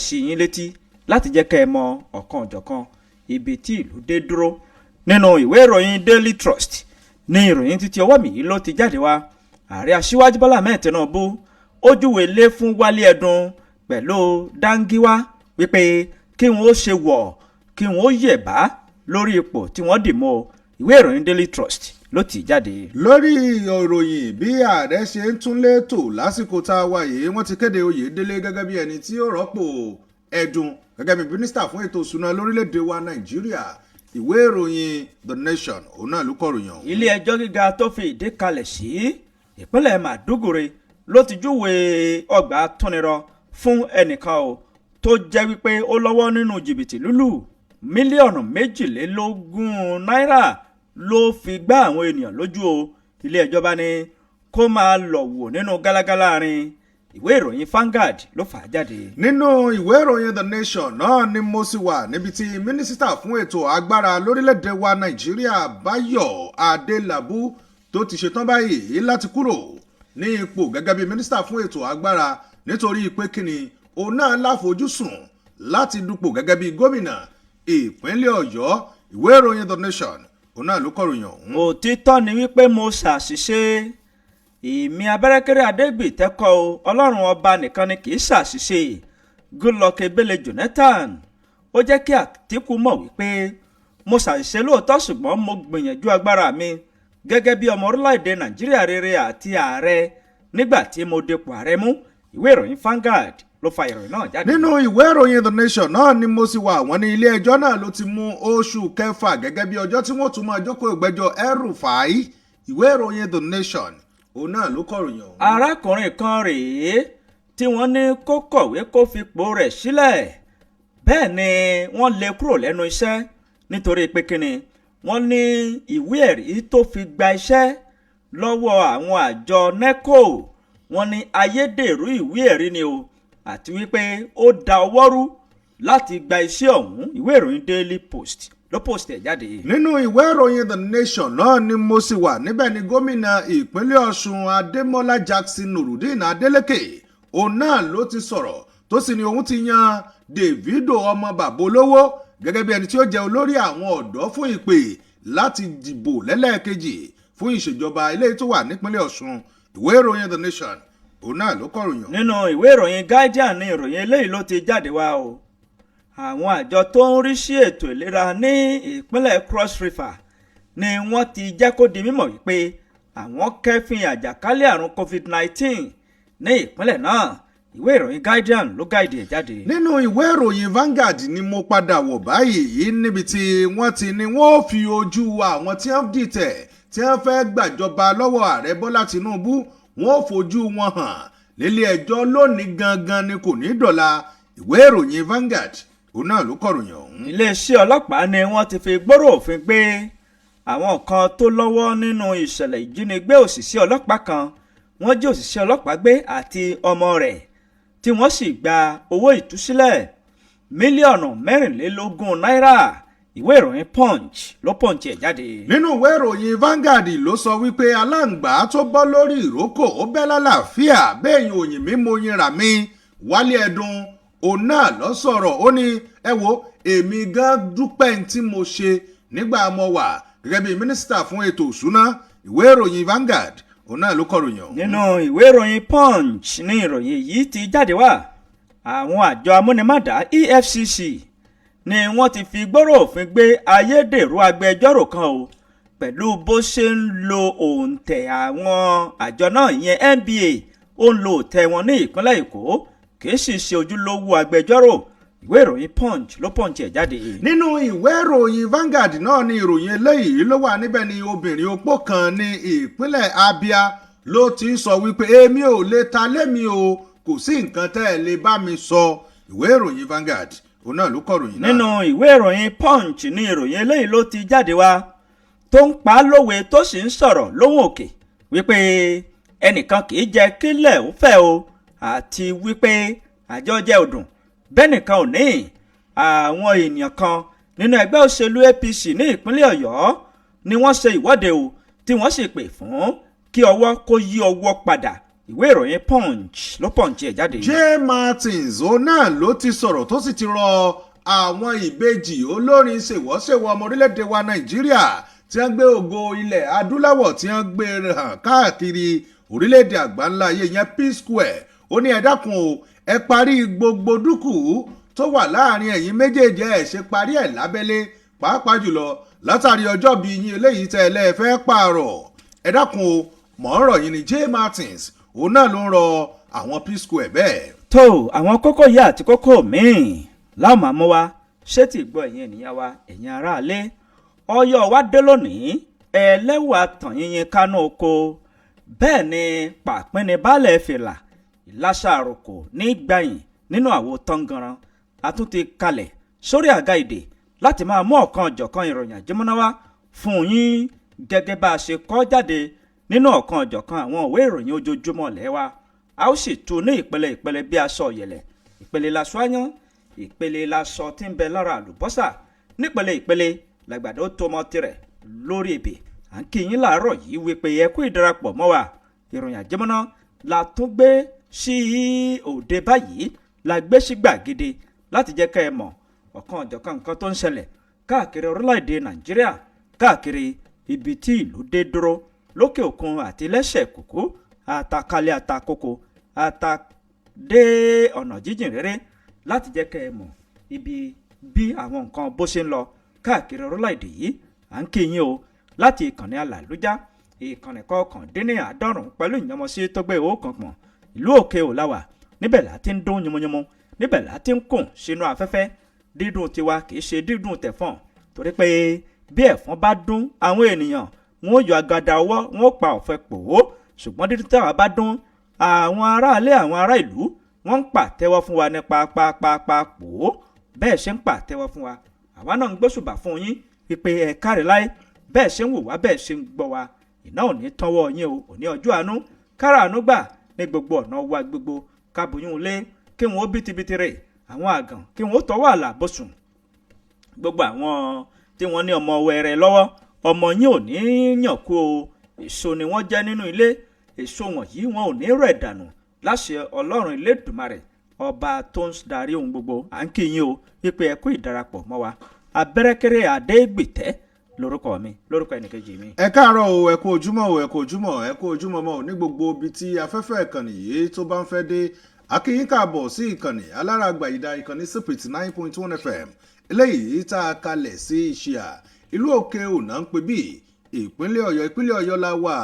sí yín létí láti jẹ́ kẹ́ ẹ mọ ọ̀kan ọ̀jọ̀kan ibi tí ìlú dé dúró. Nínú ìwé ìròyìn Daily Trust ní ìròyìn títí ọwọ́ mi yìí ló ti jáde wá. Ààrẹ Aṣíwájú Bọ́lá Ahmed Tinubu ó júwe lé fún Wálé Ẹdùn pẹ̀lú Dangiwa wípé kí wọ́n ó ṣe wọ̀, kí wọ́n ó yẹ̀bá lórí ipò tí wọ́n dì mọ́. Ìwé ìròyìn Daily Trust ló tì í jáde. Lórí ìròyìn bí ààrẹ ṣe ń túnlé tò lásìkò tá a wà yìí, wọ́n ti kéde Oyèdélé gẹ́gẹ́ bí ẹni tí ó rọ́pò Ẹ̀dùn gẹ́gẹ́ bí mínísítà fún ètò ìṣúná lórílẹ̀‐èdè wa Nàìjíríà. Ìwé ìròyìn The Nation, òun náà ló kọ̀ròyìn ọ̀hún. Ilé ẹjọ́ gíga tó fi ìdí kalẹ̀ sí ìpínlẹ̀ Maiduguri ló ti júwe ọgbà túnirọ fún ẹnìkan o tó jẹ́ wípé ó lọ́wọ́ nínú jìbìtì lúlù. Mílíọ̀nù 22 náírà ló fi gbá àwọn ènìyàn lójú o. Ilé ẹjọ́ bá ní kó máa lọ wò nínú gálágálá rin. Ìwé ìròyìn Vanguard ló fà á jáde. Nínú ìwé ìròyìn The Nation náà ni mo sì wà, níbi tí mínísítà fún ètò agbára lórílẹ̀‐èdè wa Nàìjíríà, Báyọ̀ Adélábù, tó ti ṣetán báyìí láti kúrò ní ipò gẹ́gẹ́ bí mínísítà fún ètò agbára, nítorí pé kíni, òun náà láfojúsùn láti dupò gẹ́gẹ́ bí gómìnà ìpínlẹ̀ Ọ̀yọ́. Ìwé ìròyìn The Nation, òun náà ló kọ̀ròyìn ọ̀hún. Òtítọ́ ni wípé mo ṣàṣìṣe, èmi Abẹ́rẹ́kẹ́rẹ́ Adégbìtẹ́kọ̀ o. Ọlọ́run Ọba nìkan ni kì í ṣàṣìṣe. Goodluck Ebele Jonathan ó jẹ́ kí Àtìkù mọ̀ wípé mo ṣàṣìṣe lóòótọ́, ṣùgbọ́n mo gbìyànjú agbára mi gẹ́gẹ́ bí ọmọ orílẹ̀-èdè Nàìjíríà rere àti ààrẹ nígbà tí mo dipò ààrẹ mú. Ìwé ìròyìn Vanguard ló fa ìròyìn náà jáde. Nínú ìwé ìròyìn The Nation náà ni mo sì wà. Wọ́n ní ilé ẹjọ́ náà ló ti mú oṣù kẹfà gẹ́gẹ́ bí ọjọ́ tí wọ́n tún máa jókòó ìgbẹ́jọ́ El-Rufai. Ìwé ìròyìn The Nation, òun náà ló kọ̀ròyìn ọ̀hún. Arákùnrin kan rèé tí wọ́n ní kó kọ̀wé kó fipò rẹ̀ sílẹ̀. Bẹ́ẹ̀ ni wọ́n lé kúrò lẹ́nu iṣẹ́ nítorí pé kíni, wọ́n ní ìwé ẹ̀rí tó fi gba iṣẹ́ lọ́wọ́ àwọn àjọ NECO, wọ́n ní ayédèrú ìwé ẹ̀rí ni o, àti wípé ó da ọwọ́ rú láti gba iṣẹ́ ọ̀hún. Ìwé ìròyìn Daily Post ló post ẹ̀ jáde. Nínú ìwé ìròyìn The Nation náà ni mo sì wà. Níbẹ̀ ni gómìnà ìpínlẹ̀ Ọ̀ṣun, Adémọ́lá Jackson Nurudeen Adeleke, òun náà ló ti sọ̀rọ̀, tó sì ní òun ti yan Davido, ọmọ bàbá olówó, gẹ́gẹ́ bí ẹni tí ó jẹ́ olórí àwọn ọ̀dọ́ fún ìpè láti dìbò lẹ́lẹ́ẹ̀kejì fún ìṣèjọba eléyìí tó wà nípínlẹ̀ Ọ̀ṣun. Ìwé ìròyìn The Nation, òun náà ló kọ̀ròyìn ọ̀hún. Nínú ìwé ìròyìn Guardian ní ìròyìn eléyìí ló ti jáde wá o. Àwọn àjọ tó ń rí sí ètò ìlera ní ìpínlẹ̀ Cross River ni wọ́n ti jẹ́ kó di mímọ̀ wípé àwọn kẹ́fìn àjàkálẹ̀ àrùn COVID-19 ní ìpínlẹ̀ náà. Ìwé ìròyìn Guardian ló guide ẹ̀ jáde. Nínú ìwé ìròyìn Vanguard ni mo padà wọ̀ báyìí, níbi tí wọ́n ti ní wọ́n fi ojú àwọn tí wọ́n dìtẹ̀, tí wọ́n fẹ́ gbàjọba lọ́wọ́ ààrẹ Bọ́lá Tinubu, wọ́n fojú wọn hàn nílé ẹjọ́ lónìí gangan ni, kò ní dọ̀la. Ìwé ìròyìn Vanguard, òun náà ló kọ̀ròyìn ọ̀hún. Iléeṣẹ́ ọlọ́pàá ni wọ́n ti fi gbọ́rọ̀ òfin gbé àwọn kan tó lọ́wọ́ nínú ìṣẹ̀lẹ̀ ìjínigbé òṣìṣẹ́ ọlọ́pàá kan. Wọ́n jí òṣìṣẹ́ ọlọ́pàá gbé àti ọmọ rẹ̀, tí wọ́n sì gba owó ìtúsílẹ̀ mílíọ̀nù 24 náírà. Ìwé ìròyìn Punch ló punch ẹ̀ jáde. Nínú ìwé ìròyìn Vanguard ló sọ wípé aláǹgbá tó bọ́ lórí ìrókò, ó bẹ́ lálàáfíà. Bẹ́ẹ̀ òyìn mi mo yin rà mí. Wálé Ẹ̀dùn, òun náà lọ sọ̀rọ̀. Ó ní, "Ẹ wo, èmi gan dúpẹ́ tí mo ṣe nígbà mo wà gẹ́gẹ́ bí mínísítà fún ètò òṣùná." Ìwé ìròyìn Vanguard, òun náà ló kọ̀ròyìn ọ̀hún. Nínú ìwé ìròyìn Punch ní ìròyìn yìí ti jáde wá. Àwọn àjọ amúnimádà EFCC ni wọ́n ti fi gbọ́rọ̀ òfin gbé ayédèrú agbẹjọ́rò kan o, pẹ̀lú bó ṣe ń lo òǹtẹ̀ àwọn àjọ náà, ìyẹn NBA. Ó ń lo òǹtẹ̀ wọn ní ìpínlẹ̀ Èkó, kì í sì ṣe ojúlówó agbẹjọ́rò. Ìwé ìròyìn Punch ló punch ẹ̀ jáde. Nínú ìwé ìròyìn Vanguard náà ni ìròyìn eléyìí ló wà. Níbẹ̀ ni obìnrin opó kan ní ìpínlẹ̀ Abia ló ti sọ wípé, "Èmi ò lè ta lémi o, kò sí nǹkan tẹ́ ẹ lè bá mi sọ." Ìwé ìròyìn Vanguard, òun náà ló kọ̀ròyìn náà. Nínú ìwé ìròyìn Punch ní ìròyìn eléyìí ló ti jáde wá, tó ń pa á lówe, tó sì ń sọ̀rọ̀ lóhùn òkè wípé ẹnìkan kì í jẹ́ kílẹ̀ ó fẹ́ o, àti wípé àjọjẹ òdùn bẹ́ẹ̀ nìkan ò ní. Àwọn ènìyàn kan nínú ẹgbẹ́ òṣèlú APC ní ìpínlẹ̀ Ọ̀yọ́ ni wọ́n ṣe ìwọ́de o, tí wọ́n sì pè fún kí ọwọ́ kó yí ọwọ́ padà. Ìwé ìròyìn Punch ló punch ẹ̀ jáde. J Martins òun náà ló ti sọ̀rọ̀, tó sì ti rọ àwọn ìbejì olórin ṣèwọ́ṣèwọ́ ọmọ orílẹ̀-èdè wa Nàìjíríà tí wọ́n gbé ògo ilẹ̀ adúláwọ̀, tí wọ́n gbé hàn káàkiri orílẹ̀-èdè àgbáńlá ayé yẹn, P Square. Ó ní, "Ẹ dákun o, ẹ parí gbogbo dúkù tó wà láàrin ẹ̀yin méjèèjì. Ẹ̀ ṣe parí ẹ̀ lábẹ́lé, pàápàá jùlọ látàrí ọjọ́ bí yín eléyìí tẹ́ ẹ lẹ́ẹ̀fẹ́ pààrọ̀. Ẹ dákun o, mọ̀ ń rọ̀ yín." Ni J Martins òun náà ló ń rọ àwọn P Square bẹ́ẹ̀. Tó àwọn kókó yìí àti kókó míì láwọn máa mú wa ṣé tí gbọ́, ẹ̀yin ènìyàn wa, ẹ̀yin aráalé. Ọyọ́ wa dé lónìí, ẹlẹ́wà tàn yínyín kánú oko. Bẹ́ẹ̀ ni pàpínni baálẹ̀ fìlà ìlàṣà àròkò ní gbẹ̀yìn nínú àwo tọ́nganran. A tún ti kalẹ̀ sórí àga ìdè láti máa mú ọ̀kan ọ̀jọ̀kan ìròyìn àjẹmọ́náwá fún yín, gẹ́gẹ́ bá a ṣe kọ jáde nínú ọ̀kan ọ̀jọ̀kan àwọn ìwé ìròyìn ojoojúmọ́ lẹ́wà. A ó sì tú ní ìpele ìpele bí aṣọ ọ̀yẹ̀lẹ̀. Ìpele laṣọ áyán, ìpele laṣọ tí ń bẹ lára àlùbọ́sà, nípele ìpele làgbàdo tó mọ tirẹ̀ lórí ebè. À ń kí yín láàárọ̀ yìí wípé ẹ kú ìdarapọ̀ mọ́ wa. Ìròyìn àjẹmọ́ná la tún gbé sí òde báyìí, la gbé sí gbàgede láti jẹ́ ká ẹ mọ̀ ọ̀kan ọ̀jọ̀kan nǹkan tó ń ṣẹlẹ̀ káàkiri orílẹ̀-èdè Nàìjíríà, káàkiri ibi tí ìlú dé dúró, lókè òkun àti lẹ́sẹ̀ kúkú, àtàkálẹ̀, àtàkókò, àtàdé ọ̀nà jíjìn rere, láti jẹ́ kẹ́ ẹ mọ̀ ibi bí àwọn nǹkan bó ṣe ń lọ káàkiri orílẹ̀-èdè yìí. À ń kí yín o láti ìkànnì alàlújá, ìkànnì 99 pẹ̀lú ìyànmọ́sí tó gbé owó kan pọ̀n. Ìlú òkè ò láwà, níbẹ̀ là ti ń dún yánmọ́yánmọ́, níbẹ̀ là ti ń kùn sínú afẹ́fẹ́. Dídùn tiwa kì í ṣe dídùn tẹ̀fọ̀n, torí pé bí ẹ̀fọn bá dún, àwọn ènìyàn wọn ó yọ agada ọwọ́, wọn ó pa ọ̀fẹ́ pò ó. Ṣùgbọ́n dídùn táwa bá dún, àwọn aráalé, àwọn ará ìlú, wọ́n ń pàtẹ́wọ́ fún wa ní pápápápá pò ó. Bẹ́ẹ̀ ṣe ń pàtẹ́wọ́ fún wa, àwa náà ń gbóṣùbà fún yín wípé ẹ káre láé. Bẹ́ẹ̀ ṣe ń wò wá, bẹ́ẹ̀ ṣe ń gbọ́ wa, iná ò ní tánwọ́ yín o. Òní ọjọ́ àánú, kára àánú gbà ní gbogbo ọ̀nà wa gbogbo. Kábòyún lé kí wọn ó bítíbitì rè, àwọn àgàn kí wọn ó tọwọ́ àlà bóṣùn. Gbogbo àwọn tí wọ́n ní ọmọ wẹrẹ lọ́wọ́, ọmọ yín ò ní yàn kú o. Èso ni wọ́n jẹ́ nínú ilé, èso wọ̀nyí wọn ò ní rẹ̀ dànù láṣẹ Ọlọ́run Elédùmarè, ọba tó ń darí ohun gbogbo. À ń kí yín o wípé ẹ kú ìdarapọ̀ mọ́ wa. Abẹ́rẹ́kẹ́rẹ́ Adégbìtẹ́ lórúkọ mi, lórúkọ ẹnìkejì mi. Ẹ káàárọ̀ o, ẹ kú ojúmọ́ o, ẹ kú ojúmọ́, ẹ kú ojúmọ́ mọ́ o ní gbogbo ibi tí afẹ́fẹ́ ìkànnì yìí tó bá ń fẹ́ dé. A kí yín káàbọ̀ sí ìkànnì alárágbà ìdá, ìkànnì Sípìtì 9.1 FM, eléyìí tá a kalẹ̀ sí Ìṣíà, ìlú Òkè Ònà ń pè bí ìpínlẹ̀ Ọ̀yọ́. Ìpínlẹ̀ Ọ̀yọ́ la wà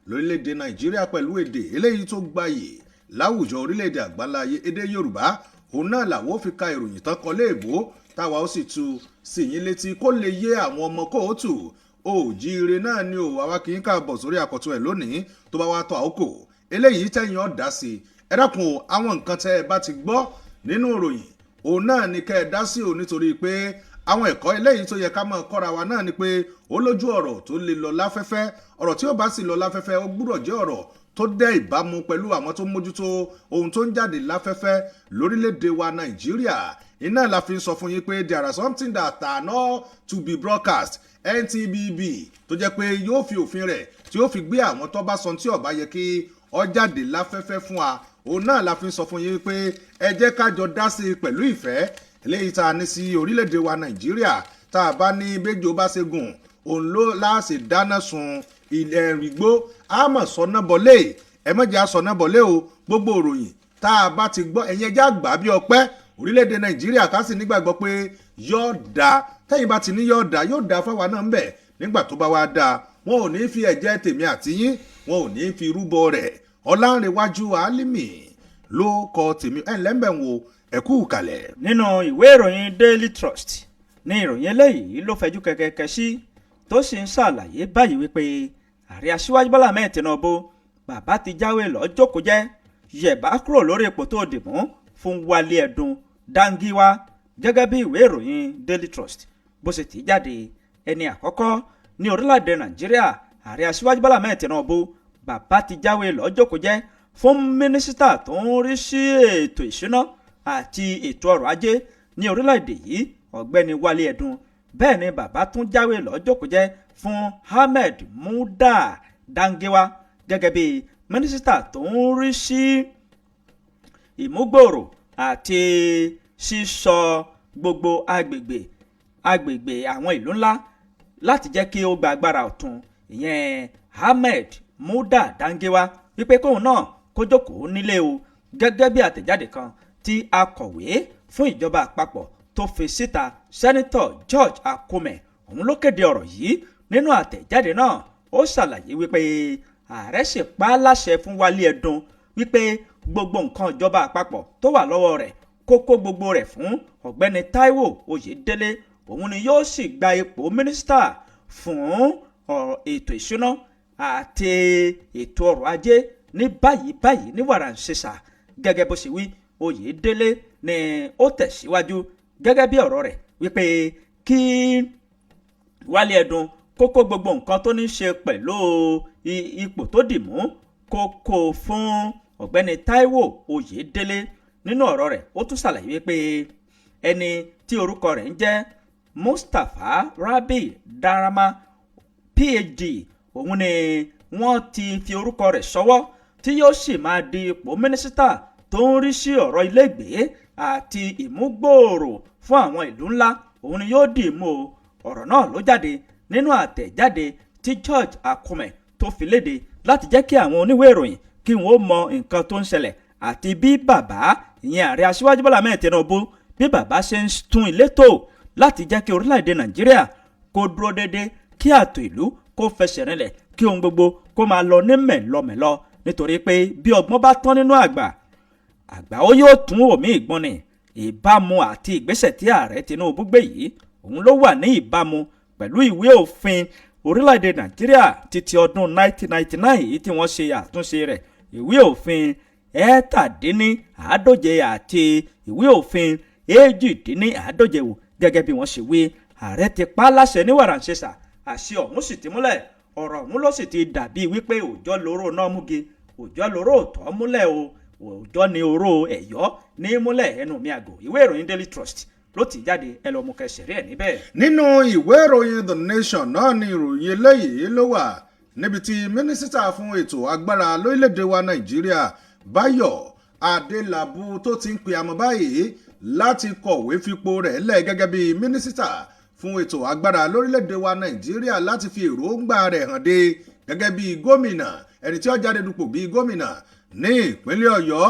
lórílẹ̀‐èdè Nàìjíríà, pẹ̀lú èdè eléyìí tó gbayì láwùjọ orílẹ̀‐èdè àgbáláyé, èdè Yorùbá. Òun náà làwọn ò fi ka ìròyìn tán kọ léèbó, táwa ó sì tu sí yín létí kó lè yé àwọn ọmọ kóòtù òjíire náà ni o. Àwa kì í káàbọ̀ sórí àkọ́tún ẹ̀ lónìí. Tó bá wá tó àkókò eléyìí tẹ̀yìn ọ̀dà sí, ẹ dákun o, àwọn nǹkan tẹ́ ẹ bá ti gbọ́ nínú ìròyìn, òun náà ni kẹ́ ẹ dá sí o, nítorí pé àwọn ẹ̀kọ́ eléyìí tó yẹ ká máa kọ́ra wa náà ni pé ó lójú ọ̀rọ̀ tó lè lọ láfẹ́fẹ́. Ọ̀rọ̀ tí ó bá sì lọ láfẹ́fẹ́, ó gbúdọ̀ jẹ́ ọ̀rọ̀ tó dẹ́ ìbámu pẹ̀lú àwọn tó mójútó ohun tó ń jáde láfẹ́fẹ́ lórílẹ̀‐èdè wa Nàìjíríà. Iná la fi ń sọ fún yín pé there are something that are not to be broadcast, NTBB, tó jẹ́ pé yóò fi òfin rẹ̀ tí yóò fi gbé àwọn tó bá sọ tí ó bá yẹ kí ó jáde láfẹ́fẹ́ fún wa. Òun náà la fi ń sọ fún yín pé ẹ jẹ́ ká jọ dá sí i pẹ̀lú ìfẹ́ eléyìí tá a ní sí orílẹ̀-èdè wa Nàìjíríà. Tá a bá ní béjò bá ṣe gùn, òun ló láṣẹ dáná sun ilẹ̀ rìgbó àmọ̀ sọ̀nà bọ̀lé. Ẹ má jẹ́ àsọ̀nà bọ̀lé o. Gbogbo òròyìn tá a bá ti gbọ́, ẹ̀yin ẹjẹ́ àgbà bí ọpẹ́ orílẹ̀-èdè Nàìjíríà, ká sì nígbàgbọ́ pé yóò dáa. Tẹ́yìn bá ti ní yóò dáa, yóò dáa fáwa náà ń bẹ̀. Nígbà tó bá wá dáa, wọn ò ní fi ẹ̀jẹ̀ tèmi àti yín, wọn ò ní fi rúbọ rẹ̀. Ọlárẹ̀wájú Álímì ló kọ tèmi. Ẹ̀ ńlẹ́mbẹ̀ wo, ẹ̀kú kalẹ̀. Nínú ìwé ìròyìn Daily Trust ní ìròyìn eléyìí ló fẹjú kẹkẹkẹ sí, tó sì ń ṣàlàyé báyìí wípé ààrẹ Aṣíwájú Bọ́lá Ahmed Tinubu, bàbá ti jáwé lọ́ọ́ jókòó jẹ́ yẹ̀bá kúrò lórí ipò tó dì mú fún Wálé Ẹ̀dùn Dáńgíwá. Gẹ́gẹ́ bí ìwé ìròyìn Daily Trust bó ṣe tì í jáde, ẹni àkọ́kọ́ ní orílẹ̀-èdè Nàìjíríà, ààrẹ Aṣíwájú Bọ́lá Ahmed Tinubu, bàbá ti jáwé lọ́ọ́ jókòó jẹ́ fún mínísítà tó ń rí sí ètò ìṣúná àti ètò ọrọ̀ ajé ní orílẹ̀-èdè yìí, ọ̀gbẹ́ni Wálé Ẹ̀dùn. Bẹ́ẹ̀ ni bàbá tún jáwé lọ́ọ́ jókòó jẹ́ fún Ahmed Muda Dangiwa gẹ́gẹ́ bí Mínísítà tó ń rí sí ìmúgbòòrò àti sísọ gbogbo agbègbè agbègbè àwọn ìlú ńlá láti jẹ́ kí ó gba agbára ọ̀tun, ìyẹn Ahmed Muda Dangiwa, wípé kóun náà kó jókòó nílé o, gẹ́gẹ́ bí àtẹ̀jáde kan tí akọ̀wé fún ìjọba àpapọ̀ tó fi síta. Senator George Akume òun ló kéde ọ̀rọ̀ yìí. Nínú àtẹ̀jáde náà, ó ṣàlàyé wípé ààrẹ sì pa á láṣẹ fún Wálé Ẹdùn wípé gbogbo nǹkan ìjọba àpapọ̀ tó wà lọ́wọ́ rẹ̀, kó kó gbogbo rẹ̀ fún Ọ̀gbẹ́ni Taiwo Oyèdélé. Òun ni yóò sì gba ipò mínísítà fún ètò ìṣúná àti ètò ọrọ̀ ajé ní báyìí báyìí ní wàràǹṣeṣà, gẹ́gẹ́ bó ṣe wí. Oyèdélé ni ó tẹ̀síwájú gẹ́gẹ́ bí ọ̀rọ̀ rẹ̀ wípé kí Wálé Ẹdùn kó kó gbogbo nǹkan tó ní ṣe pẹ̀lú ipò tó dì mú, kó kó fún Ọ̀gbẹ́ni Taiwo Oyèdélé. Nínú ọ̀rọ̀ rẹ̀, ó tún ṣàlàyé wípé ẹni tí orúkọ rẹ̀ ń jẹ́ Mustapha Rabi Darama, PhD, òun ni wọ́n ti fi orúkọ rẹ̀ ṣọwọ́ tí yóò sì máa di ipò mínísítà tó ń rí sí ọ̀rọ̀ ilégbèé àti ìmúgbòòrò fún àwọn ìlú ńlá. Òun ni yóò dì mú o. Ọ̀rọ̀ náà ló jáde nínú àtẹ̀jáde tí George Akume tó fi léde láti jẹ́ kí àwọn oníwèé ìròyìn kí wọ́n mọ nǹkan tó ń ṣẹlẹ̀ àti bí bàbá, ìyẹn Ààrẹ Aṣíwájú Bọ́lá Ahmed Tinubu, bí bàbá ṣe ń tún ilé tò láti jẹ́ kí orílẹ̀-èdè Nàìjíríà kó dúró déédé, kí ààtò ìlú kó fẹsẹ̀ rinlẹ̀, kí ohun gbogbo kó máa lọ ní mẹ̀lọmẹ̀lọ, nítorí pé bí ọgbọ́n bá tán nínú àgbà, àgbà ó yóò tún òmí ìgbọ́n ni. Ìbámu àti ìgbésẹ̀ tí Ààrẹ Tinubu gbé yìí, òun ló wà ní ìbámu pẹ̀lú ìwé òfin orílẹ̀-èdè Nàìjíríà títí ọdún 1999 yìí tí wọ́n ṣe àtúnṣe rẹ̀, ìwé òfin 47 àti ìwé òfin 48 wò. Gẹ́gẹ́ bí wọ́n ṣe wí, ààrẹ ti pa á láṣẹ ní wàràǹṣeṣà, àṣẹ ọ̀hún sì ti múlẹ̀. Ọ̀rọ̀ ọ̀hún ló sì ti dàbí wípé òòjọ́ lóró náà múgi, òòjọ́ lóró òtọ́ múlẹ̀ o, òòjọ́ ni oró ẹ̀yọ́ ní múlẹ̀. Ẹnu mi àgò, ìwé ìròyìn Daily Trust ló ti jáde, ẹ lọ mú kẹsẹ̀ rí ẹ̀ níbẹ̀. Nínú ìwé ìròyìn The Nation náà ni ìròyìn eléyìí ló wà, níbi tí mínísítà fún ètò agbára lórílẹ̀‐èdè wa Nàìjíríà, Báyọ̀ Adélábù, tó ti ń pe àmọ́ báyìí láti kọ̀wé fipò rẹ̀ lẹ̀ gẹ́gẹ́ bí mínísítà fún ètò agbára lórílẹ̀‐èdè wa Nàìjíríà, láti fi èròǹgbà rẹ̀ hàn dé gẹ́gẹ́ bí gómìnà, ẹni tí ó jáde dupò bí gómìnà ní ìpínlẹ̀ Ọ̀yọ́.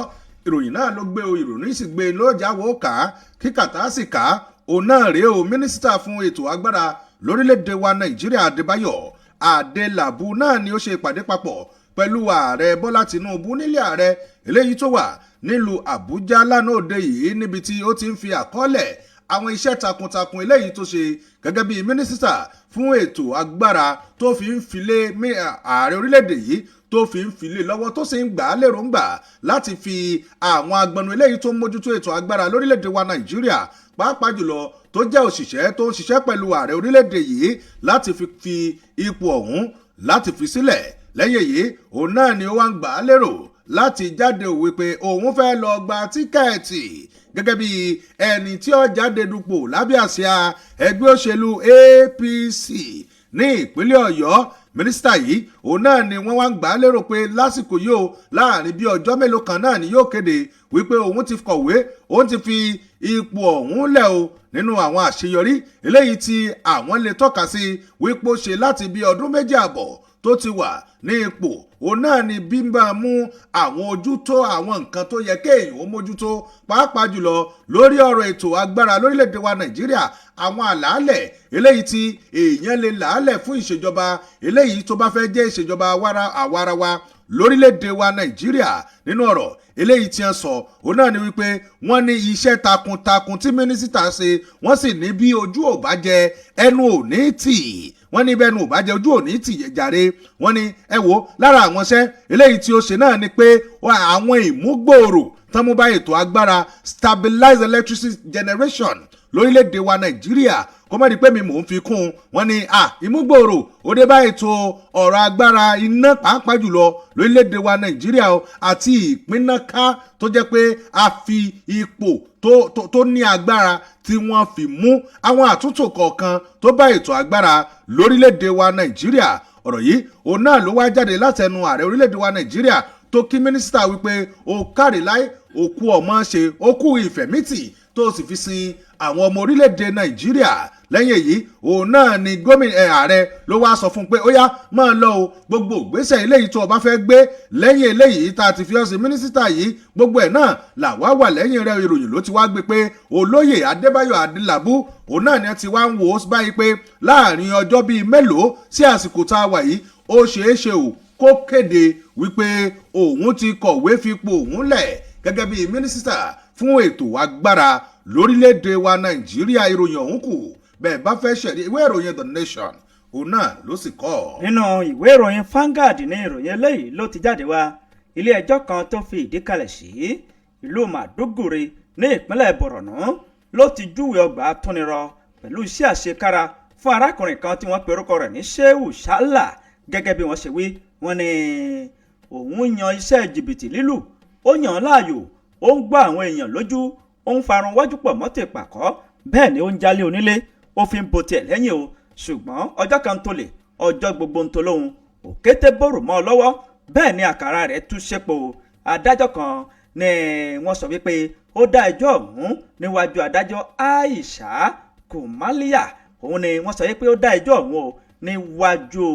Ìròyìn náà ló gbé o, ìròyìn sì gbé lójáwó ká kíkàtà sì ká òun náà rèé o. Mínísítà fún ètò agbára lórílẹ̀‐èdè wa Nàìjíríà, Adébáyọ̀ Adélàbù, náà ni ó ṣe ìpàdé papọ̀ pẹ̀lú Ààrẹ Bọ́lá Tinubu nílé ààrẹ eléyìí tó wà nílùú Àbújá lánàá òde yìí, níbi tí ó ti ń fi àkọọ́lẹ̀ àwọn iṣẹ́ takuntakun eléyìí tó ṣe gẹ́gẹ́ bí mínísítà fún ètò agbára tó fi ń filé ààrẹ orílẹ̀-èdè yìí, tó fi ń filé lọ́wọ́, tó sì ń gbà á lérògbà láti fi àwọn agbọnnu eléyìí tó ń mójútó ètò agbára lórílẹ̀-èdè wa Nàìjíríà, pàápàá jùlọ tó jẹ́ òṣìṣẹ́ tó ń ṣiṣẹ́ pẹ̀lú ààrẹ orílẹ̀-èdè yìí, láti fi ipò ọ̀hún láti fi sílẹ̀. Lẹ́yìn èyí, òun náà ni ó wá ń gbà á lérò láti jáde wípé òun fẹ́ lọ gba ticket gẹ́gẹ́ bí ẹni tí ó jáde dupò lábẹ́ àsíá ẹgbẹ́ òṣèlú APC ní ìpínlẹ̀ Ọ̀yọ́. Mínísítà yìí, òun náà ni wọ́n wá ń gbà á lérò pé lásìkò yìí ó, láàrin bí ọjọ́ mélòó kan náà ni yóò kéde wípé òun ti kọ̀wé, òun ti fi ipò ọ̀hún lẹ̀ o. Nínú àwọn àṣeyọrí eléyìí tí àwọn lè tọ́ka sí wípé ó ṣe láti bí ọdún 2.5 tó ti wà ní ipò, òun náà ni bí máa mú àwọn ojútó àwọn nǹkan tó yẹ kéèyàn ó mójútó, pàápàá jùlọ lórí ọ̀rọ̀ ètò agbára lórílẹ̀‐èdè wa Nàìjíríà, àwọn àlàálẹ̀ eléyìí tí èèyàn lè làálẹ̀ fún ìṣèjọba eléyìí tó bá fẹ́ jẹ́ ìṣèjọba àwarawa lórílẹ̀‐èdè wa Nàìjíríà. Nínú ọ̀rọ̀ eléyìí tí wọ́n sọ, òun náà ni wípé wọ́n ní iṣẹ́ takuntakun tí mínísítà ṣe, wọ́n sì ní bí ojú ò bá jẹ, ẹnu ò ní tì. Wọ́n ní bẹ́ẹ̀ nu ò bá jẹ, ojú ò ní tì jàre. Wọ́n ní ẹ wo, lára àwọn iṣẹ́ eléyìí tí ó ṣe náà ni pé àwọn ìmúgbòòrò tán mú bá ètò agbára, stabilize electricity generation lórílẹ̀‐èdè wa Nàìjíríà. Kó má di pé mi mò ń fi kún un, wọ́n ní à ìmúgbòòrò ó dé bá ètò ọ̀rọ̀ agbára iná, pàápàá jùlọ lórílẹ̀‐èdè wa Nàìjíríà o, àti ìpínnáká tó jẹ́ pé a fi ipò tó ní agbára tí wọ́n fi mú àwọn àtúntò kọ̀ọ̀kan tó bá ètò agbára lórílẹ̀‐èdè wa Nàìjíríà. Ọ̀rọ̀ yìí òun náà ló wá jáde látẹnu ààrẹ orílẹ̀-èdè wa Nàìjíríà, tó kí mínísítà wípé ó kárí láì òkú ọmọ ṣe, ó kú ìfẹ̀mítì tó sì fi sin àwọn ọmọ orílẹ̀-èdè Nàìjíríà. Lẹ́yìn èyí, òun náà ni gómìnà ẹ̀ ààrẹ ló wá sọ fún un pé ó yá, máa lọ o, gbogbo ìgbésẹ̀ eléyìí tó o bá fẹ́ gbé lẹ́yìn eléyìí tá a ti fi ọ́ sí mínísítà yìí, gbogbo ẹ̀ náà làwa wà lẹ́yìn rẹ̀. Ìròyìn ló ti wá gbé pé olóyè Adébáyọ̀ Adélábù òun náà ni ẹ ti wá ń wò ó báyìí pé láàrin ọjọ́ bíi mélòó sí àsìkò tá a wà yìí, ó ṣeé ṣe o kó kéde wípé òun ti kọ̀wé fipò òun lẹ̀ gẹ́gẹ́ bíi mínísítà fún ètò agbára lórílẹ̀‐èdè wa Nàìjíríà. Ìròyìn ọ̀hún kù bẹ́ẹ̀ bá fẹ́ ṣẹ̀rí, ìwé ìròyìn The Nation òun náà ló sì kọ́. Nínú ìwé ìròyìn Vanguard ní ìròyìn eléyìí ló ti jáde wá. Ilé ẹjọ́ kan tó fi ìdí kalẹ̀ sí ìlú Maiduguri ní ìpínlẹ̀ Borno ló ti júwe ọgbà atúnirọ pẹ̀lú iṣẹ́ àṣekára fún arákùnrin kan tí wọ́n pe orúkọ rẹ̀ ní Shehu Shala. Gẹ́gẹ́ bí wọ́n ṣe wí, wọ́n ní òun yan iṣẹ́ jìbìtì lílù, ó yàn án láàyò, ó ń gbọ́ àwọn èèyàn lójú, ó ń farun wájú pọ̀ mọ́tò ìpàkọ́, bẹ́ẹ̀ ni ó ń jálé onílé, ó fi ń bo tiẹ̀ lẹ́yìn o. Ṣùgbọ́n ọjọ́ kan tó lè ọjọ́ gbogbo ń tó lóhun òkété bòrò mọ́ ọ lọ́wọ́, bẹ́ẹ̀ ni àkàrà rẹ̀ tú sépo. Adájọ́ kan ni wọ́n sọ wípé ó dá ẹjọ́ ọ̀hún níwájú adájọ́ Aisha Kumalia. Òun ni wọ́n sọ wípé ó dá ẹjọ́ ọ̀hún o níwájú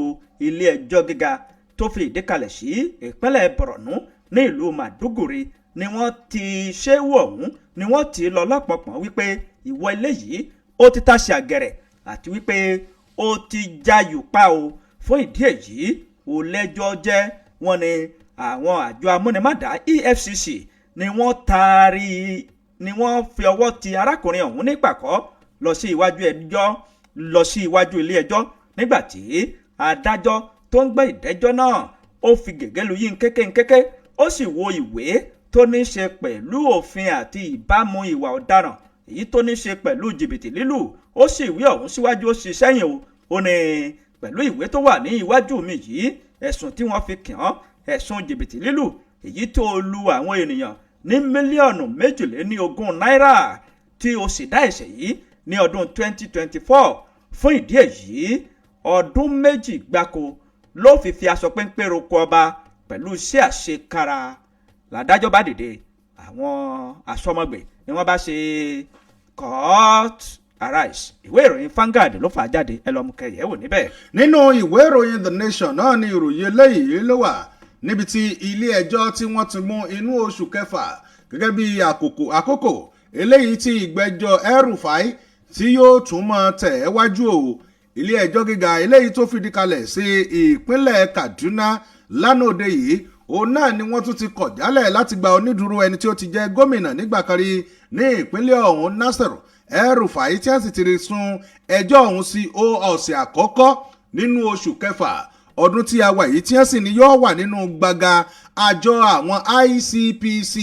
ilé ẹjọ́ gíga tó fi ìdí kalẹ̀ sí ìpínlẹ̀ Borno ní ìlú Maiduguri ni wọ́n ti ṣéwù ọ̀hún ni wọ́n ti lọ lọ́pọ̀pọ̀ wípé ìwọ eléyìí, ó ti tàṣe àgẹ̀rẹ̀ àti wípé ó ti jayù pa o. Fún ìdí èyí, ò lẹ́jọ́ jẹ́. Wọ́n ní àwọn àjọ amúnimádà EFCC ni wọ́n taari ni wọ́n fi ọwọ́ ti arákùnrin ọ̀hún nípàkọ́ lọ sí iwájú ẹjọ́, lọ sí iwájú ilé ẹjọ́, nígbà tí adájọ́ tó ń gbọ́ ìdẹ́jọ́ náà ó fi gègé lu yín kékéńkéké, ó sì wo ìwé tó ní í ṣe pẹ̀lú òfin àti ìbámu ìwà ọ̀daràn èyí tó ní í ṣe pẹ̀lú jìbìtì lílù. Ó sì wí ọ̀hún síwájú, ó sì sẹ́yìn o. Ó ní pẹ̀lú ìwé tó wà ní iwájú mi yìí, ẹ̀sùn tí wọ́n fi kàn án, ẹ̀sùn jìbìtì lílù èyí tó lu àwọn ènìyàn ní 22 mílíọ̀nù náírà tí o sì dá ẹ̀ṣẹ̀ yìí ní ọdún 2024, fún ìdí èyí, ọdún 2 gbáko ló fi aṣọ péńpé roko ọba pẹ̀lú iṣẹ́ àṣekára. Làdájọ́ bá dìde, àwọn asọ́mọgbè ni wọ́n bá ṣe "Court arise." Ìwé ìròyìn Vanguard ló fà á jáde, ẹ lọ mú kẹyẹ wò níbẹ̀. Nínú ìwé ìròyìn The Nation náà ni ìròyìn eléyìí ló wà, níbi tí ilé ẹjọ́ tí wọ́n ti mú inú oṣù kẹfà gẹ́gẹ́ bí àkókò eléyìí tí ìgbẹ́jọ́ El-Rufai tí yóò tún mọ́ tẹ̀ ẹ́ wájú o. Ilé ẹjọ́ gíga eléyìí tó fìdí kalẹ̀ sí ìpínlẹ̀ Kaduna lánàá òde yìí, òun náà ni wọ́n tún ti kọ̀ jálẹ̀ láti gba onídùúró ẹni tí ó ti jẹ́ gómìnà nígbà kan rí ní ìpínlẹ̀ ọ̀hún, Nasir El-Rufai, tí a sì ti rí sún ẹjọ́ ọ̀hún sí ọ̀sẹ̀ àkọ́kọ́ nínú oṣù kẹfà ọdún tí a wà yìí, tí wọ́n sì ní yóò wà nínú gbàgà àjọ àwọn ICPC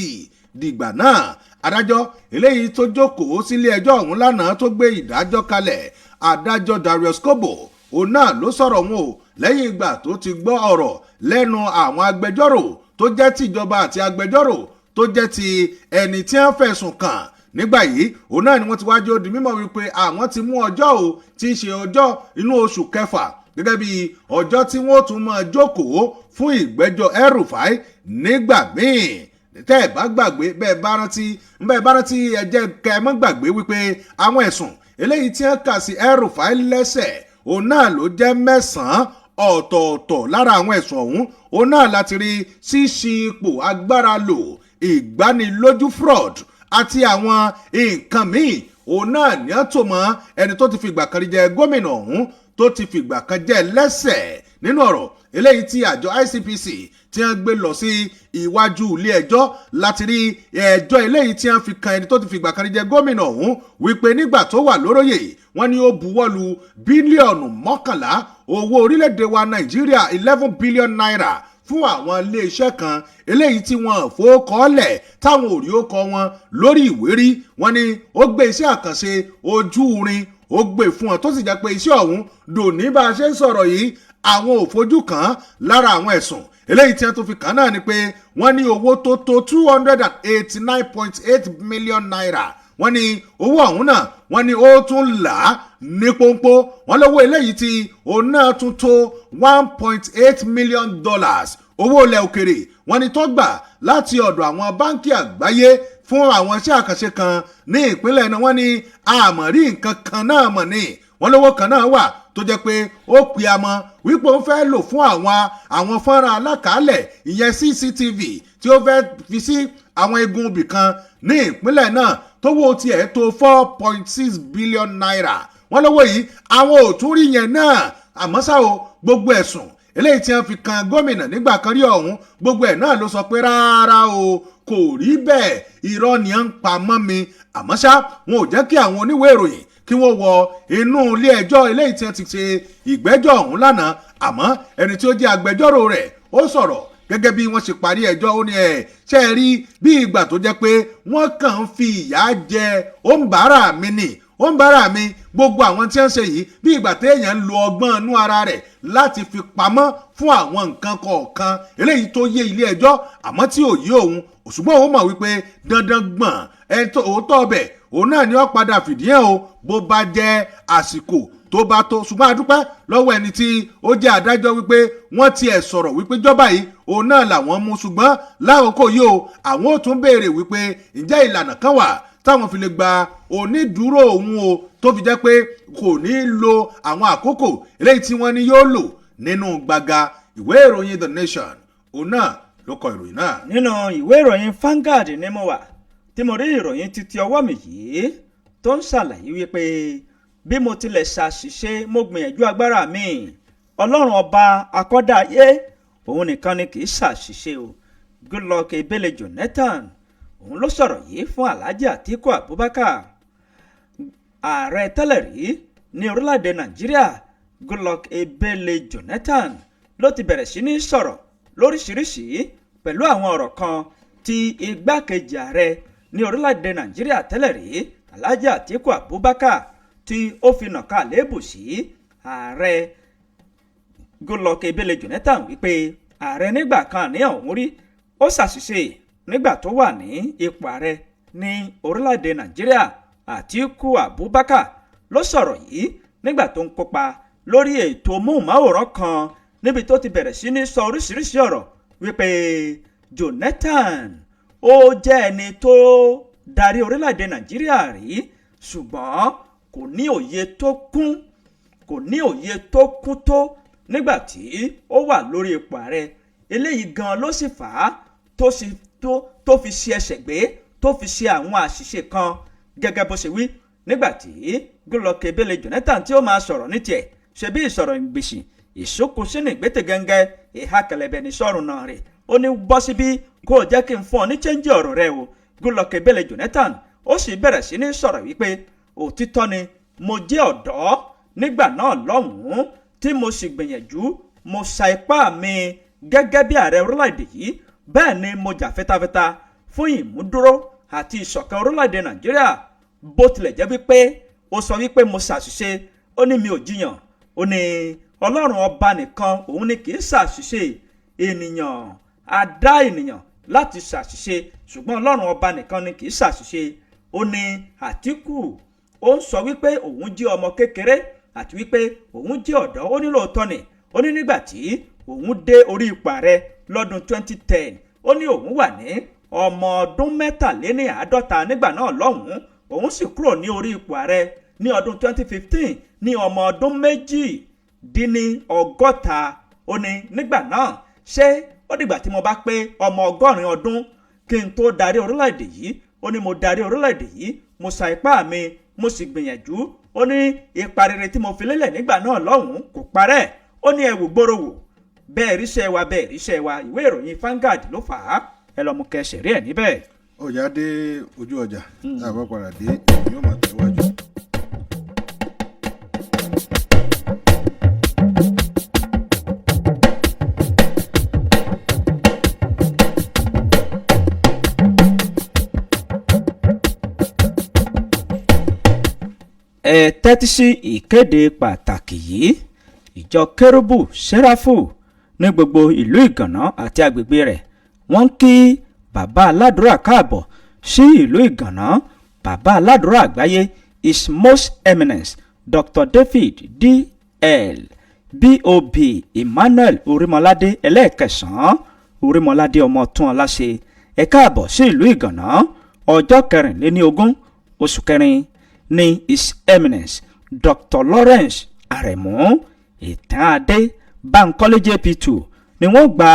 dìgbà náà. Adájọ́ eléyìí tó jókòó sílé ẹjọ́ ọ̀hún lánàá tó gbé ìdájọ́ kalẹ̀, adájọ́ Darius Kobo, òun náà ló sọ̀rọ̀ wọn o lẹ́yìn ìgbà tó ti gbọ́ ọ̀rọ̀ lẹ́nu àwọn agbẹjọ́rò tó jẹ́ tìjọba àti agbẹjọ́rò tó jẹ́ ti ẹni tí wọ́n fẹ̀sùn kàn. Nígbà yìí, òun náà ni wọ́n ti wájú ó di mímọ̀ wípé àwọn ti mú ọjọ́ o tí í ṣe ọjọ́ inú oṣù kẹfà gẹ́gẹ́ bí ọjọ́ tí wọ́n tún máa jókòó fún ìgbẹ́jọ́ El-Rufai nígbà míì. Tẹ́ ẹ̀ bá gbàgbé, bẹ́ẹ̀ bá rántí, ẹ jẹ́ kẹ́ ẹ mọ́ gbàgbé wípé àwọn ẹ̀sùn eléyìí tí wọ́n kà sí El-Rufai lẹ́sẹ̀, òun náà ló jẹ́ mẹ́sàn-án ọ̀tọ̀ọ̀tọ̀. Lára àwọn ẹ̀sùn ọ̀hún, òun náà láti rí ṣíṣí ipò agbára lò, ìgbanilójú, fraud àti àwọn nǹkan míì. Òun náà ní á tò mọ́ ẹni tó ti fìgbà kan rí jẹ gómìnà ọ̀hún, tó ti fìgbà kan jẹ́ lẹ́sẹ̀. Nínú ọ̀rọ̀ eléyìí tí àjọ ICPC tí wọ́n gbé lọ sí iwájú ilé ẹjọ́ láti rí ẹjọ́ eléyìí tí wọ́n fi kan ẹni tó ti fìgbà kan rí jẹ gómìnà ọ̀hún wípé nígbà tó wà lóróyè, wọ́n ní ó buwọ́lu 11 bílíọ̀nù owó orílẹ̀-èdè wa Nàìjíríà, ₦11 billion, fún àwọn iléeṣẹ́ kan eléyìí tí wọ́n fowókọ́lẹ̀ táwọn ò rí ó kọ wọn lórí ìwé rí. Wọ́n ní ó gbé iṣẹ́ àkànṣe ojú irin, ó gbé fún wọn, tó sì jẹ́ pé iṣẹ́ ọ̀hún dòní bá a ṣe ń sọ̀rọ̀ yìí, àwọn ò fojú kàn án. Lára àwọn ẹ̀sùn eléyìí tí wọ́n tún fi kàn náà ni pé wọ́n ní owó tó tó ₦289.8 million. Wọ́n ní owó ọ̀hún náà, wọ́n ní ó tún là á ní pọ́npọ́. Wọ́n lọ́wọ́ eléyìí tí òun náà tún tó $1.8 million owó ilẹ̀ òkèrè, wọ́n ní tó gbà láti ọ̀dọ̀ àwọn báńkì àgbáyé fún àwọn iṣẹ́ àkànṣe kan ní ìpínlẹ̀ náà. Wọ́n ní àmọ̀rí nǹkan kan náà mọ̀ ní. Wọ́n lówó kan náà wà tó jẹ́ pé ó pe amọ̀ wípé ó fẹ́ lò fún àwọn fọ́nrán alákàálẹ̀, ìyẹn CCTV, tí ó fẹ́ fi sí àwọn igun ibì kan ní ìpínlẹ̀ náà, tówó tiẹ̀ tó ₦4.6 billion. Wọ́n lówó yìí, àwọn ò tún rí yẹn náà. Àmọ́ ṣá o, gbogbo ẹ̀sùn eléyìí tí wọ́n fi kan gómìnà nígbà kan rí ọ̀hún, gbogbo ẹ̀ náà ló sọ pé rárá o, kò rí bẹ́ẹ̀, irọ́ ni à ń pa mọ́ mi. Àmọ́ ṣá, wọn ò jẹ́ kí àwọn oníwèé ìròyìn kí wọ́n wọ inú ilé ẹjọ́ eléyìí tí wọ́n ti ṣe ìgbẹ́jọ́ ọ̀hún lánàá. Àmọ́ ẹni tí ó jẹ́ agbẹjọ́rò rẹ̀, ó sọ̀rọ̀ gẹ́gẹ́ bí wọ́n ṣe parí ẹjọ́. Ó ní ẹ̀ ṣe é rí bí ìgbà tó jẹ́ pé wọ́n kàn ń fi ìyà jẹ òǹbàrà mi nì òǹbàrà mi. Gbogbo àwọn tí wọ́n ṣe yìí, bí ìgbà téèyàn ń lo ọgbọ́n inú ara rẹ̀ láti fi pamọ́ fún àwọn nǹkan kọ̀ọ̀kan eléyìí tó yé ilé ẹjọ́ àmọ́ tí ò yé òun. Ṣùgbọ́n òun mọ̀ wípé dandan gbọ̀n ẹ̀ òótọ́ ọbẹ̀ òun náà ni ó padà fìdí ẹ̀ o, bó bá jẹ́ àsìkò tó bá tó. Ṣùgbọ́n a dúpẹ́ lọ́wọ́ ẹni tí ó jẹ́ adájọ́ wípé wọ́n tiẹ̀ sọ̀rọ̀ wípé jọba yìí òun náà làwọn mú. Ṣùgbọ́n lákòókò yìí o, àwọn ò tún béèrè wípé ǹjẹ́ ìlànà kan wà táwọn fi lè gba onídùúró òun o, tó fi jẹ́ pé kò ní lo àwọn àkókò eléyìí tí wọ́n ní yóò lò nínú gbàgà. Ìwé ìròyìn The Nation, òun náà ló kọ ìròyìn náà. Nínú ìwé ìròyìn Vanguard ni mo wà tí mo rí ìròyìn títí ọwọ́ mi yìí tó ń ṣàlàyé wípé bí mo tilẹ̀ ṣàṣìṣe, mo gbìyànjú agbára mi, Ọlọ́run ọba akọ́dá ayé, òun nìkan ni kì í ṣàṣìṣe o. Goodluck Ebele Jonathan, òun ló sọ̀rọ̀ yìí fún Alhaji Atiku Abubakar. Ààrẹ tẹ́lẹ̀ rí ní orílẹ̀-èdè Nàìjíríà, Goodluck Ebele Jonathan, ló ti bẹ̀rẹ̀ sí ní sọ̀rọ̀ lóríṣiríṣi pẹ̀lú àwọn ọ̀rọ̀ kan tí igbákejì ààrẹ ní orílẹ̀-èdè Nàìjíríà tẹ́lẹ̀ rí, Alhaji Atiku Abubakar, tí ó fi nàka àléébù sí ààrẹ Goodluck Ebele Jonathan, wípé ààrẹ nígbà kan ní ọ̀hún rí, ó ṣàṣìṣe nígbà tó wà ní ipò ààrẹ ní orílẹ̀-èdè Nàìjíríà. Atiku Abubakar ló sọ̀rọ̀ yìí nígbà tó ń kópa lórí ètò móhùnmáwòrán kan, níbi tó ti bẹ̀rẹ̀ sí ní sọ oríṣiríṣi ọ̀rọ̀ wípé Jonathan, ó jẹ́ ẹni tó darí orílẹ̀-èdè Nàìjíríà rí, ṣùgbọ́n kò ní òye tó kún, kò ní òye tó kún tó nígbà tí ó wà lórí ipò ààrẹ. Eléyìí gan ló sì fà á tó sì tó fi ṣe ẹsẹ̀ gbé, tó fi ṣe àwọn àṣìṣe kan, gẹ́gẹ́ bó ṣe wí. Nígbà tí Goodluck Ebele Jonathan tí ó máa sọ̀rọ̀ ní tiẹ̀, ṣe bí ìsọ̀rọ̀ ìgbèsì ìsókun sínú ìgbésẹ̀ gẹ́gẹ́ ìhà kẹlẹ̀bẹ̀ ní sọ́run náà rè. Ó ní bọ́ síbí kó o jẹ́ kí n fún ọ ní change ọ̀rọ̀ rẹ o. Goodluck Ebele Jonathan, ó sì bẹ̀rẹ̀ sí ní sọ̀rọ̀ wípé òtítọ́ ni mo jẹ́ ọ̀dọ́ nígbà náà lọ́hùn-ún, tí mo sì gbìyànjú, mo sa ipá mi gẹ́gẹ́ bí ààrẹ orílẹ̀-èdè yìí. Bẹ́ẹ̀ ni mo jà fitafita fún ìmúdúró àti ìṣọ̀kan orílẹ̀-èdè Nàìjíríà. Bó tilẹ̀ jẹ́ wípé ó sọ wípé mo ṣàṣìṣe, ó ní mi ò jiyàn. Ó ní Ọlọ́run ọba nìkan òun ni kì í ṣàṣìṣe. Ènìyàn á dá ènìyàn láti ṣàṣìṣe, ṣùgbọ́n Ọlọ́run ọba nìkan ni kì í ṣàṣìṣe. Ó ní Àtíkù ó ń sọ wípé òun jẹ́ ọmọ kékeré àti wípé òun jẹ́ ọ̀dọ́. Ó ní lóòótọ́ ni. Ó ní nígbà tí òun dé orí ipò ààrẹ lọ́dún 2010, ó ní òun wà ní ọmọ ọdún 53 nígbà náà lọ́hùn-ún. Òun sì kúrò ní orí ipò ààrẹ ní ọdún 2015 ní ọmọ ọdún 68. Ó ní nígbà náà, ṣé ó dìgbà tí mo bá pé ọmọ 80 ọdún kí n tó darí orílẹ̀-èdè yìí? Ó ní mo darí orílẹ̀-èdè yìí, mo sa ipá mi, mo sì gbìyànjú. Ó ní ipa rere tí mo fi lélẹ̀ nígbà náà lọ́hùn-ún kò parẹ́. Ó ní ẹ wò gbòòrò wò bẹ́ẹ̀ ríṣẹ́ wa, bẹ́ẹ̀ ríṣẹ́ wa. Ìwé ìròyìn Vanguard ló fà á, ẹ lọ́ọ́ mú kẹsẹ̀ rí ẹ̀ níbẹ̀. Ọjà dé ojú ọjà, tá a bá padà dé, èmi yóò máa tẹ̀wájú. Ẹ tẹ́tí sí ìkéde pàtàkì yìí. Ìjọ Kérúbù Sẹ́ráfù ní gbogbo ìlú Ìgànná àti agbègbè rẹ̀, wọ́n ń kí bàbá aládùúrà káàbọ̀ sí ìlú Ìgànná. Bàbá Aládùúrà Àgbáyé, His Most Eminence Dr. David D.L. Bob Emmanuel Orímọládé ẹlẹ́ẹ̀kẹsàn-án, Orímọládé ọmọ tún ọlá ṣe. Ẹ káàbọ̀ sí ìlú Ìgànná. Ọjọ́ 24 oṣù kẹrin ní His Eminence Dr. Lawrence Aremu Ìtàn Bankole JP2 ni wọ́n gba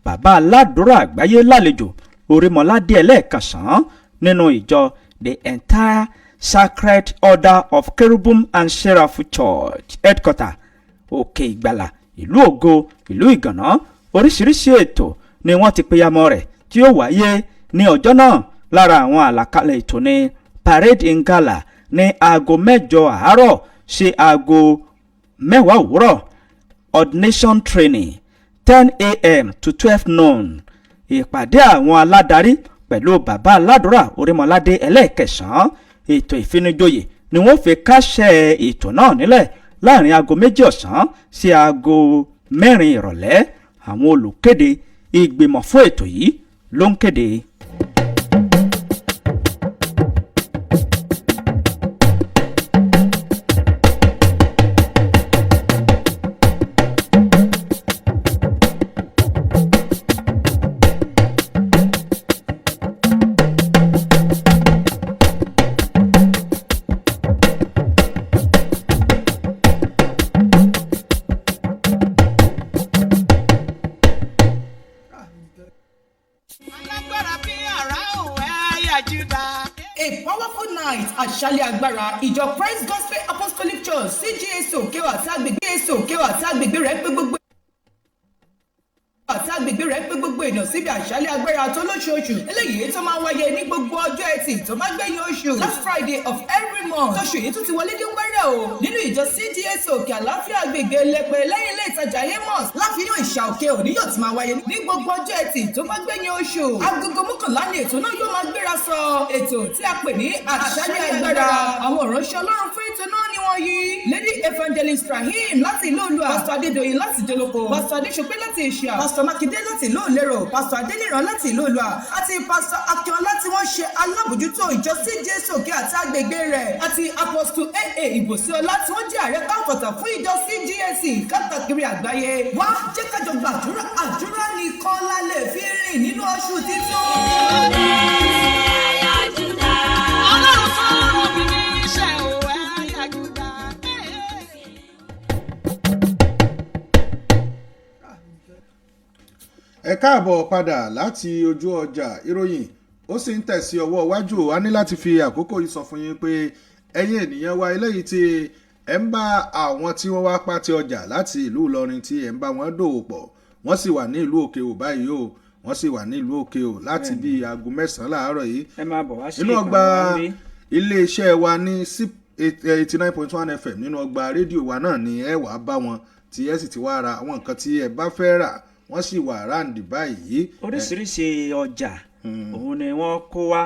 Bàbá Aládùúrà Àgbáyé lálejò, Orímọládé ẹlẹ́ẹ̀kẹsàn-án, nínú ìjọ The Entire Sacred Order of Cherubim and Seraphim Church Headquarter, Òkè Ìgbàlà, ìlú Ògo, ìlú Ìgànná. Oríṣiríṣi ètò ni wọ́n ti peyamọ́ rẹ̀ tí ó wáyé ní ọjọ́ náà. Lára àwọn àlàkalẹ̀ ètò ní parade in gala ní aago 8 àárọ̀ sí aago 10 òwúrọ̀, ordination training 10 a.m. to 12 noon, ìpàdé àwọn aládarí pẹ̀lú Bàbá Aládùúrà Orímọládé ẹlẹ́ẹ̀kẹsàn-án. Ètò ìfinijoyè ni wọ́n fi kásẹ̀ ètò náà nílẹ̀ láàrin aago 2 ọ̀sán sí aago 4 ìrọ̀lẹ́. Àwọn olùkéde, ìgbìmọ̀ fún ètò yìí ló ń kéde. Alágbára bí àrá òun ẹ̀yà Júdà. A powerful night, àṣálẹ̀ agbára. Ìjọ Christ Gospel Apostolic Church, CGAC, Òkèwà àti agbègbè Òkèwà àti agbègbè rẹ̀ pé gbogbo àti agbègbè rẹ̀ pé gbogbo èèyàn síbi àṣálẹ̀ agbára tó lóṣooṣù eléyìí tó máa ń wáyé ní gbogbo ọjọ́ Ẹtì tó máa gbẹ̀yìn oṣù, last Friday of every month. Tóṣù yìí tún ti wọlé dé wẹ́rẹ́ o, nínú ìjọ CGAC Òkè Àlàáfíà, agbègbè Lẹ́pẹ́, lẹ́yìn ilé ìtajà Amos, láfihàn ìṣà òkè òní, yóò ti máa wáyé ní gbogbo ọjọ́ Ẹtì tó máa gbẹ̀yìn oṣù. Agogo 11 ni ètò náà yóò máa gbéra sọ. Ètò tí a pè ní àṣálẹ̀ agbára, àwọn ìránṣẹ́ Ọlọ́run fún ètò náà ni wọ́n yìí: Lady Evangelist Rahim láti ìlú Olúwa, Pastor Adédọ̀yìn láti Joloko, Pastor Adéṣopé láti Ìṣíà, Pastor Mákindé láti ìlú Òlérò, Pastor Adéníran láti ìlú Olúwa àti Pastor Akínọlá tí wọ́n ṣe alábòjútó ìjọ CGAC Òkè àti agbègbè rẹ̀, àti Apostle aa Ìbòsíọlá tí wọ́n jẹ́ ààrẹ káfọ̀tà fún ìjọ CGAC káàkiri àgbáyé. Wá jẹ́ kájọ gbàdúrà. Àdúrà nìkan la lè fi rìn nínú oṣù títún. Ọlọ́run tó rán mi ní iṣẹ́ o ẹ̀yà Júdà. Ẹ káàbọ̀ padà láti ojú ọjà. Ìròyìn ó sì ń tẹ̀sí ọwọ́ iwájú. A ní láti fi àkókò yìí sọ fún yín pé ẹ̀yin ènìyàn wa eléyìí tí ẹ̀ ń bá àwọn tí wọ́n wá pàtẹ ọjà láti ìlú Ìlọrin, tí ẹ̀ ń bá wọn dòwò pọ̀, wọ́n sì wà ní ìlú Òkè Ò báyìí o. Wọ́n sì wà ní ìlú Òkè Ò láti bíi aago 9 láàárọ̀ yìí Ẹ máa bọ̀ wá sí nínú ìkànnì ọgbà wa níbí. iléeṣẹ́ wa ní 89.1 FM, nínú ọgbà rédíò wa náà ni ẹ wàá bá wọn tí ẹ sì ti wá ra àwọn nǹkan tí ẹ bá fẹ́ rà. Wọ́n sì wà round báyìí. Oríṣiríṣi ọjà òun ni wọ́n kó wá.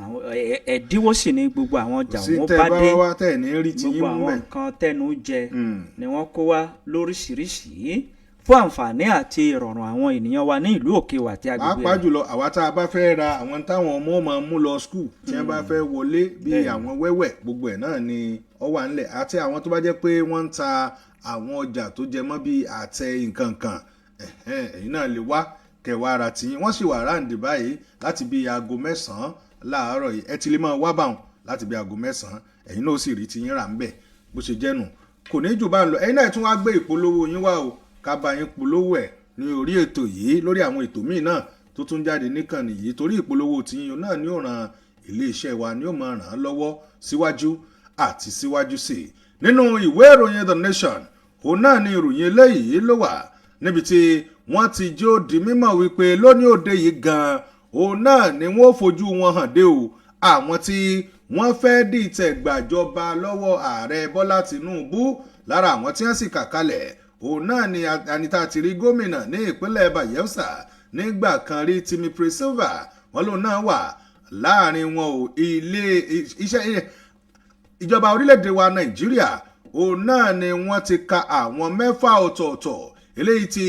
Àwọn ẹ̀dínwó sì ni gbogbo àwọn ọjà Sí òun tẹ́ bá ẹ bá dé. wá wá tẹ́ ẹ̀ ní rí ti yín Gbogbo mú àwọn bẹ̀. nǹkan tẹnu jẹ ni wọ́n kó wá lóríṣiríṣi fún àǹfààní àti ìrọ̀rùn àwọn ènìyàn wa ní ìlú Òkè Òwà àti agbègbè Pàápàá rẹ̀. jùlọ àwa tá a bá fẹ́ ra àwọn táwọn ọmọ máa mú lọ school tí wọ́n bá fẹ́ wọlé, bí àwọn wẹ́wẹ́, gbogbo ẹ̀ náà ni ó wà ńlẹ̀, àti àwọn tó bá jẹ́ pé wọ́n ń ta àwọn ọjà tó jẹ mọ́ bíi àtẹ nǹkan kan, ẹ̀hẹ́n, ẹ̀yin náà lè wá kẹwàá ara tiyín. Wọ́n sì wà round báyìí láti bí aago 9 láàárọ̀ yìí. Ẹ ti lè máa wá báwọn láti bí aago 9, ẹ̀yin náà ó sì rí tiyín rà ńbẹ̀. Bó ṣe jẹ́ nù, kò ní jù bá ń lọ. Ẹ̀yin náà tún wá gbé ìpolówó yín wá o, ká bá yín polówó ẹ̀ ní orí ètò yìí, lórí àwọn ètò míì náà tó tún jáde níkànnì yìí, torí ìpolówó tiyín náà ní ó ràn iléeṣẹ́ wa, ní ó máa ràn án lọ́wọ́ síwájú àti síwájú sí i. Nínú ìwé ìròyìn The Nation, òun náà ni ìròyìn eléyìí ló wà, níbi tí wọ́n ti jó di mímọ̀ wípé lónìí òde yìí gan-an òun náà ni wọ́n fojú wọn hàn dé o, àwọn tí wọ́n fẹ́ dìtẹ̀ gbàjọba lọ́wọ́ Ààrẹ Bọ́lá Tìǹbù. Lára àwọn tí wọ́n sì kà kalẹ̀, òun náà ni anita ti rí gómìnà ní ìpínlẹ̀ Bayelsa nígbà kan rí, Timipre Sylva. Wọn lòun náà wà láàrin wọn o. Ilé iṣẹ́ ìjọba orílẹ̀-èdè wa Nàìjíríà, òun náà ni wọ́n ti ka àwọn mẹ́fà ọ̀tọ̀ọ̀tọ̀ eléyìí tí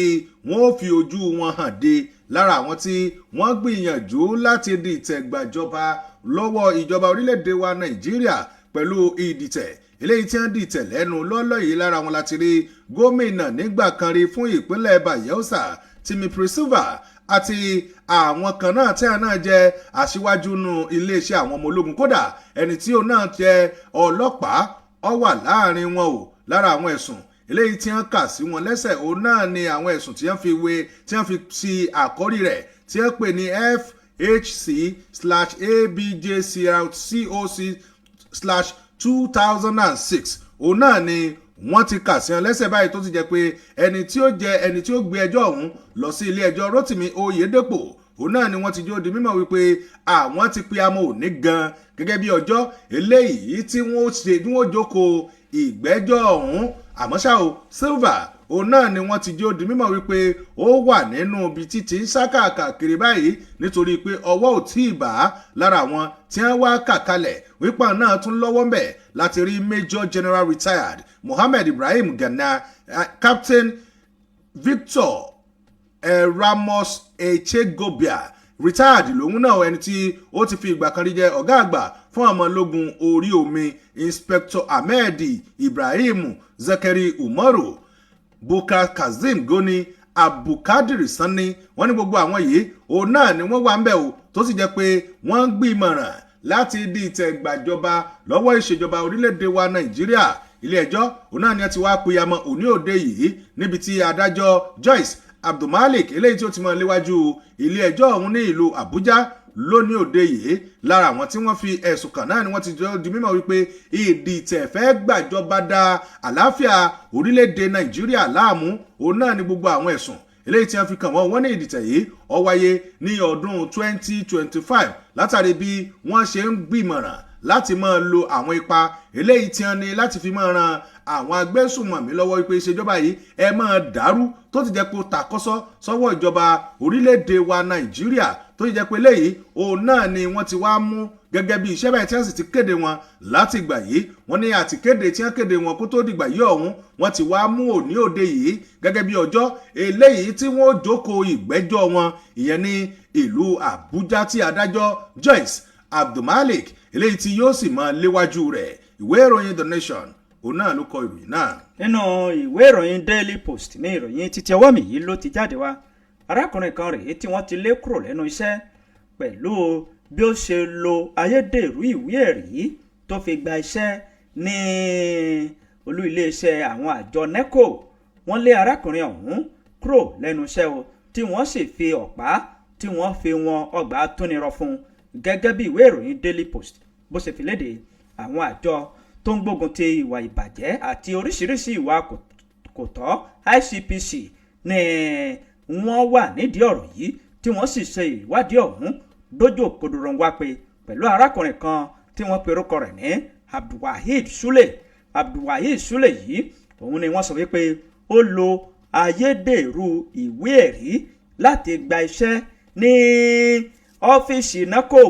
wọ́n ó fi ojú wọn hàn dé lára àwọn tí wọ́n gbìyànjú láti dìtẹ̀ gbàjọba. Lọ́wọ́ ìjọba orílẹ̀-èdè wa Nàìjíríà pẹ̀lú ìdìtẹ̀ eléyìí tí wọ́n dìtẹ̀ lẹ́nu lọ́lọ́ yìí, lára wọn láti rí gómìnà nígbà kan rí fún ìpínlẹ̀ Bayelsa, Timipre Sylva, àti àwọn kan náà tí àwọn náà jẹ́ aṣíwájú nù iléeṣẹ́ àwọn ọmọ ológun. Kódà, ẹni tí òun náà jẹ́ ọlọ́pàá ọ wà láàrin wọn o. Lára àwọn ẹ̀sùn eléyìí tí wọ́n kà sí wọn lẹ́sẹ̀, òun náà ni àwọn ẹ̀sùn tí wọ́n fi wé, tí wọ́n fi sí àkórí rẹ̀ tí wọ́n pè ní FHC/ABJCRCOC/2006. Òun náà ni wọ́n ti kà sí wọn lẹ́sẹ̀ báyìí, tó ti jẹ́ pé ẹni tí ó jẹ ẹni tí ó gbé ẹjọ́ ọ̀hún lọ sí ilé ẹjọ́, Rotimi Oyedepo, òun náà ni wọ́n ti jó di mímọ̀ wípé àwọn ti pe amọ̀ òní gan gẹ́gẹ́ bí ọjọ́ eléyìí tí wọ́n ṣe tí wọ́n jókòó ìgbẹ́jọ́ ọ̀hún. Àmọ́ ṣá o, Sylva, òun náà ni wọ́n ti jó di mímọ̀ wípé ó wà nínú ibi títí ń sá káàkiri báyìí, nítorí pé ọwọ́ ò tí ì bá. Lára àwọn tí wọ́n wá kà kalẹ̀ wípé náà tún lọ́wọ́ ń bẹ̀ láti rí Major General retired Mohammed Ibrahim Gana, Captain Victor Ramos Echegobia, retired lòun náà, ẹni tí ó ti fi ìgbà kan rí jẹ́ ọ̀gá àgbà fún àwọn ológun orí omi, Inspector Ahmed Ibrahim, Zakari Umaru, Bukar Kazeem Goni, Abdulkadir Sanni. Wọ́n ní gbogbo àwọn yìí, òun náà ni wọ́n wà ń bẹ̀ o, tó sì jẹ́ pé wọ́n ń gbìmọ̀ràn láti di ìtẹ̀gbàjọba lọ́wọ́ ìṣèjọba orílẹ̀-èdè wa Nàìjíríà. Ilé ẹjọ́, òun náà ni ẹ ti wá pìyàmọ́ òní òde yìí, níbi tí adájọ́ Joyce Abdulmalik eléyìí tí ó ti mọ léwájú ilé ẹjọ́ ọ̀hún ní ìlú Àbújá lónìí òde yìí. Lára àwọn tí wọ́n fi ẹ̀sùn kàn náà ni wọ́n ti jọ di mímọ̀ wípé ìdìtẹ̀ fẹ́ gbàjọba da àlàáfíà orílẹ̀-èdè Nàìjíríà láàmú, òun náà ni gbogbo àwọn ẹ̀sùn eléyìí tí wọ́n fi kàn wọ́n. Wọ́n ní ìdìtẹ̀ yìí ó wáyé ní ọdún 2025, látàrí bí wọ́n ṣe ń gbìmọ̀ràn láti máa lo àwọn ipa eléyìí tí wọ́n ní láti fi máa ran àwọn agbésùnmọ̀mí lọ́wọ́, wípé ìṣèjọba yìí ẹ máa dàrú, tó ti jẹ́ pé ó takọ́sọ́ sọ́wọ́ ìjọba orílẹ̀-èdè wa Nàìjíríà, tó ti jẹ́ pé eléyìí, òun náà ni wọ́n ti wá mú gẹ́gẹ́ bí iṣẹ́ báyìí, tí wọ́n sì ti kéde wọn láti ìgbà yìí. Wọ́n ní àti kéde tí wọ́n kéde wọn kó tó dìgbà yìí ọ̀hún, wọ́n ti wá mú òní òde yìí gẹ́gẹ́ bí ọjọ́ eléyìí tí wọ́n jókòó ìgbẹ́jọ́ wọn, ìyẹn ní ìlú Àbújá, tí adájọ́ Joyce Abdulmalik eléyìí tí yóò sì máa léwájú rẹ̀. Ìwé ìròyìn The Nation, òun náà ló kọ ìròyìn náà. Nínú ìwé ìròyìn Daily Post ní ìròyìn títí ọwọ́ mi yìí ló ti jáde wá. Arákùnrin kan rèé tí wọ́n ti lé kúrò lẹ́nu iṣẹ́ pẹ̀lú bí ó ṣe lo ayédèrú ìwé ẹ̀rí tó fi gba iṣẹ́ ní olú iléeṣẹ́ àwọn àjọ NECO. Wọ́n lé arákùnrin ọ̀hún kúrò lẹ́nu iṣẹ́ o, tí wọ́n sì fi ọ̀pá tí wọ́n fi wọn ọgbà tónirọ fún un, gẹ́gẹ́ bí ìwé ìròyìn Daily Post bó ṣe fi léde. Àwọn àjọ tó ń gbógun ti ìwà ìbàjẹ́ àti oríṣiríṣi ìwà kò tọ́, ICPC, ní wọ́n wà nídìí ọ̀rọ̀ yìí, tí wọ́n sì ṣe ìwádìí ọ̀hún dójú òkodoro wá pé pẹ̀lú arákùnrin kan tí wọ́n pe orúkọ rẹ̀ ní Abdulwaheed Sule. Abdulwaheed Sule yìí, òun ni wọ́n sọ wípé ó lo ayédèrú ìwé ẹ̀rí láti gba iṣẹ́ ní ọ́fíìsì NECO,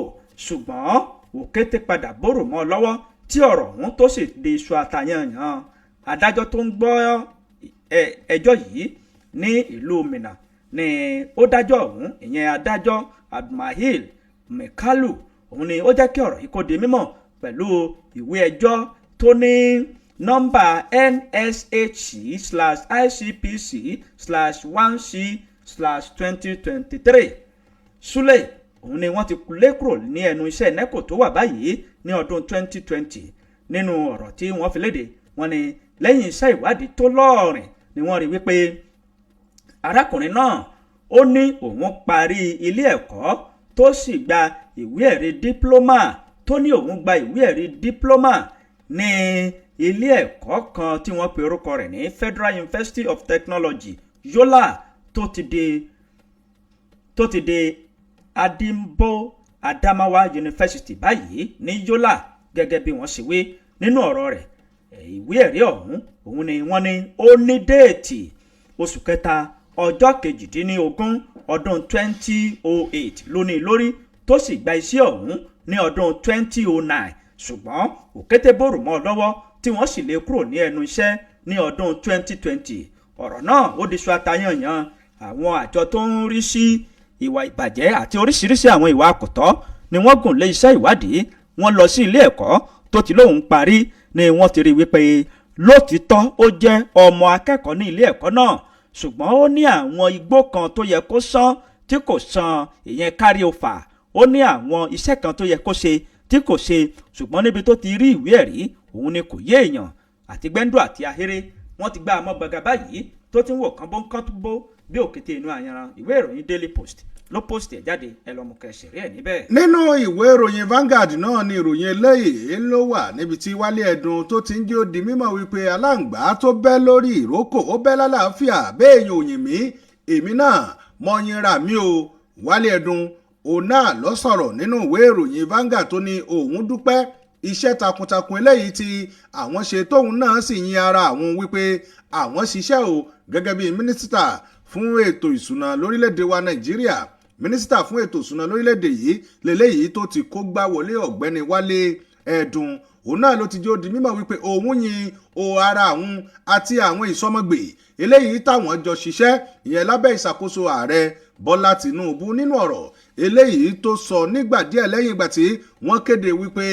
ṣùgbọ́n òkété padà bórò mọ́ ọ lọ́wọ́, tí ọ̀rọ̀ ọ̀hún tó sì di iṣu àtàyànyàn. Adájọ́ tó ń gbọ́ ẹjọ́ yìí ní ìlú Minna ni ó dájọ́ ọ̀hún, ìyẹn adájọ́ Abdulmahil Mekalu. Òun ni ó jẹ́ kí ọ̀rọ̀ yìí kó di mímọ̀ pẹ̀lú ìwé ẹjọ́ tó ní nọ́mbà NSHC/ICPC/1C/2023. Sule, òun ni wọ́n ti lé kúrò ní ẹnu iṣẹ́ NECO tó wà báyìí ní ọdún 2020. Nínú ọ̀rọ̀ tí wọ́n fi léde, wọ́n ní lẹ́yìn iṣẹ́ ìwádìí tó lọ́ọ̀rìn ni wọ́n rí wípé arákùnrin náà, ó ní òun parí ilé ẹ̀kọ́ tó sì gba ìwé ẹ̀rí diploma, tó ní òun gba ìwé ẹ̀rí diploma ní ilé ẹ̀kọ́ kan tí wọ́n pe orúkọ rẹ̀ ní Federal University of Technology Yola, tó ti di Modibbo Adamawa University báyìí ní Yola, gẹ́gẹ́ bí wọ́n ṣe wí nínú ọ̀rọ̀ rẹ̀. Ìwé ẹ̀rí ọ̀hún, òun ni wọ́n ní ó ní date oṣù kẹta, ọjọ́ 18, ọdún 2008 lóní lórí, tó sì gba iṣẹ́ ọ̀hún ní ọdún 2009, ṣùgbọ́n òkété bòrò mọ́ ọ lọ́wọ́, tí wọ́n sì lé kúrò ní ẹnu iṣẹ́ ní ọdún 2020. Ọ̀rọ̀ náà ó di sọ àtayànyàn. Àwọn àjọ tó ń rí sí ìwà ìbàjẹ́ àti oríṣiríṣi àwọn ìwà àkùtọ́ Ni wọ́n gùn lé iṣẹ́ ìwádìí. Wọ́n lọ sí ilé ẹ̀kọ́ tó ti lóun parí, ni wọ́n ti rí wípé lótìtọ́ ó jẹ́ ọmọ akẹ́kọ̀ọ́ ní ilé ẹ̀kọ́ náà, ṣùgbọ́n ó ní àwọn igbó kan tó yẹ kó san tí kò san, ìyẹn carry over. Ó ní àwọn iṣẹ́ kan tó yẹ kó ṣe tí kò ṣe, ṣùgbọ́n níbi tó ti rí ìwé ẹ̀rí òun ni kò yé èèyàn. Àti gbẹ́ndò àti ahéré, wọ́n ti gbá a mọ́ gbàgà báyìí tó ti ń wò kán bó ń kán tó bó bí òkété inú ayanran. Ìwé ìròyìn Daily Post ló post ẹ̀ jáde. Ẹ lọ́mú kẹsìrì ẹ̀ níbẹ̀. Nínú ìwé ìròyìn Vanguard náà ni ìròyìn eléyìí ló wà, níbi tí Wálé Ẹ̀dùn tó ti ń jẹ́ ó di mímọ̀ wípé aláǹgbá tó bẹ́ lórí ìrókò, ó bẹ́ lálàáfíà. Béèyàn òyìn mí, èmi náà mọyìn ra mi o. Wálé Ẹ̀dùn òun náà ló sọ̀rọ̀ nínú ìwé ìròyìn Vanguard, tó ní òun dúpẹ́ iṣẹ́ takuntakun eléyìí tí àwọn ṣe, tóun náà sì yin ara àwọn wípé àwọn ṣiṣẹ́ o gẹ́gẹ́ bí mínísítà fún ètò ìṣúná lórílẹ̀‐èdè wa Nàìjíríà. Mínísítà fún ètò ìṣúná lórílẹ̀‐èdè yìí lélẹ́yìí tó ti kó gbá wọlé, Ọ̀gbẹ́ni Wálé Ẹ̀dùn, òun náà ló ti jẹ́ ó di mímọ̀ wípé òun yin o ara òun àti àwọn ìsọmọgbè eléyìí táwọn jọ ṣiṣẹ́, ìyẹn lábẹ́ ìṣàkóso Ààrẹ Bọ́lá Tìǹbù. Nínú ọ̀rọ̀ eléyìí tó sọ nígbà díẹ̀ lẹ́yìn ìgbà tí wọ́n kéde wípé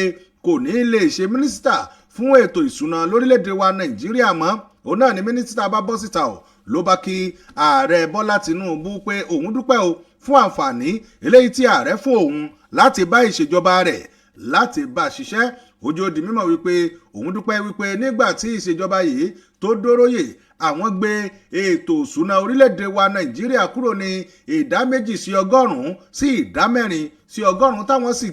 kò ní lè ṣe mínísítà fún ètò ìṣúná lórílẹ̀‐èdè wa Nàìjíríà mọ́, òun náà ni mínísítà bá bọ́ síta o, ló bá kí Ààrẹ Bọ́lá Tìǹbù pé òun dúpẹ́ o fún àǹfààní eléyìí tí ààrẹ fún òun láti bá ìṣèjọba rẹ̀ láti bá ṣiṣẹ́. Ojú ó di mímọ̀ wípé òun dúpẹ́ wípé nígbà tí ìṣèjọba yìí tó dóróyè, àwọn gbé ètò òṣùnà orílẹ̀-èdè wa Nàìjíríà kúrò ní ìdá 2 sí 100 sí ìdá 4 sí 100, táwọn sì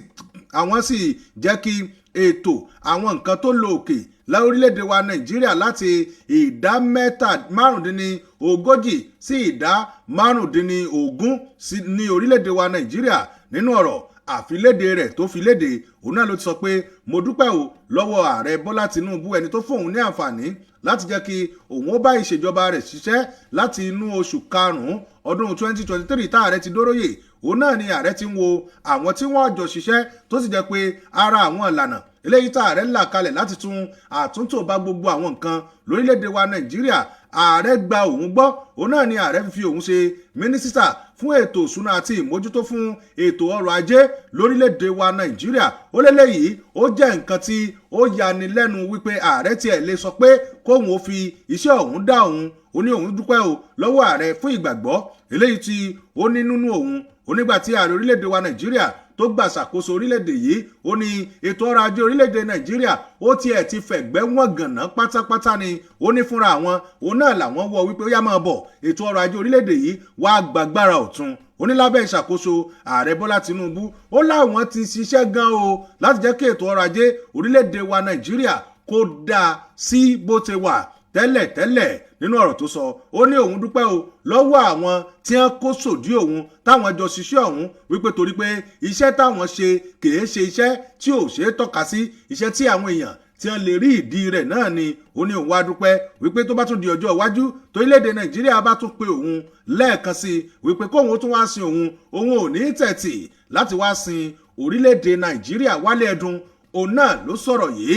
àwọn sì jẹ́ kí ètò àwọn nǹkan tó lọ òkè lórílẹ̀-èdè wa Nàìjíríà láti ìdá mẹ́ta 35 sí ìdá 15 ní orílẹ̀-èdè wa Nàìjíríà. Nínú ọ̀rọ̀ àfiléde rẹ̀ tó fi léde, òun náà ló ti sọ pé mo dúpẹ́ o lọ́wọ́ Ààrẹ Bọ́lá Tinubu, ẹni tó fún òun ní àǹfààní láti jẹ́ kí òun ó bá ìṣèjọba rẹ̀ ṣiṣẹ́ láti inú oṣù karùn-ún ọdún 2023 tá ààrẹ ti dóróyè. Òun náà ni ààrẹ ti ń wo àwọn tí wọ́n jọ ṣiṣẹ́, tó sì jẹ́ pé ara àwọn ìlànà eléyìí tá ààrẹ là kalẹ̀ láti tún àtúntò bá gbogbo àwọn nǹkan lórílẹ̀‐èdè wa Nàìjíríà, ààrẹ gba òun gbọ́. Òun náà ni ààrẹ fi òun ṣe mínísítà fún ètò òṣùnà àti ìmójútó fún ètò ọrọ̀ ajé lórílẹ̀‐èdè wa Nàìjíríà. Ó lélẹ́yìí, ó jẹ́ nǹkan tí ó yani lẹ́nu wípé ààrẹ tiẹ̀ lè sọ pé kóun ó fi iṣẹ́ òun dá òun. Ó ní òun dúpẹ́ o lọ́wọ́ ààrẹ fún ìgbàgbọ́ eléyìí tí ó ní nínú òun. Onígbà tí ààrẹ orílẹ̀-èdè wa Nàìjíríà tó gbà ṣàkóso orílẹ̀-èdè yìí, ó ní ètò ọrọ̀ ajé orílẹ̀-èdè Nàìjíríà ó tiẹ̀ ti fẹ̀gbẹ́ wọ̀n gànà pátápátá ni. Ó ní fúnra àwọn òun náà làwọn wọ wípé ó yá, máa bọ̀, ètò ọrọ̀ ajé orílẹ̀-èdè yìí wàá gbàgbára ọ̀tun. Ó ní lábẹ́ ìṣàkóso Ààrẹ Bọ́lá Tinubu, ó láwọn ti ṣiṣẹ́ gan o láti jẹ́ kí ètò ọrọ̀ ajé orílẹ̀-èdè wa Nàìjíríà kó dáa sí bó ti wà tẹ́lẹ̀tẹ́lẹ̀. Nínú ọ̀rọ̀ tó sọ, ó ní òun dúpẹ́ o lọ́wọ́ àwọn tí wọ́n kó sòdí òun táwọn jọ ṣiṣẹ́ ọ̀hún, wípé torí pé iṣẹ́ táwọn ṣe kìí ṣe iṣẹ́ tí ò ṣeé tọ́ka sí, iṣẹ́ tí àwọn èèyàn tí wọ́n lè rí ìdí rẹ̀ náà ni. Ó ní òun wá dúpẹ́ wípé tó bá tún di ọjọ́ iwájú torílẹ̀-èdè Nàìjíríà bá tún pe òun lẹ́ẹ̀kan sí i wípé kóun ó tún wá sin òun, òun ò ní tẹ̀tì láti wá sin orílẹ̀-èdè Nàìjíríà. Wálé Ẹ̀dùn òun náà ló sọ̀rọ̀ yìí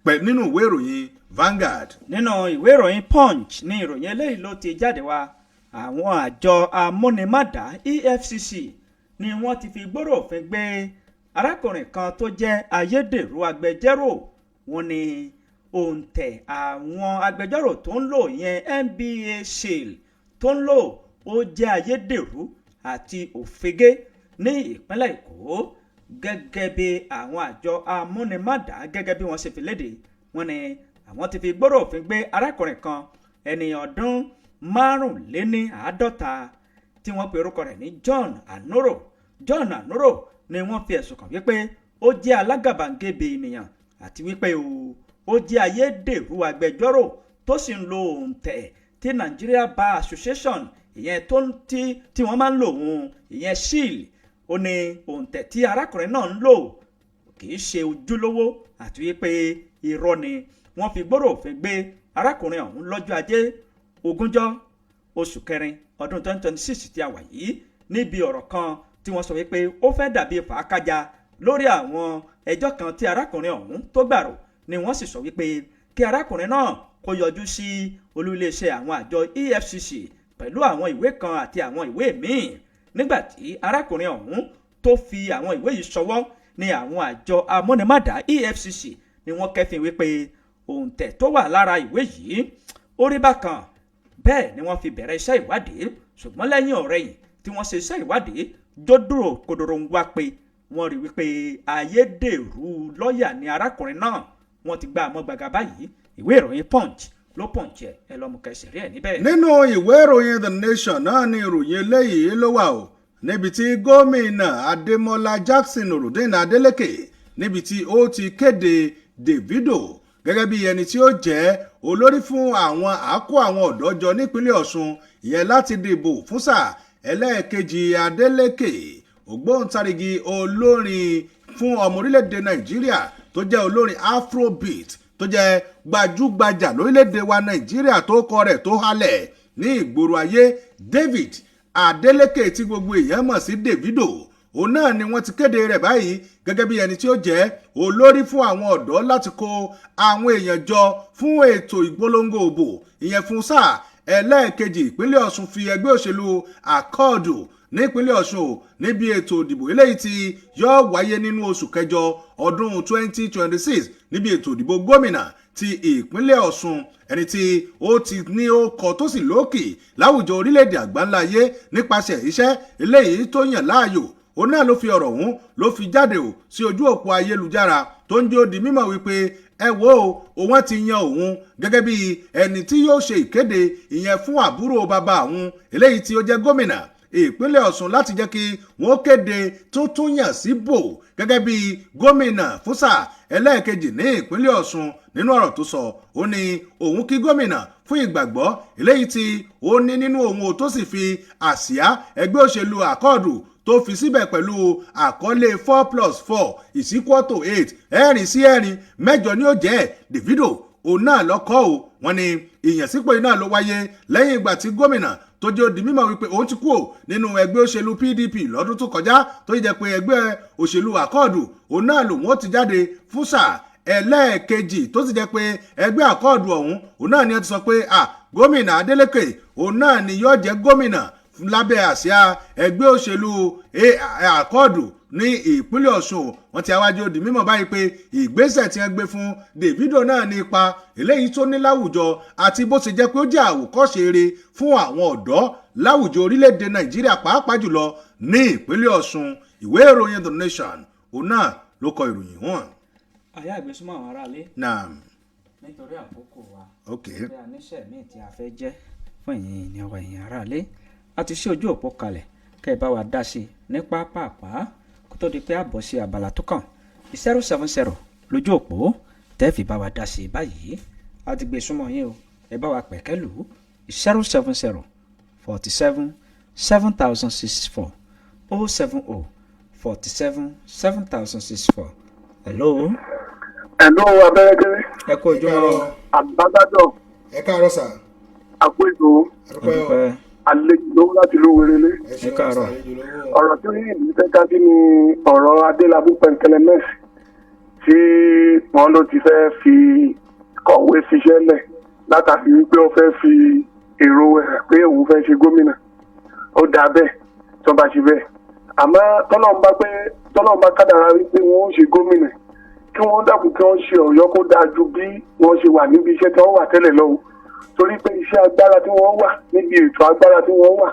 pẹ̀ nínú ìwé ìròyìn Vanguard. Nínú ìwé ìròyìn Punch ní ìròyìn eléyìí ló ti jáde wá. Àwọn àjọ amúnimádà EFCC ni wọ́n ti fi gbọ́rọ̀ òfin gbé arákùnrin kan tó jẹ́ ayédèrú agbẹjọ́rò. Wọ́n ní òǹtẹ̀ àwọn agbẹjọ́rò tó ń lò yẹn, NBA seal tó ń lò, ó jẹ́ ayédèrú àti òfegè ní ìpínlẹ̀ Èkó. Gẹ́gẹ́ bí àwọn àjọ amúnimádà gẹ́gẹ́ bí wọ́n ṣe fi léde, wọ́n ní àwọn ti fi gbọ́rọ̀ òfin gbé arákùnrin kan, ẹni ọdún 55, tí wọ́n pe orúkọ rẹ̀ ní John Anoro. John Anoro ni wọ́n fi ẹ̀sùn kàn wípé ó jẹ́ alágàbàǹgebè ènìyàn àti wípé o ó jẹ́ ayédèrú agbẹjọ́rò tó sì ń lo òǹtẹ̀ tí Nigeria Bar Association, ìyẹn tó ń tí tí wọ́n máa ń lò òun, ìyẹn seal. Ó ní òǹtẹ̀ tí arákùnrin náà ń lò kì í ṣe ojúlówó àti wípé irọ́ ni. Wọ́n fi gbọ́rọ̀ òfin gbé arákùnrin ọ̀hún lọ́jọ́ Ajé, 20 oṣù kẹrin ọdún 2026 tí a wà yìí, níbi ọ̀rọ̀ kan tí wọ́n sọ wípé ó fẹ́ dàbí fàákájà lórí àwọn ẹjọ́ kan tí arákùnrin ọ̀hún tó gbàrò ni. Wọ́n sì sọ wípé kí arákùnrin náà kó yọjú sí olú iléeṣẹ́ àwọn àjọ EFCC pẹ̀lú àwọn ìwé kan àti àwọn ìwé míì. Nígbà tí arákùnrin ọ̀hún tó fi àwọn ìwé yìí ṣọwọ́ ní àwọn àjọ amúnimádà EFCC ni wọ́n kẹ́fìn wípé òǹtẹ̀ tó wà lára ìwé yìí ó rí bákan. Bẹ́ẹ̀ ni wọ́n fi bẹ̀rẹ̀ iṣẹ́ ìwádìí, ṣùgbọ́n lẹ́yìn ọ̀rẹ̀yìn tí wọ́n ṣe iṣẹ́ ìwádìí jódúró kodoro ń wá pé wọ́n rí wípé ayédèrú lọ́ọ̀yà ni arákùnrin náà. Wọ́n ti gbá àmọ́ gbàgà báyìí. Ìwé ìròyìn Punch ló Punch ẹ̀, ẹ lọ́mú kẹsì rí ẹ̀ níbẹ̀. Nínú ìwé ìròyìn The Nation náà ni ìròyìn eléyìí ló wà o, níbi tí gómìnà Adémọlá Jackson Nurudeen Adeleke, níbi tí ó ti kéde Davido gẹ́gẹ́ bí ẹni tí ó jẹ́ olórí fún àwọn àákó àwọn ọ̀dọ́ jọ nípínlẹ̀ Ọ̀ṣun, ìyẹn láti dìbò fún sáà ẹlẹ́ẹ̀kejì Adeleke. Ògbóǹtarìgì olórin fún ọmọ orílẹ̀-èdè Nàìjíríà tó jẹ́ olórin afrobeat tó jẹ́ gbajúgbajà lórílẹ̀-èdè wa Nàìjíríà, tó kọ rẹ̀ tó halẹ̀ ní ìgboro ayé, David Adeleke tí gbogbo èèyàn mọ̀ sí Davido, òun náà ni wọ́n ti kéde rẹ̀ báyìí gẹ́gẹ́ bí ẹni tí ó jẹ́ olórí fún àwọn ọ̀dọ́ láti kó àwọn èèyàn jọ fún ètò ìpolongo òbò, ìyẹn fún sáà ẹlẹ́ẹ̀kejì ìpínlẹ̀ Ọ̀ṣun fi ẹgbẹ́ òṣèlú Accord nípínlẹ̀ Ọ̀ṣun ò, níbi ètò ìdìbò eléyìí tí yóò wáyé nínú oṣù kẹjọ ọdún 2026, níbi ètò ìdìbò gómìnà ti ìpínlẹ̀ Ọ̀ṣun. Ẹni tí ó ti ní ó kọ tó sì lókè láwùjọ orílẹ̀-èdè àgbáńlá ayé nípasẹ̀ iṣẹ́ eléyìí tó yàn láàyò, òun náà ló fi ọ̀rọ̀ ọ̀hún ló fi jáde ò sí ojú òpó ayélujára, tó ń jẹ́ ó di mímọ̀ wípé ẹ wo òun ti yan òun gẹ́gẹ́ bí ẹni tí yóò ṣe ìkéde, ìyẹn fún àbúrò bàbá òun eléyìí tí ó jẹ́ gómìnà ìpínlẹ̀ Ọ̀ṣun, láti jẹ́ kí wọ́n kéde tuntun yàn síbò gẹ́gẹ́ bí gómìnà fún sáà ẹlẹ́ẹ̀kejì ní ìpínlẹ̀ Ọ̀ṣun. Nínú ọ̀rọ̀ tó sọ, ó ní òun kí gómìnà fún ìgbàgbọ́ eléyìí tí ó ní nínú òun, ò tó sì fi àsíá ẹgbẹ́ òṣèlú Accord tó fi síbẹ̀ pẹ̀lú àkọlé 4 + 4 = 8, ẹ̀rin sí ẹ̀rin mẹ́jọ ni ó jẹ́. Davido òun náà lọ́kọ́ o. Wọ́n ní ìyànsípò yìí náà ló wáyé lẹ́yìn ìgbà tí gómìnà tó jẹ́ ó di mímọ̀ wípé òun ti kúrò nínú ẹgbẹ́ òṣèlú PDP lọ́dún tó kọjá, tó jẹ́ pé ẹgbẹ́ òṣèlú Accord òun náà lòun ó ti jáde fún sáà ẹlẹ́ẹ̀kejì, tó sì jẹ́ pé ẹgbẹ́ Accord ọ̀hún òun náà ni ó ti sọ pé à gómìnà Adeleke òun náà ni yóò jẹ́ gómìnà lábẹ́ àsíá ẹgbẹ́ òṣèlú Accord ní ìpínlẹ̀ Ọ̀ṣun. Wọ́n ti awájú di mímọ̀ báyìí pé ìgbésẹ̀ tí wọ́n gbé fún Davido náà ní ipa eléyìí tó ní láwùjọ àti bó ṣe jẹ́ pé ó jẹ́ àwòkọ́ṣe eré fún àwọn ọ̀dọ́ láwùjọ orílẹ̀-èdè Nàìjíríà, pàápàá jùlọ ní ìpínlẹ̀ Ọ̀ṣun. Ìwé ìròyìn The Nation òun náà ló kọ ìròyìn wọn. Àyà ìgbésúnmọ́ àwọn aráalé Naam. nítorí àkókò wa Ok. bí a níṣẹ́ míì tí a fẹ́ jẹ́ fún ẹ̀yin ní ọwọ́ ẹ̀yin aráalé, a ti ṣí ojú òpó kalẹ̀ kẹ́ ẹ bá wa dá sí i ní pápápá kó tó di pé a bọ̀ sí abala tó kàn. 070 lójú òpó tẹ́ fi bá wa dá sí i báyìí. A ti gbé súnmọ́ yín o, ẹ bá wa pẹ̀kẹ́ lù ú: 070 47 7064, 070 47 7064. Hello. Hello, abẹ́rẹ́kẹ́rẹ́. Ẹ kú ojúmọ́ o. Àbábádọ̀. Ẹ káàárọ̀ sà. Àpò ètò. Àdúpẹ́ o. Adúpẹ́. Àlejò lówó láti ló werelé. Ẹ ṣeun. Ẹ káàárọ̀. Àlejò lówó. Ọ̀rọ̀ tí ó yìí ní fẹ́ ká sí ni ọ̀rọ̀ Adélábù Pẹ̀ǹkẹlẹ́mẹ́sì tí wọ́n ló ti fẹ́ fi kọ̀wé fiṣẹ́ lẹ̀ látàrí wípé ó fẹ́ fi èrò ẹ̀ pé òun fẹ́ ṣe gómìnà. Ó dáa bẹ́ẹ̀ tó bá ṣe bẹ́ẹ̀, àmọ́ tọ́lọ́run bá pé tọ́lọ́run bá kádàrá wípé wọ́n ó ṣe gómìnà, kí wọ́n dákun kí wọ́n ṣe Ọ̀yọ́ kó dáa ju bí wọ́n ṣe wà níbi iṣẹ́ tí wọ́n wà tẹ́lẹ̀ lọ́wọ́, torí pé iṣẹ́ agbára tí wọ́n wà níbi ètò agbára tí wọ́n wà,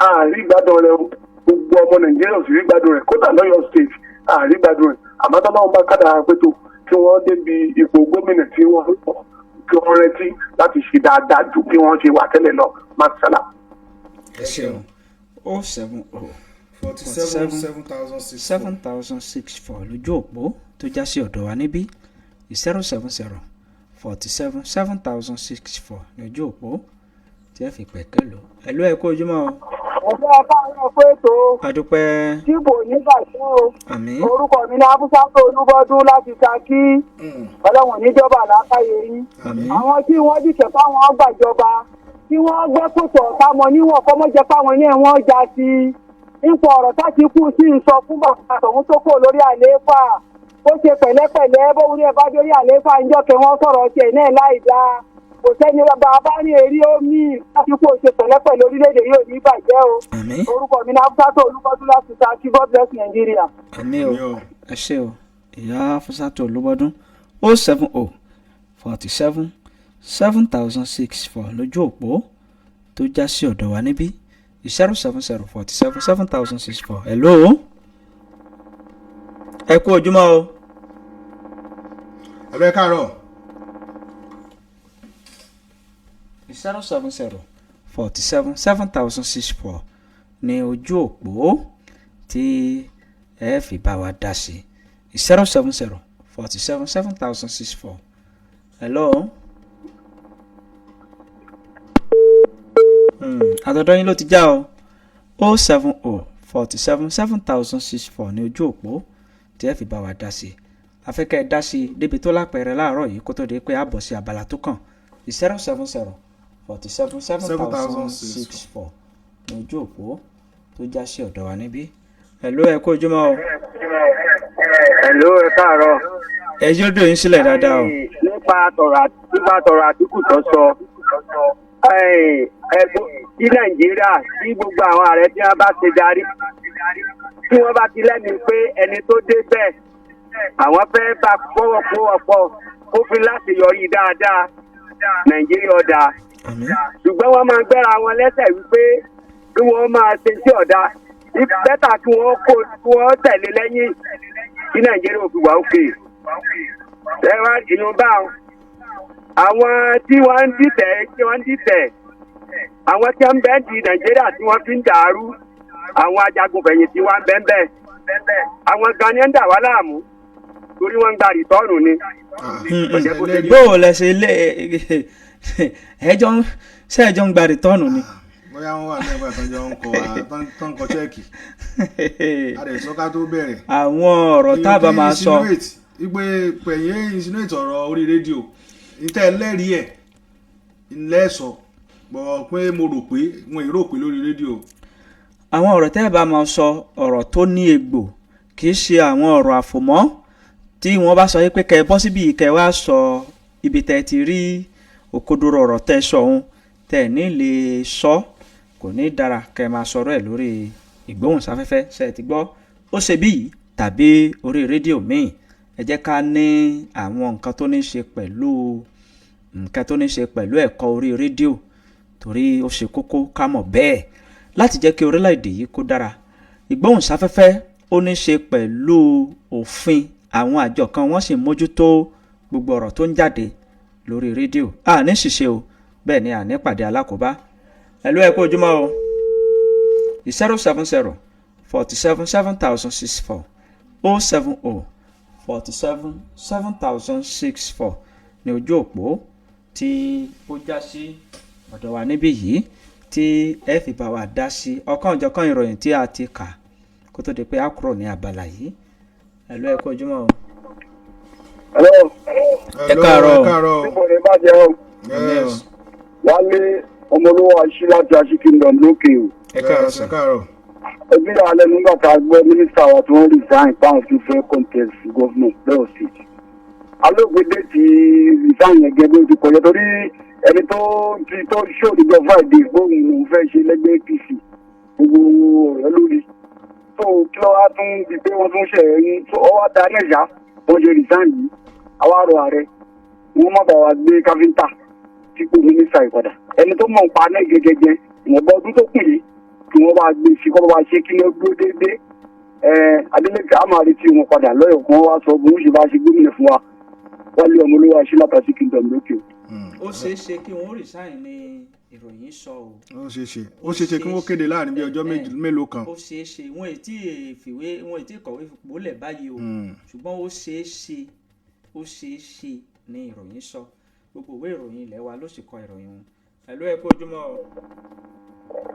àárí ìgbádùn rẹ̀ o. Gbogbo ọmọ Nàìjíríà ò sì rí ìgbádùn rẹ̀, kódà lọ́yọ̀ State àárí ìgbádùn rẹ̀. Àmọ́ tọ́lọ́run bá kádàrá pé tó kí wọ́n débi ipò gómìnà tí wọ́n lọ, kí wọ́n retí láti ṣe dáadáa ju bí wọ́n ṣe wà tẹ́lẹ̀ lọ. Masala. Ẹ ṣeun. 070 47 7064. 7064 lójú òpó tó já sí ọ̀dọ̀ wa níbí. 070 47 7064 lójú òpó tí ẹ fi pẹ̀kẹ́ lò. Ẹ̀lú, ẹ kú ojúmọ́ o. Mo fẹ́ káàárọ̀ pé ètò. Adúpẹ́. Dìbò nígbà tí o. Àmín. Orúkọ mi ní Abúsátó Olúbọdún láti Ṣakí. Ọlọ́run níjọba làákàyè yín. Àmín. Àwọn tí wọ́n dìtẹ̀ fáwọn gbàjọba, tí wọ́n gbẹ́ kòtò ọ̀tá mọ níwọ̀n, kọ́mọ́jẹ fáwọn ní ẹ̀wọ̀n já sí i nípa ọ̀rọ̀ táti kú sí ń sọ fún bàbá tòun tó kò lórí àlééfà, ó ṣe pẹ̀lẹ́pẹ̀lẹ́ bóun ní ẹ bá dórí àlééfà ń jọ́kẹ́ wọ́n sọ̀rọ̀ tiẹ̀ náà láì dáa. Kò sẹ́ni bàbá bá ní eré omi láti kó o ṣe pẹ̀lẹ́pẹ̀lẹ́, orílẹ̀-èdè yóò ní bàjẹ́ o. Àmín. Orúkọ mi ní Afúsátò Olúkọ́dún láti Ṣakí. God bless Nigeria. Àmín o. Àmín o. Ẹ ṣé o, ìyá Fúsátò Olúbọdún. 070 47 7064 lójú òpó tó já sí ọ̀dọ̀ wa níbí, 070 47 7064. Hello, ẹ kú ojúmọ́ o. Hello, ẹ káàárọ̀. 070 47 7064 ní ojú òpó tí ẹ fi bá wa dá sí, 070 47 7064. Hello. Àtọ̀dọ̀ yín ló ti já o. 070 47 7064 ní ojú òpó tí ẹ fi bá wa dá sí. Afẹ́kẹ́ ẹ dá sí débi tó lápẹẹrẹ láàárọ̀ yìí kó tó di pé a bọ̀ sí abala tó kàn. 070 47 7064 ní ojú òpó tó já sí ọ̀dọ̀ wa níbí. Hello, ẹ kú ojúmọ́ o. Hello, ẹ káàárọ̀. Ẹ yóò dùn yín sílẹ̀ dáadáa o. Nípa tọ̀rọ̀ Àtìkù tó sọ, ní Nàìjíríà, tí gbogbo àwọn ààrẹ tí wọ́n bá ṣe darí, tí wọ́n bá ti lẹ́nu pé ẹni tó dé bẹ́ẹ̀, àwọn fẹ́ bá fọwọ́fọwọ́pọ̀ kó fi láti yọrí dáadáa, Nàìjíríà ọ̀dà. Àmín. Ṣùgbọ́n wọ́n máa ń gbẹ́ra wọn lẹ́sẹ̀ wípé kí wọ́n máa ṣe sí ọ̀dà, better kí wọ́n kó kí wọ́n tẹ̀lé lẹ́yìn kí Nàìjíríà ò fi wà òkè. Ẹ wá ìyún bá wọn. Àwọn tí wọ́n ń dìtẹ̀, tí wọ́n ń dìtẹ̀, àwọn tí wọ́n ń bẹ́ẹ̀ di Nàìjíríà tí wọ́n fi ń dàrú, àwọn ajagunfẹ̀yìntì wa ń bẹ́ẹ̀ bẹ́ẹ̀, àwọn gan ni ń dà wá láàmú torí wọ́n ń gba return ni. Bó o lẹ ṣe lé ẹjọ́ ń ṣe, ẹjọ́ ń gba return ni. Bóyá wọ́n wà nígbà tó jọ ń kọ tó ń kọ cheque, a lè sọ ká tó bẹ̀rẹ̀. Àwọn ọ̀rọ̀ tá a bá máa sọ. Ìpè pẹ̀yẹ́ insinuate ọ̀rọ̀ orí rédíò ìtẹ́ ẹlẹ́rìí ẹ̀ ńlẹ́ sọ bọ̀ pé mo rò pé wọn èrò pé lórí rédíò. Àwọn ọ̀rọ̀ tẹ́ ẹ bá máa sọ, ọ̀rọ̀ tó ní egbò, kì í ṣe àwọn ọ̀rọ̀ àfòmọ́ tí wọ́n bá sọ yìí pé kẹ́ ẹ bọ́ síbi, kẹ́ ẹ wá sọ ibi tẹ́ ẹ ti rí òkodoro ọ̀rọ̀ tẹ́ ẹ sọ òun tẹ́ ẹ ní lè sọ, kò ní dára kẹ́ ẹ máa sọ̀rọ̀ ẹ̀ lórí ìgbóhùnsáfẹ́fẹ́. Ṣe é ti gbọ́ ó ṣe bí yìí tàbí orí rédíò míì? Ẹ jẹ́ ká ní àwọn nǹkan tó ní ṣe pẹ̀lú nǹkan tó ní ṣe pẹ̀lú ẹ̀kọ́ orí rédíò, torí ó ṣe kókó ká mọ̀ bẹ́ẹ̀ láti jẹ́ kí orílẹ̀-èdè yìí kó dára. Ìgbóhùnsáfẹ́fẹ́ ó ní ṣe pẹ̀lú òfin, àwọn àjọ kan wọ́n sì mójútó gbogbo ọ̀rọ̀ tó ń jáde lórí rédíò. Àní ṣìṣe o, bẹ́ẹ̀ ni àní pàdé alákòóbá. Hello, ẹ kú ojúmọ́ o. 070 47 7064, 070 47 7064 ní ojú òpó tí ó já sí ọ̀dọ̀ wa níbí yìí tí ẹ fi bá wa dá sí ọ̀kan òjọ̀kan ìròyìn tí a ti kà kó tó di pé a kúrò ní abala yìí. Hello, ẹ kú ojúmọ́ o. Hello. Ẹ káàárọ̀. Ẹ káàárọ̀. Níbo ni bàjẹ́ o? Yes. Wálé Ọmọlúwa Aṣí láti Aṣí Kingdom lókè o. Ẹ káàárọ̀ Yes, sir. ẹ káàárọ̀. Ẹbí alẹ́ nígbà tá a gbọ́ mínísítà wa tí wọ́n resign báwọn tún fẹ́ contest governor lọ́wọ́ state. Alóògbédé ti resign yẹn gẹ́gẹ́ bí ó ti kọjá, torí ẹni tó ti tó ṣòdìjọ Friday gbóhùn òun fẹ́ ṣe lẹ́gbẹ́ APC, gbogbo ọ̀rẹ́ lórí. Tó kí ló wá tún di pé wọ́n tún ṣe ẹ̀yìn tó ọwọ́ darí ẹ̀ṣá wọ́n ṣe resign yìí. Àwa rọ ààrẹ wọ́n má bàa wá gbé káfíńtà sípò mínísítà ìpadà, ẹni tó mọ̀ ń pa náà gẹ́gẹ́gẹ́ ìwọ̀nba ọdún tó kù yìí kí wọ́n bá gbé sí kọ́ bá ṣe kí wọ́n dúró déédéé. Adeleke, a máa retí wọn padà lọ́yọ̀ kí wọ́n wá sọ bó ń ṣe bá ṣe gómìnà fún wa. Wálé Ọmọlúwa Ṣílátà sí Kingdom lókè. Ó ṣeé ṣe kí wọ́n resign ní ìròyìn sọ o. Ó ṣeé ṣe kí wọ́n kéde láàrin bí ọjọ́ mélòó kan. Ó ṣeé ṣe, wọn ì tí ì fìwé, wọn ì tí ì kọ̀wé fipò lẹ̀ báyìí o, ṣùgbọ́n ó ṣeé ṣe, ó ṣeé ṣe ní ìròyìn sọ. Gbogbo ìwé ìròyìn ilé wa ló sì kọ ìròyìn wọn. Hello, ẹ kú ojúmọ́ o.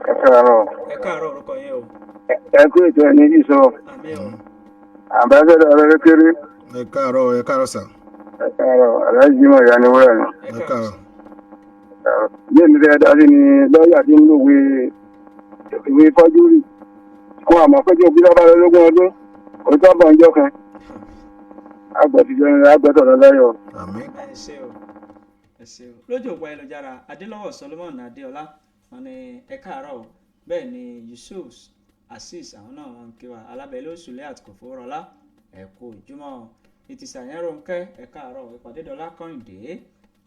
Ẹ káàárọ̀. Ẹ káàárọ̀, orúkọ yẹn o. Ẹ kú ètò ẹ̀ ní sísọ. Àmín o. Àbájọ́dọ̀ ọ̀rẹ́ kéré. Ẹ káàárọ̀, ẹ káàárọ̀ sà. Ẹ káàárọ̀, Aláàjì Jimoh Ìyániwúrà ni. Ẹ káàárọ̀. Bí èmi fẹ́ dá sí ni lọ́ọ̀yà tí ń lò ìwé fọ́júrì fún àmọ́ pé tí òbí bá bá lọ lógún ọdún òótọ́ bọ̀ ń jọ kan. Agbọ̀tìjọ́ ni agbọ̀tọ̀ lọ́yọ̀. Àmín. Ẹ ṣé o. Ẹ ṣeun. Lójú òpó ayélujára, Adélọ́wọ̀ Solomon Adéọlá, wọn ní ẹ káàárọ̀ o. Bẹ́ẹ̀ ni Yusuf Azeez, àwọn náà wọn ń kí wa. Alábẹ́lẹ́ Òṣùlẹ̀ àti Kòfowórọlá, ẹ kú ojúmọ́. Ìtìsà yẹn Rónkẹ́, ẹ káàárọ̀. Ìpàdé dọ́là Kọ́hìndé,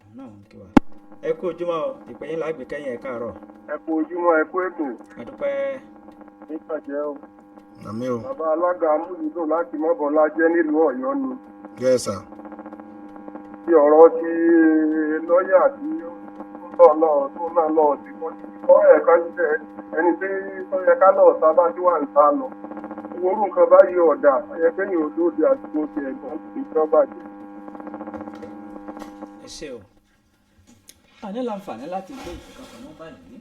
àwọn náà wọn ń kí wa. Ẹ kú ojúmọ́ o. Ìpè yín lágbè kẹ́yìn. Ẹ káàárọ̀. Ẹ kú ojúmọ́, ẹ kú ètò. Àdúpẹ́. Nípàjẹ́ o. Àmì o. Bàbá alága amúlùdùn láti Mọ́bọ̀lá jẹ́ nílùú Ọ̀yọ́ ni. Yes sir. Ti ọ̀rọ̀ ti lọ́ọ̀yà tí ó ń lọ tó náà lọ sí kọ́ ẹ̀ka ṣiṣẹ́ ẹni tí tó yẹ ká lọ sábà tí wà ń sá lọ. Orú nǹkan báyìí ọ̀dà ẹ kéyìn olóde àdúgbò ti ẹ̀gbọ́n ìjọba jẹ́. Ẹ ṣe o. A ní láǹfààní láti gbé ìfẹ́ mọ́ báyìí,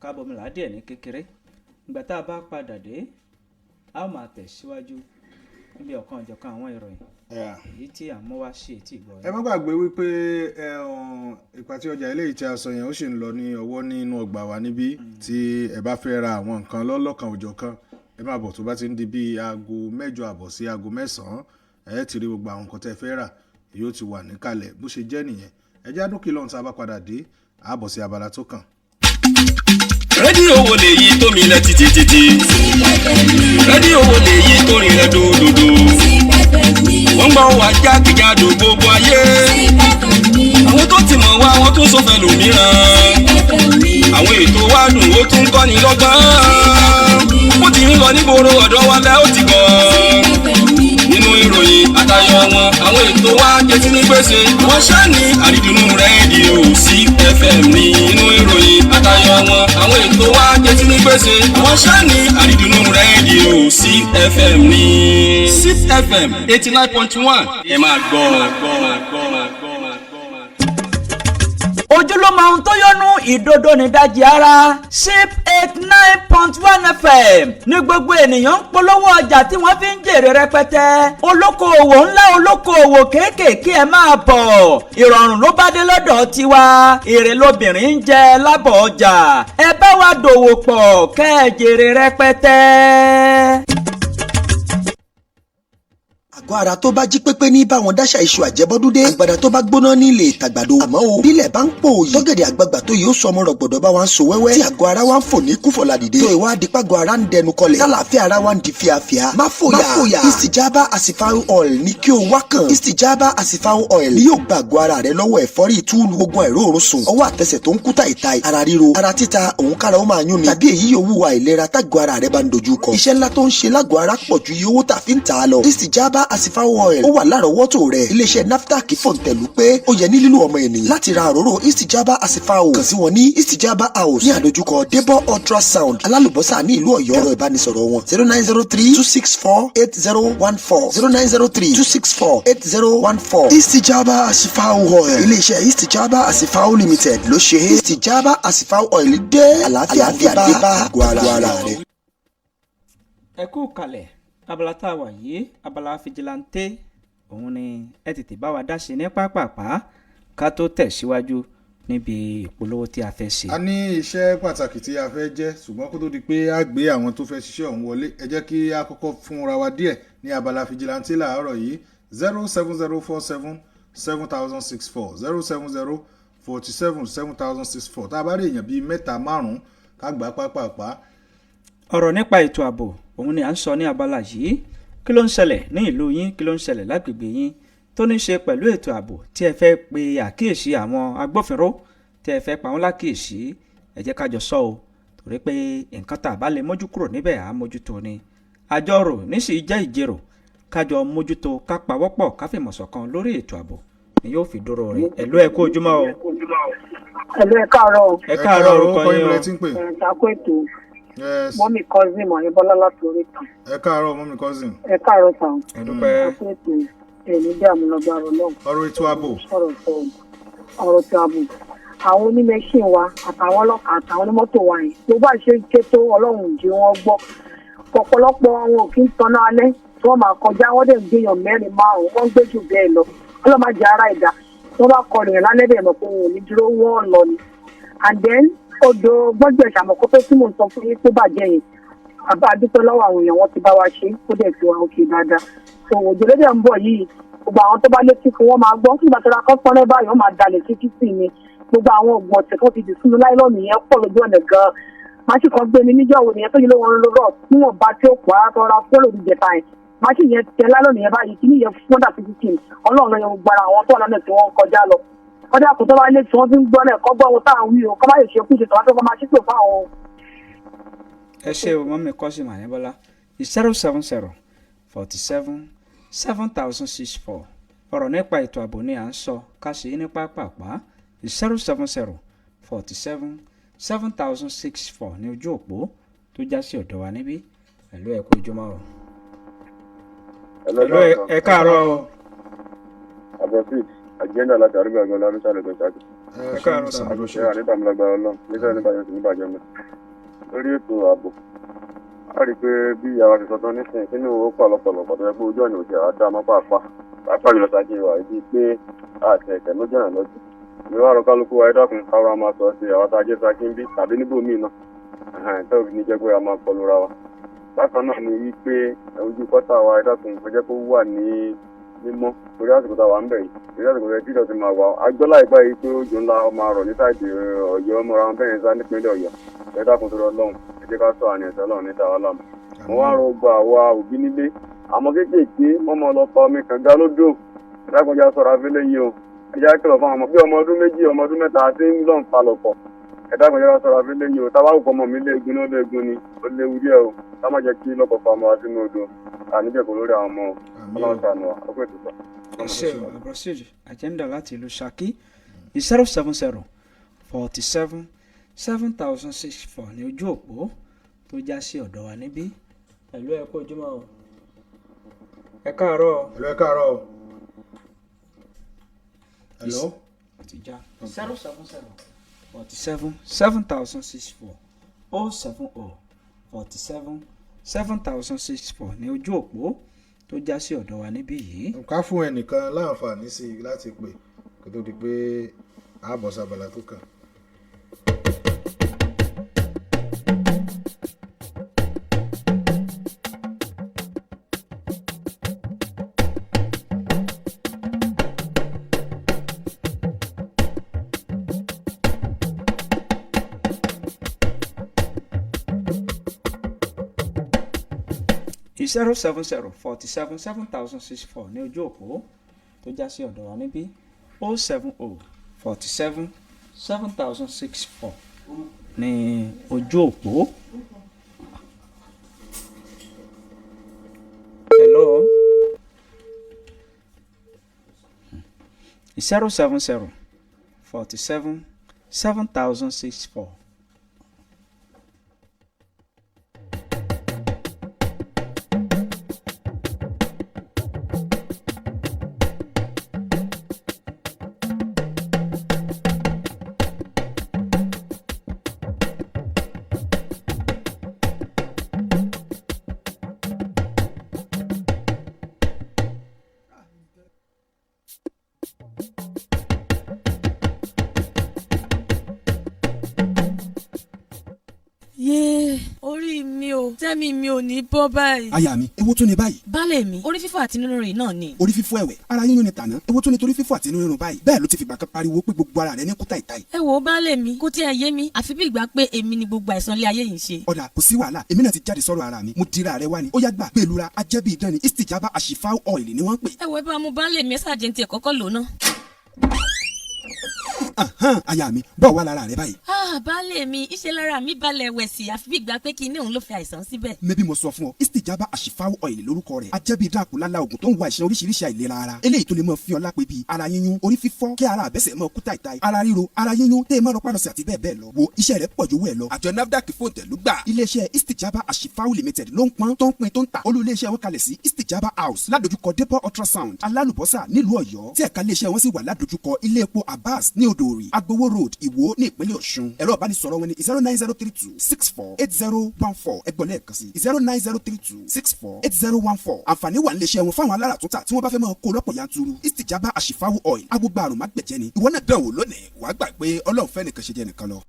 kábọ̀mìlà díẹ̀ ní kékeré. Ìgbà tá a bá padà dé, a ó máa tẹ̀síwájú níbi ọ̀kan ọ̀jọ̀kan àwọn ìròyìn èyí tí à ń mú wá sí etí ìgbọ́ Ẹ má gbàgbé wípé ìpàtẹ ọjà eléyìí tí a sọ yẹn, ó sì ń lọ ní ọwọ́ nínú ọgbà wa níbí. Tí ẹ bá fẹ́ ra àwọn nǹkan lọ́lọ́kan òjọ̀kan, ẹ máa bọ̀. Tó bá ti ń di bíi aago 8:30 sí aago 9, ẹ ti rí gbogbo àwọn nǹkan tẹ́ fẹ́ rà, yóò ti wà níkàlẹ̀. Bó ṣe jẹ́ nìyẹn. Ẹ já dókè lọ́hùn. Tá a bá padà dé, àbọ̀ sí abala tó kàn. Rédíò wo lèyí tó mi lẹ títí títí? Rédíò wo lèyí tó rinlẹ̀ dòdòdò? Wọ́n gbọ́ wá jákèjádò gbogbo ayé. Àwọn tó ti mọ̀ wá, wọ́n tún sọ fẹ́ lòmíràn. Àwọn ètò wa dùn, ó tún kọ́ni lọ́gbọ́n. Ó ti ń lọ nígboro, ọ̀dọ́ wa lẹ́ ó ti gbọ́. Nínú ìròyìn àtayọ wọn, àwọn ètò wa jẹ́ ní gbèsè. Wọ́n ṣáà ní àrídùnnú rédíò CFM ní. Nínú ìròyìn àtayọ wọn, àwọn ètò wa jẹ́ ní gbèsè. Wọ́n ṣáà ní àrídùnnú rédíò CFM ní. CFM 89.1, ẹ máa gbọ́. Ojúlọ́mọ ohun tó yọnu ìdodo nídajì ara. Sip 89.1 FM ní gbogbo ènìyàn ń polówó ọjà tí wọ́n fi ń jèrè rẹpẹtẹ. Olókoòwò ńlá, olókoòwò kéékèèké, ẹ máa bọ̀. Ìrọ̀rùn ló bá dé lọ́dọ̀ tiwa. Èrè lobìnrin ń jẹ lábọ̀ ọjà. Ẹ bá wa dòwò pọ̀ kẹ́ ẹ jèrè rẹpẹtẹ. Àgọ́ ara tó bá jí pépé ní báwọn dáṣà iṣu àjẹbọ́dúndé. Àgbàdà tó bá gbóná ní ilé ìtàgbàdo. Àmọ́ o, bílẹ̀ bá ń pò yìí, tọ́gẹ̀dẹ̀ àgbagbà tó yìí ó sọmọ rọ̀gbọ̀dọ̀ bá wa ń so wẹ́wẹ́, tí àgọ́ ara wa ń fò ní kúfọ̀lá dìde, tó ìwà àdìpàgọ́ ara ń dẹnu kọlẹ̀, tálàáfíà ara wa ń di fíafíà, má fòyà. Istijaba Asifaru Oil ní kí o wá kàn. Istijaba Asifaru Oil ni yóò gba àgọ́ ara rẹ lọ́wọ́ ẹ̀fọ́rí túùlù, ogun àìróorun sùn, ọwọ́ àtẹsẹ̀ tó ń kú tàìtàì, ara ríro, ara títa, òun kára ó máa yún ni, tàbí èyí yòówù àìlera tágọ́ ara rẹ bá ń dojú kọ. Iṣẹ́ ńlá tó ń ṣe lágọ̀ọ́ ara pọ̀ ju iye owó tà fi ń tà á lọ. Istijaba Asifaru Oil ó wà lárọ̀ọ́wọ́tò rẹ̀. Iléeṣẹ́ NAFDAC fòǹtẹ̀lù pé ó yẹ ní lílo ọmọ ènìyàn. Láti ra òróró Istijaba Asifaru, kàn sí wọn ní Istijaba House ní àdójúkọ Debo Ultrasound, Alálùbọ́sà ní ìlú Ọ̀yọ́. Ẹ̀rọ ìbánisọ̀rọ̀ wọn: 09032648014, 09032648014. Istijaba Asifaru Oil, iléeṣẹ́ Istijaba Asifaru Limited ló ṣe é. Istijaba Asifaru Oil dé, àlàáfíà dé bá àgọ́ ara rẹ̀. Ẹ kú kalẹ̀. Abala tá a wà yìí, abala fìjìláńtẹ́ òun ni. Ẹ tètè bá wa dá sí ní pápápá ká tó tẹ̀síwájú níbi ìpolówó tí a fẹ́ ṣe. A ní iṣẹ́ pàtàkì tí a fẹ́ jẹ́, ṣùgbọ́n kó tó di pé a gbé àwọn tó fẹ́ ṣiṣẹ́ ọ̀hún wọlé, ẹ jẹ́ kí a kọ́kọ́ fúnra wa díẹ̀ ní abala fìjìláńtẹ́ làárọ̀ yìí. 070477064, 070477064. Tá a bá rí èèyàn bíi mẹ́ta, márùn-ún, ká gbà pápápá. Ọ̀rọ̀ nípa ètò ààbò òun ni à ń sọ ní abala yìí. Kí ló ń ṣẹlẹ̀ ní ìlú yín? Kí ló ń ṣẹlẹ̀ lágbègbè yín tó ní ṣe pẹ̀lú ètò ààbò tí ẹ fẹ́ pe àkíyèsí àwọn agbófinró, tí ẹ fẹ́ pa wọ́n lákíyèsí? Ẹ jẹ́ ká jọ sọ o, torí pé nǹkan tá a bá lè mójú kúrò níbẹ̀, à á mójútó ni. Àjọrò níṣìí jẹ́ ìjérò. Kájọ mójútó, ká pawọ́pọ̀, ká fìmọ̀ ṣọ̀kan lórí ètò ààbò ni yóò fi dúró rẹ̀. Ẹ̀lú, ẹ kú ojúmọ́ o. Ẹ̀lú, ẹ káàárọ̀ o. Ẹ káàárọ̀, orúkọ yín o. Ẹ̀ ṣàkó ètò. Mummy cousin mọ̀ ní Bọ́lá láti orí kan. Ẹ káàárọ̀, mummy cousin. Ẹ káàárọ̀ sàn. Ẹ dúpẹ́. Ṣàkó ètò, ẹ̀ní dààmú lọ́gbàrọ̀ náà. Ọ̀rọ̀ ètò ààbò. Sọ̀rọ̀ sọ ọ̀rọ̀ ètò ààbò. Àwọn onímẹ̀ṣìn wa àtàwọn ọlọ́kà àtàwọn onímọ́tò wa yẹn tó bá ṣe ń ké tó, Ọlọ́run jí wọ́n gbọ́. Ọ̀pọ̀lọpọ̀ àwọn ò kí ń taná alẹ́ tí wọ́n máa kọjá, wọ́n dẹ̀ ń gbéyàn mẹ́rin, márùn-ún, wọ́n ń gbé jù bẹ́ẹ̀ lọ. Ọlọ́run má jẹ́ ara ìdá. Wọ́n bá kọlù yẹn lálẹ́ bẹ́ẹ̀, mọ̀ pé òun ò ní dúró, wọ́n lọ ni. And then odò gbọ́dọ̀ ìṣàmọ̀kọ́ tí mò ń sọ fún yín tó bàjẹ́ yẹn, àbá dúpẹ́ lọ́wọ́ àwọn èèyàn, wọ́n ti bá wa ṣe, ó dẹ̀ fi wa òkè dáadáa. So òjò ló dẹ̀ ń bọ̀ yìí. Gbogbo àwọn tó bá létí fún wọn máa gbọ́. Nígbà tó ra kọ́sọ́rẹ́ báyìí, wọ́n máa dalẹ̀ sí títì ni. Gbogbo àwọn oògùn ọ̀sẹ̀ tó ti dì sínú láìlọ́ọ̀nù yẹn pọ̀ lójú ọ̀nà gan-an. Máṣí kan gbé mi níjọ́ wo nìyẹn tó yẹ lóhun lọ́rọ̀ níwọ̀n bá tí ó pọ̀ ara tó ra fọ́lọ̀ ìjẹta yẹn. Máṣí yẹn tẹ láìlọ́ọ̀nù yẹn báyìí, kíní yẹn fọ́dà sí títì. Ọlọ́run ló yẹ gbogbo ara àwọn tó wà lọ́nà tí wọ́n ń kọjá lọ. Kọjá kò tó bá lé tí wọ́n fi ń gbọ́ náà kọ́ gbọ́ ohun táwọn wí o, kọ́ bá lè ṣe kúṣe tọ́wọ́ tó kọ́ máa ṣípò fáwọn. Ẹ ṣe o, mọ́mí Kọ́sìmù Àyẹ́bọ́lá. 070 47 7064. Ọ̀rọ̀ nípa ètò ààbò ni à ń sọ, ká ṣe é ní pápápá. 070 47 7064 ní ojú òpó tó já sí ọ̀dọ̀ wa níbí. Pẹ̀lú ẹ kú ojúmọ́ o. Hello, ẹ káàárọ̀ o. Abdulrasheed agenda láti àrùbí àgbọn lárúṣà lẹgbẹ ṣáájú. Ẹ káàárọ̀ sà. Ṣé wà nípa àmúlágbára Ọlọ́run nígbà nípa yóò sì ní bàjẹ́ mọ́. Lórí ètò ààbò, a rí i pé bí ìyá wa ti sọ tán nísìnyí, sínú ó pọ̀ lọ́pọ̀lọpọ̀ tó yẹ pé ojú ọ̀nà òjò àdá mọ́ pàápàá. Pàápàá jùlọ ṣáájú wa ibi pé àti ẹ̀tẹ̀ lójú ọ̀nà lọ́jọ́. Ìwé àrò kálukú wa, ẹ dákun, káwa máa sọ sí àwọn tá a jẹ́ Ṣakí ń bí tàbí níbòmíì náà. Tó fi ní jẹ́ pé a máa kọlu ra wa. Bákan náà ni wípé ojú kọ́tà wa, ẹ dákun, kó jẹ́ kó wà ní mímọ́ torí àsìkò tá a wà ń bẹ̀ yìí, torí àsìkò rẹ̀ títọ̀ ti máa wà. Agbọ́ láìpẹ́ yìí pé òjò ńlá ọmọ àrọ̀ ní sáìdì Ọ̀yọ́ mọ́ra wọn bẹ́ẹ̀ sá nípínlẹ̀ Ọ̀yọ́. Ẹ dákun torí Ọlọ́run, ẹ jẹ́ ká sọ àní ẹ̀sẹ̀ Ọlọ́run níta wa láàmú. Mo wá rọ gba àwa òbí nílé àmọ́ kéékèèké wọ́n mọ lọ fa omi kànga lódò. Ẹ dákun, jẹ́ sọ̀rọ̀ afẹ́lẹ́ yìí o. Ẹ jẹ́ kìlọ̀ fún àwọn ọmọ bí ọmọ ọdún 2, ọmọ ọdún 3 àti ń lọ́n palọ̀pọ̀. Ẹ dákun, jẹ́ sọ̀rọ̀ afẹ́lẹ́ yìí o. Táwa kò mọ̀ mí léegun ní ó léegun ni ó léwu díẹ̀ o. Ká má jẹ́ kí lọ́kọ̀ fa ọmọ wa sínú odò. Àníjẹ̀kọ̀ lórí àwọn ọmọ Ọlọ́run ṣàánú wa. Ó pè tó sọ. Ẹ ṣe o, Abdulrasheed agenda láti ìlú Ṣakí. 070 47 7064 ní ojú òpó tó já sí ọ̀dọ̀ wa níbí. Pẹ̀lú ẹ kú ojúmọ́ o. Ẹ káàárọ̀ o. Hello, ẹ káàárọ̀ o. Hello. Ti já. 070 47 7064, 070 47 7064 ní ojú òpó tó já sí ọ̀dọ̀ wa níbí yìí. Ká fún ẹnìkan láǹfààní sí i láti pè kó tó di pé ààbọ̀ sábàlá tó kàn. 070 47 7064 ní ojú òpó tó já sí ọ̀dọ̀ wa níbí, 070 47 7064 ní ojú òpó. Hello, 070 47 7064. Yéé, orí mi o, tẹ́mi mi ò ní bọ́ báyìí. Aya mi, èwo tún ni báyìí? Baálé mi, orí fífọ́ àti inú rírun náà ni. Orí fífọ́ ẹ̀wẹ̀, ara yíyún ni tàná. Èwo tún ni torí fífọ́ àti inú rírun báyìí? Bẹ́ẹ̀ ló ti fìgbà kan pariwo pé gbogbo ara rẹ ní kúta ìta yìí. Ẹ wo baálé mi, kò tiẹ̀ yé mi, àfi bí ìgbà pé èmi ni gbogbo àìsàn ilé ayé yìí ń ṣe. Ọ̀dà, kò sí wàhálà, èmi náà ti jáde sọ̀rọ̀ ara mi, mo dira rẹ wá ni. Ó yá gbà, gbẹlura, ajẹ́bí idán ni, Istijaba Ashifau Oil ni wọ́n ń pè. Ẹ wo, ẹ bá mú baálé mi, ẹ ṣáà jẹ́ ní tiẹ̀ kọ́kọ́ lò ná. Ahan, aya mi, bọ́ wà lára rẹ báyìí? Ah, baálé mi, ìṣe lára mi balẹ̀ wẹ̀sì, àfi bí ìgbà pé kinní òun ló fi àìsàn síbẹ̀. Mẹ́bí mo sọ fún ọ, Istijaba Ashifau Oil lórúkọ rẹ̀. Ajẹ́bí idán àpòlálá oògùn tó ń wa àìsàn oríṣiríṣi àìlera ara. Eléyìí tó lè mọ fi ọ lápẹ́ bíi ara yíyún, orí fífọ́, kí ara àbẹ́sẹ̀ mọ kúta ìta, ara ríro, ara yíyún, tẹ́ ẹ mọ́ rọpárọsẹ̀ àti bẹ́ẹ̀ bẹ́ẹ̀ lọ. Wo, iṣẹ́ rẹ̀ pọ̀ ju owó ẹ̀ lọ. Àjọ NAFDAC fòǹtẹ̀ ló gbà. Iléeṣẹ́ Istijaba Ashifau Limited ló ń pọn, tó ń pin, tó ń tà. Olú iléeṣẹ́ wọn kalẹ̀ sí Istijaba House, ládojúkọ Depo Ultrasound, Alálùbọ́sà, nílùú Ọ̀yọ́. Tí ẹ̀ka iléeṣẹ́ wọn sì wà ládojúkọ ilé epo Abbas ní Odò Òrì, Agbowó Road, Ìwó ní ìpínlẹ̀ Ọ̀ṣun. Ẹ̀rọ ìbánisọ̀rọ̀ wọn ni 09032648014. Ẹgbọ́n lẹ́ẹ̀kan sí, 09032648014. Àǹfààní wà níléeṣẹ́ wọn fáwọn aláràtúntà tí wọ́n bá fẹ́ máa kó lọ́pọ̀ yanturu. Istijaba Ashifau Oil, agbógbá àrùn mágbẹ̀jẹ̀ ni. Ìwọ náà dán wò lónìí, wàá gbà pé Ọlọ́run fẹ́ nìkan ṣe jẹ́ nìkan lọ.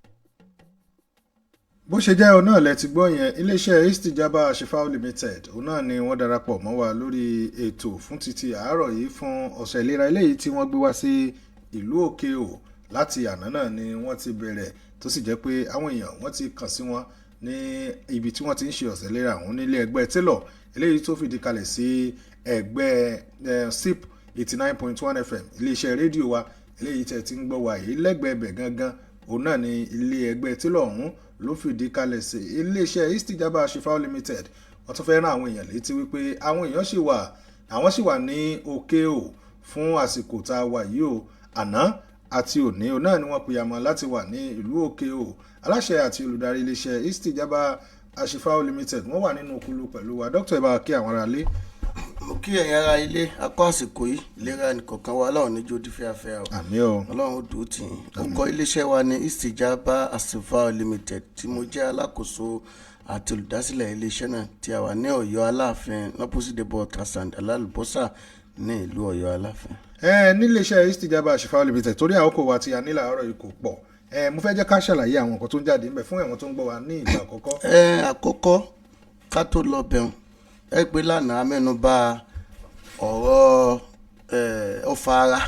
Bó ṣe jẹ́ òun náà lẹ ti gbọ́ yẹn. Iléeṣẹ́ Istijaba Shifao Limited, òun náà ni wọ́n darapọ̀ mọ́ wa lórí ètò fún títí àárọ̀ yìí fún ọ̀sẹ̀ ìlera eléyìí tí wọ́n gbé wá sí ìlú Òkè Ò. Láti àná náà ni wọ́n ti bẹ̀rẹ̀, tó sì jẹ́ pé àwọn èèyàn wọ́n ti kàn sí wọn ní ibi tí wọ́n ti ń ṣe ọ̀sẹ̀ ìlera ọ̀hún nílé ẹgbẹ́ télọ̀ eléyìí tó fìdí kalẹ̀ sí ẹgbẹ́ SIP 89.1 FM, iléeṣẹ́ rédíò wa eléyìí tẹ̀ ti ń gbọ́ wa yìí. Lẹ́gbẹ̀ẹ́ bẹ̀ gangan, òun náà ni ilé ẹgbẹ́ télọ̀ ọ̀hún ló fìdí kalẹ̀ sí. Iléeṣẹ́ Istijaba Shifao Limited, wọ́n tún fẹ́ rán àwọn èèyàn létí wípé àwọn èèyàn sì wà, àwọn sì wà ní Òkè Ò fún àsìkò tá a wà yìí o. Àná àti òní, òun náà ni wọ́n pìyàmọ́ láti wà ní ìlú Òkè Ò. Aláṣẹ àti olùdarí iléeṣẹ́ Istijaba Shifao Limited, wọ́n wà nínú okulu pẹ̀lú wa. Dókítà, ẹ bá wa kí àwọn ará ilé. Mo kí ẹ̀yin ará ilé, akọ́ àsìkò yìí. Ìlera nìkọ̀ọ̀kan wa, Ọlọ́run níjó di fíafíà o. Àmín o. Ọlọ́run ó dùn tì í. Orúkọ iléeṣẹ́ wa ní Istijaba Shifao Limited, tí mo jẹ́ alákòóso àti olùdásílẹ̀ iléeṣẹ́ náà, tí a wà ní Ọ̀yọ́ Aláàfin, lọ́pọ̀sídẹ̀ẹ́ Bọ́ọ̀tà Alálùbọ́sà ní ìlú Ọ̀yọ́ Aláàfin. Ẹ níléeṣẹ́ Istijaba Shifao Limited, torí àkókò wa tí a ní láàárọ̀ yìí kò pọ̀, ẹ mo fẹ́ jẹ́ ká ṣàlàyé àwọn nǹkan tó ń jáde ńbẹ̀ fún àwọn tó ń gbọ́ wa ní ìgbà àkọ́kọ́. Ẹ àkọ́kọ́, ká tó lọ bẹ̀rùn, ẹ pé lánàá mẹ́nu bà ọ̀rọ̀ ọfà ara,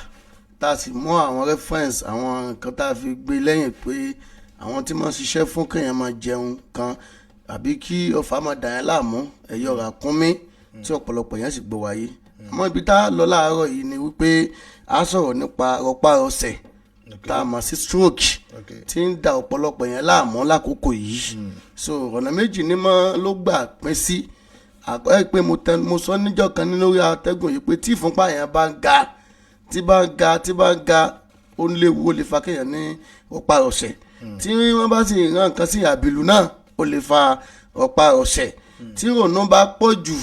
tá a sì mú àwọn reference, àwọn nǹkan tá a fi gbé lẹ́yìn pé àwọn tí máa ń ṣiṣẹ́ fún kéèyàn máa jẹun kan àbí kí ọfà máa dà yẹn láàmú, ẹ̀yọ́ ràkúnmí tí ọ̀pọ̀lọpọ̀ yẹn sì gbọ́ wáyé. Àmọ́ ibi tá a lọ láàárọ̀ yìí ni wípé a sọ̀rọ̀ nípa rọpárọsẹ̀ tá a mọ̀ sí stroke, tí ń da ọ̀pọ̀lọpọ̀ yẹn láàmú lákòókò yìí. So ọ̀nà méjì ni mọ́ ló gbà pín sí. Àkọ́ pé mo sọ níjọ́ kan ní lórí atẹ́gùn yìí pé tí ìfúnpá yẹn bá ń ga, tí bá ń ga, tí bá ń ga, ó léwu, ó lè fa kéèyàn ní rọpárọsẹ̀. Tí wọ́n bá sì rán nǹkan sí àbìlú náà, ó lè fa rọpárọsẹ̀. Tí rònú bá pọ̀ jù,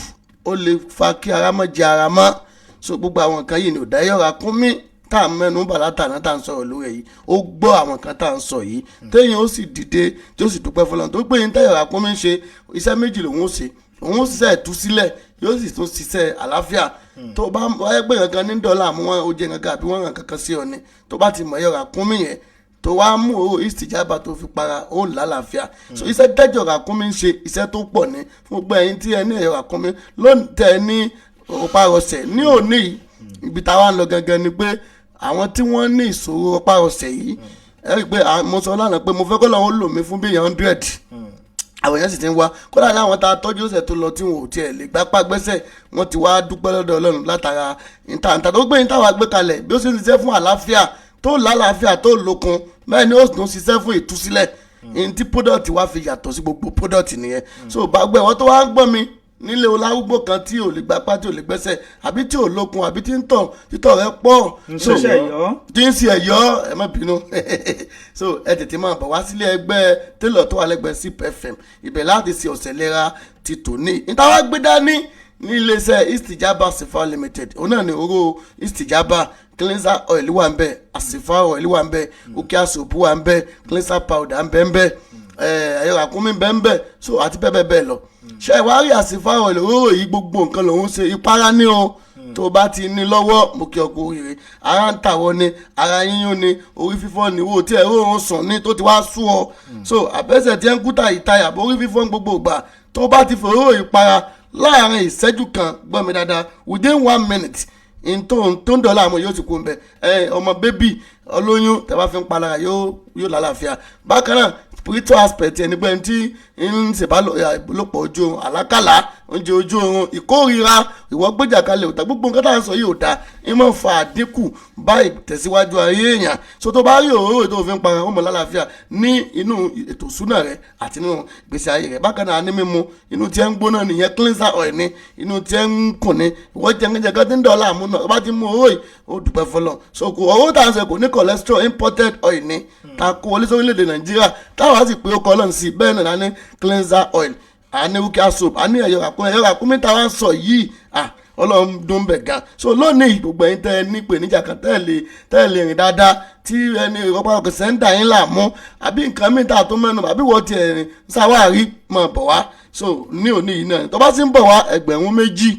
ó lè fa kí ara mọ́ jẹ ara mọ́. So gbogbo àwọn nǹkan yìí ni ò dáyọ̀ra kún mí tá à ń mẹ́nu bà látàná tá à ń sọ̀rọ̀ lórí ẹ̀ yìí. Ó gbọ́ àwọn nǹkan tá à ń sọ yìí, téèyàn ó sì dìde, tí ó sì dúpẹ́ fọlọ́run tó pé yín. Táyọ̀ra kún mi ń ṣe iṣẹ́ méjì lòun ó ṣe. Òun ó ṣiṣẹ́ ìtúsílẹ̀, yóò sì tún ṣiṣẹ́ àlàáfíà. Tó bá wáyé pé nǹkan ní dọ́là mú wọn, ó jẹ nǹkan àbí wọ́n ràn kankan sí ọ ni, tó bá ti mọ̀ ẹ̀yọ̀ra kún mi yẹn, tó wá mú owó Istijaba tó fi para, ó lálàáfíà. So iṣẹ́ tẹ́jọ̀ ràkúnmí ń ṣe, iṣẹ́ tó pọ̀ ní fún gbogbo ẹ̀yin tí ẹ ní ẹ̀yọ̀ ràkúnmí lónìí, tẹ́ ẹ ní ọ̀pá-rọsẹ̀ ní òní yìí. Ibi táwa ń lọ gangan ni pé àwọn tí wọ́n ní ìṣòro ọ̀pá-rọsẹ̀ yìí, ẹ rí i pé mo sọ lánàá pé mo fẹ́ kọ́ lọ́wọ́ lò mí fún bí 100. Àwọn èèyàn sì ti ń wá. Kódà láwọn tá a tọ́jú ọ̀sẹ̀ tó lọ tí wọn ò tiẹ̀ lè gbápá gbẹ́sẹ̀, wọ́n ti wá dúpẹ́ lọ́dọ̀ Ọlọ́run látara ìtàǹtà tó gbé yín táwa gbé kalẹ̀. Bí ó ṣe ń ṣiṣẹ́ fún àlàáfíà tó lálàáfíà tó lókun, bẹ́ẹ̀ ni ó tún ṣiṣẹ́ fún ìtúsílẹ̀. Ní tí product wa fi yàtọ̀ sí gbogbo product nìyẹn. So gbàgbé wọn tó wá ń gbọ́n mi nílé olárúgbó kan tí ò lè gbapá, tí ò lè gbẹ́sẹ̀, àbí tí ò lókun, àbí tí ń tọ̀, títọ̀ rẹ̀ pọ̀, so tí ń ṣe ẹ̀yọ́, ẹ má bínú. So ẹ tètè máa bọ̀ wá sílé ẹgbẹ́ télọ̀ tó wà lẹ́gbẹ̀ẹ́ SIP FM, ibẹ̀ láti ṣe ọ̀sẹ̀ lera ti tòní. Níta wá gbé dání ní iléeṣẹ́ Istijaba Shifao Limited, òun náà ni oró Istijaba cleanser oil wà ń bẹ̀, Asifa oil wà ń bẹ̀, ukia soap wà ń bẹ̀, cleanser powder ń bẹ̀ ń bẹ̀, ẹ̀yọ́ àkúnmí ń bẹ̀ ń bẹ̀, so àti bẹ́ẹ̀ bẹ́ẹ̀ bẹ́ẹ̀ lọ. Ṣé ẹ wá rí Asifa oil òróró yìí, gbogbo nǹkan lòún ṣe. Ìpara ní o, tó o bá ti ní lọ́wọ́, mo kí ọ kú oríire. Ara ń tàwọ́ ni, ara yíyún ni, orí fífọ́ ni, wo tí ẹ̀rọ òun sùn ni tó ti wá sú ọ, so àbẹ́sẹ̀ tí ẹ ń kúta ìtayà, orí fífọ́ gbogbo ìgbà, tó o bá ti fòróró ìpara láàrin ìṣẹ́jú kan, gbọ́ mi dáadáa, within 1 minute, n tó ń dọ̀la àmọ́ yóò ti kú nbẹ. Ẹ ọmọ bébì olóyún, tẹ́ bá fi ń palára, yóò lálàáfíà. Bákan náà, spiritual aspect ẹni pé ẹni tí ń ṣèbálòpọ̀ ojú oorun, àlákàlà, oúnjẹ ojú oorun, ìkórira, ìwọ gbéjà kalẹ̀ òtà, gbogbo nǹkan tá à ń sọ yìí ò dáa, ń máa fa àdínkù bá ìtẹ̀síwájú ayé èèyàn. So tó bá rí òróró tó fi ń para, ọmọ lálàáfíà ní inú ètò ìṣúná rẹ àti nínú ìgbésí ayé rẹ. Bákan náà, ní mímu, inú tí ẹ ń gbóná nìyẹn, cleanser oil ní inú tí ẹ ń kùn ní, ìwọ jẹngẹjẹ kan tí ń dọ̀ọ́lá àmú náà, bá ti mú òróró yìí, ó dúpẹ́ fọlọ́. So kò òróró tá à ń sọ kò ní cholesterol, imported oil ní ta kó wọlé sórílẹ̀-èdè Nàìjíríà, táwa sì pé ó kọ́ lọ́n sí. Bẹ́ẹ̀ náà ní cleanser oil, àní wúkẹ́ soap, àní ẹ̀yọ̀ ràkúnmí. Ẹ̀yọ̀ ràkúnmí táwa ń sọ yìí, Ọlọ́run dún bẹ̀ gan. So lónìí, gbogbo ẹ̀yin tẹ́ ẹ ní ìpèníjà kan, tẹ́ ẹ lè rìn dáadáa, tí ẹni ìrọ́pá ọkọ̀ sẹ́ńdà yín láàmú, àbí nǹkan mìíràn tá a tó mẹ́nu, àbí wọ́n ti ẹ̀rìn sáwárí, mọ̀ bọ̀ wá. So ní òní yìí náà, tó bá sì ń bọ̀ wá, 2,000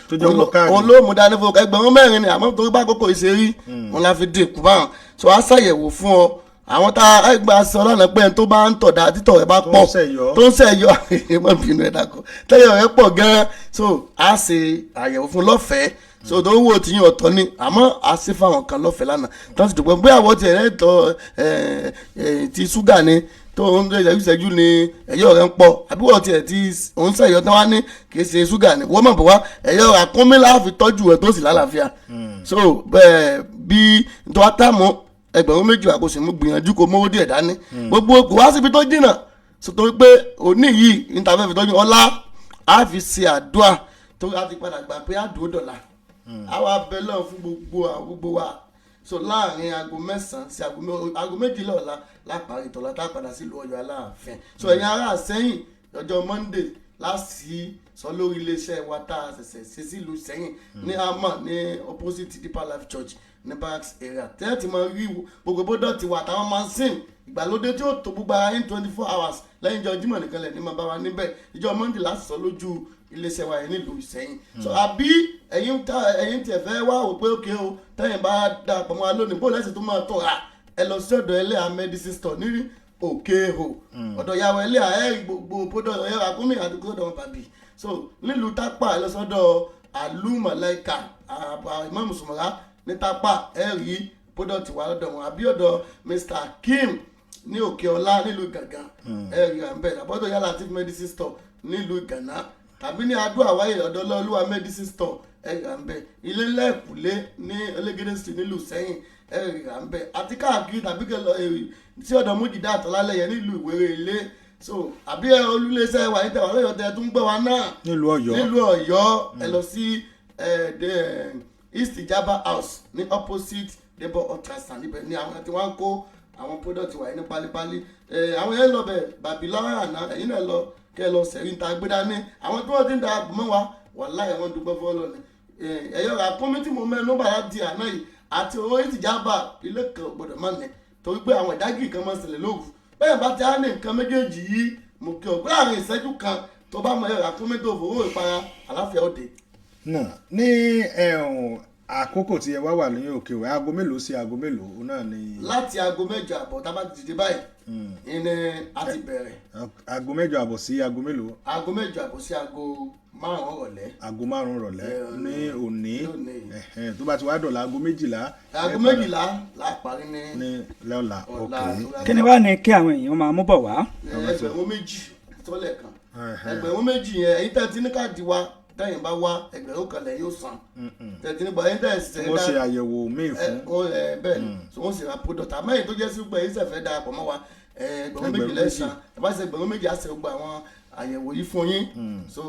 tó jẹ́ owó káàdì. Òun ló mú dání fún 4,000 ni, àmọ́ torí bá kókò ìṣerí òun la fi dín kù báwọn. So a ṣàyẹ̀wò fún ọ. Àwọn tá a gba sọ lánàá pé ẹni tó bá ń tọ̀ dáa, títọ̀ rẹ̀ bá Tó ń pọ̀, ṣẹ̀yọ́. tó ń ṣẹ̀yọ́, ẹ má bínú, ẹ dákun, tẹ́yọ̀ rẹ̀ pọ̀ gan-an, so a ṣe àyẹ̀wò fún lọ́fẹ̀ẹ́. So tó wò tí yín ọ̀tọ̀ ni, àmọ́ a ṣe fáwọn kan lọ́fẹ̀ẹ́ lánàá tó ti dùpẹ́ bóyá àwọn tiẹ̀ rẹ̀ tọ́ ẹ̀ ẹ̀ ti ṣúgà ni tó ń lé ìṣẹ́jú ìṣẹ́jú ni ẹ̀yọ́ rẹ̀ ń pọ̀, àbí wọ́n tiẹ̀ ti òun ṣẹ̀yọ́ tán wá ní kì í ṣe ṣúgà ni wọ́n mọ̀ bọ̀ wá, ẹ̀yọ́ àkúnmí láàfin tọ́jú ẹ̀ tó sì lálàáfíà. So bẹ́ẹ̀ bí tó wá tààmú 2000 àkóso mú gbìyànjú kó mówó díẹ̀ dání. Gbogbo kò wá síbi tó jìnnà, so torí pé òní yìí níta fẹ́ fi tọ́jú ọlá, á fi ṣe àdúrà tó a ti padà gbà pé àdúró dọ̀la, àwa bẹ lọ́run fún gbogbo àwọn gbogbo wa. So láàrin aago 9 sí aago 12 ọ̀la lápárí tọ̀la tá a padà sílùú Ọ̀yọ́ Aláàfin. So ẹ̀yin ará Sẹ́yìn, ọjọ́ Monday láti sọ lórí iléeṣẹ́ wa tá a ṣẹ̀ṣẹ̀ ṣe sílùú Sẹ́yìn ní ama ní opposite Deeper Life Church ní Barracks area, tẹ́lẹ̀ tí mo rí gbogbo bọ́dọ̀ ti wà táwọn machine ìgbàlódé tí ó tó gbogbo ara yín 24 hours. Lẹ́yìn ìjọ Jímọ̀ nìkan lẹ̀ ní máa bá wa níbẹ̀. Ìjọ Monday láti sọ lójú iléeṣẹ́ wa yẹn nílùú Ìsẹ́yìn. So àbí ẹ̀yin tá ẹ̀yin tiẹ̀ fẹ́ wá wò pé ókè o, tẹ́yìn bá dà pọ̀ mọ́ wa lónìí, bó lẹ́sìn tó máa tọ̀ ra, ẹ lọ sí ọ̀dọ̀ Ẹlẹ́à Medicine Store ní Òkè Ihò, ọ̀dọ̀ ìyàwó Ẹlẹ́à, ẹ̀ gbogbo product ẹ̀yọ́ àkúnmí àti gbọ́dọ̀ wọn bàbí. So nílùú Tápà, ẹ lọ sọ́dọ̀ Alumalaika Imam Sùmọ́ra ní Tápà, ẹ rí product wa lọ́dọ̀ wọn, àbí ọ̀dọ̀ Mr Kim ní Òkè Ọlá nílùú Gàngán, ẹ rí à ń bẹ̀, àbọ̀dọ̀ Yàrá Latif Medicine Store nílùú Gànà, tàbí ní Adó Àwáyé, ọ̀dọ̀ Lọ́lúwa Medicine Store, ẹ rí à ń bẹ̀, ilé ńlá Ẹ̀kúlé ní Elégédé Street nílùú Sẹ́yìn, ẹ rí à ń bẹ̀, àti káàkiri, tàbí kẹ lọ sí ọ̀dọ̀ Mójìdá Àtọ́lálẹ̀yẹ nílùú Ìwéré Ilé. So àbí ẹ olúléeṣẹ́ wa yìí tẹ̀wá lọ́yọ̀ tẹ̀ tún gbọ́ wa náà Nílùú Ọ̀yọ́. Nílùú Ọ̀yọ́, ẹ lọ sí the East Ijaba House ní opposite Labour Ultrasound. Níbẹ̀ ni àwọn tí wọ́n ń kó àwọn product wà ní pálípálí. Àwọn yẹn lọ bẹ̀ bàbí lọ́wọ́ àná, ẹ̀yin náà lọ kẹ́ ẹ lọ sẹ̀rí níta gbé dání. Àwọn tí wọ́n ti ń darapọ̀ mọ́ wa, wàláhì, wọ́n dúpẹ́ fọ́lọ́ ni. Ẹ̀yọ́ ràkúnmí tí mo mẹ́nu bà láti àná yìí àti owó ìtìjábà ilé kan ò gbọ́dọ̀ má ní, torí pé àwọn ìdágìrì kan máa ń ṣẹlẹ̀ lóru. Bẹ́ẹ̀ bá ti á ní nǹkan méjèèjì yìí, mo kí ọ pé láàrin ìṣẹ́jú kan tó bá mọ ẹ̀yọ́ ràkúnmí tó fowó ìpara, àláfíà òde. Náà ní ẹ̀hún àkókò tí ẹ wá wà ní Òkè Òwe, aago mélòó sí aago mélòó òun náà ni? Láti aago 8:30 tá a bá ti dìde báyìí ìní a ti bẹ̀rẹ̀. Aago 8:30 sí aago mélòó? Aago 8:30 sí aago 5 ìrọ̀lẹ́. Aago 5 ìrọ̀lẹ́ ní òní. Lónìí. Ẹ̀hẹ́n, tó bá ti wá dọ̀la, aago 12. Aago 12 la parí ní ní lọ́la. Ọ̀la. Ok. Kí ni wàá ní kí àwọn èèyàn máa mú bọ̀ wá? 2000 tọ́lẹ̀ kan, 2000 yẹn, èyí tẹ́ ti ní káàdì wa, tẹ́yìn bá wá, 1000 lẹ̀ yóò san. Tẹ́ ti ní bọ̀, èyí tẹ́ ṣẹ̀ Wọ́n ṣe àyẹ̀wò míì fún. Bẹ́ẹ̀ ni. So wọ́n sì ra product, àmọ́ èyí tó jẹ́ sí pé èyí sẹ̀fẹ̀ darapọ̀ mọ́ wa, 2000 lẹ́sàn. Tàbá ṣe 2000, á ṣe gbogbo àwọn àyẹ̀wò yìí fún yín. So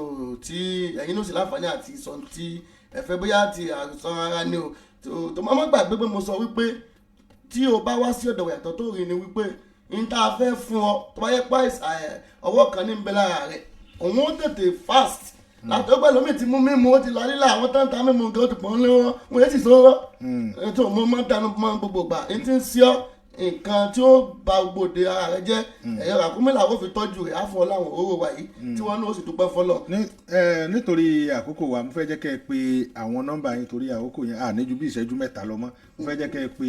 tí ẹ̀yin ló sì láǹfààní àti sọ tí ẹ fẹ́, bóyá ti àìsàn ara ni o, tó má má gbàgbé pé mo sọ wípé tí o bá wá sí ọ̀dọ̀, yàtọ̀ tó rí ni wípé n tá a fẹ́ fún ọ, tó bá yẹ pé ọwọ́ kan ní ń bẹ lára rẹ̀, òun ó tètè fast láti ọgbẹ́ lómi ti mú mímu, ó ti lọ lílà àwọn tó ń ta mímu nǹkan, ó ti pọ̀ ń lé wọn, wọn yóò sì sọ̀rọ̀ tó mo máa ń tẹnu mọ́ gbogbo gbà n ti ń sí ọ, nǹkan tí ó ba gbòde ara rẹ jẹ́, ẹ̀yọ́ ràkúnmí làwọn fi tọ́jú rẹ̀, á fún ọ láwọn òróró wa yìí tí wọ́n ní ó sì dúpẹ́ fọlọ́. Ní nítorí àkókò wa, mo fẹ́ jẹ́ kẹ́ ẹ pé àwọn nọ́mbà yín, torí àkókò yẹn à ní ju bí ìṣẹ́jú 3 lọ mọ́. Mo fẹ́ jẹ́ kẹ́ ẹ pé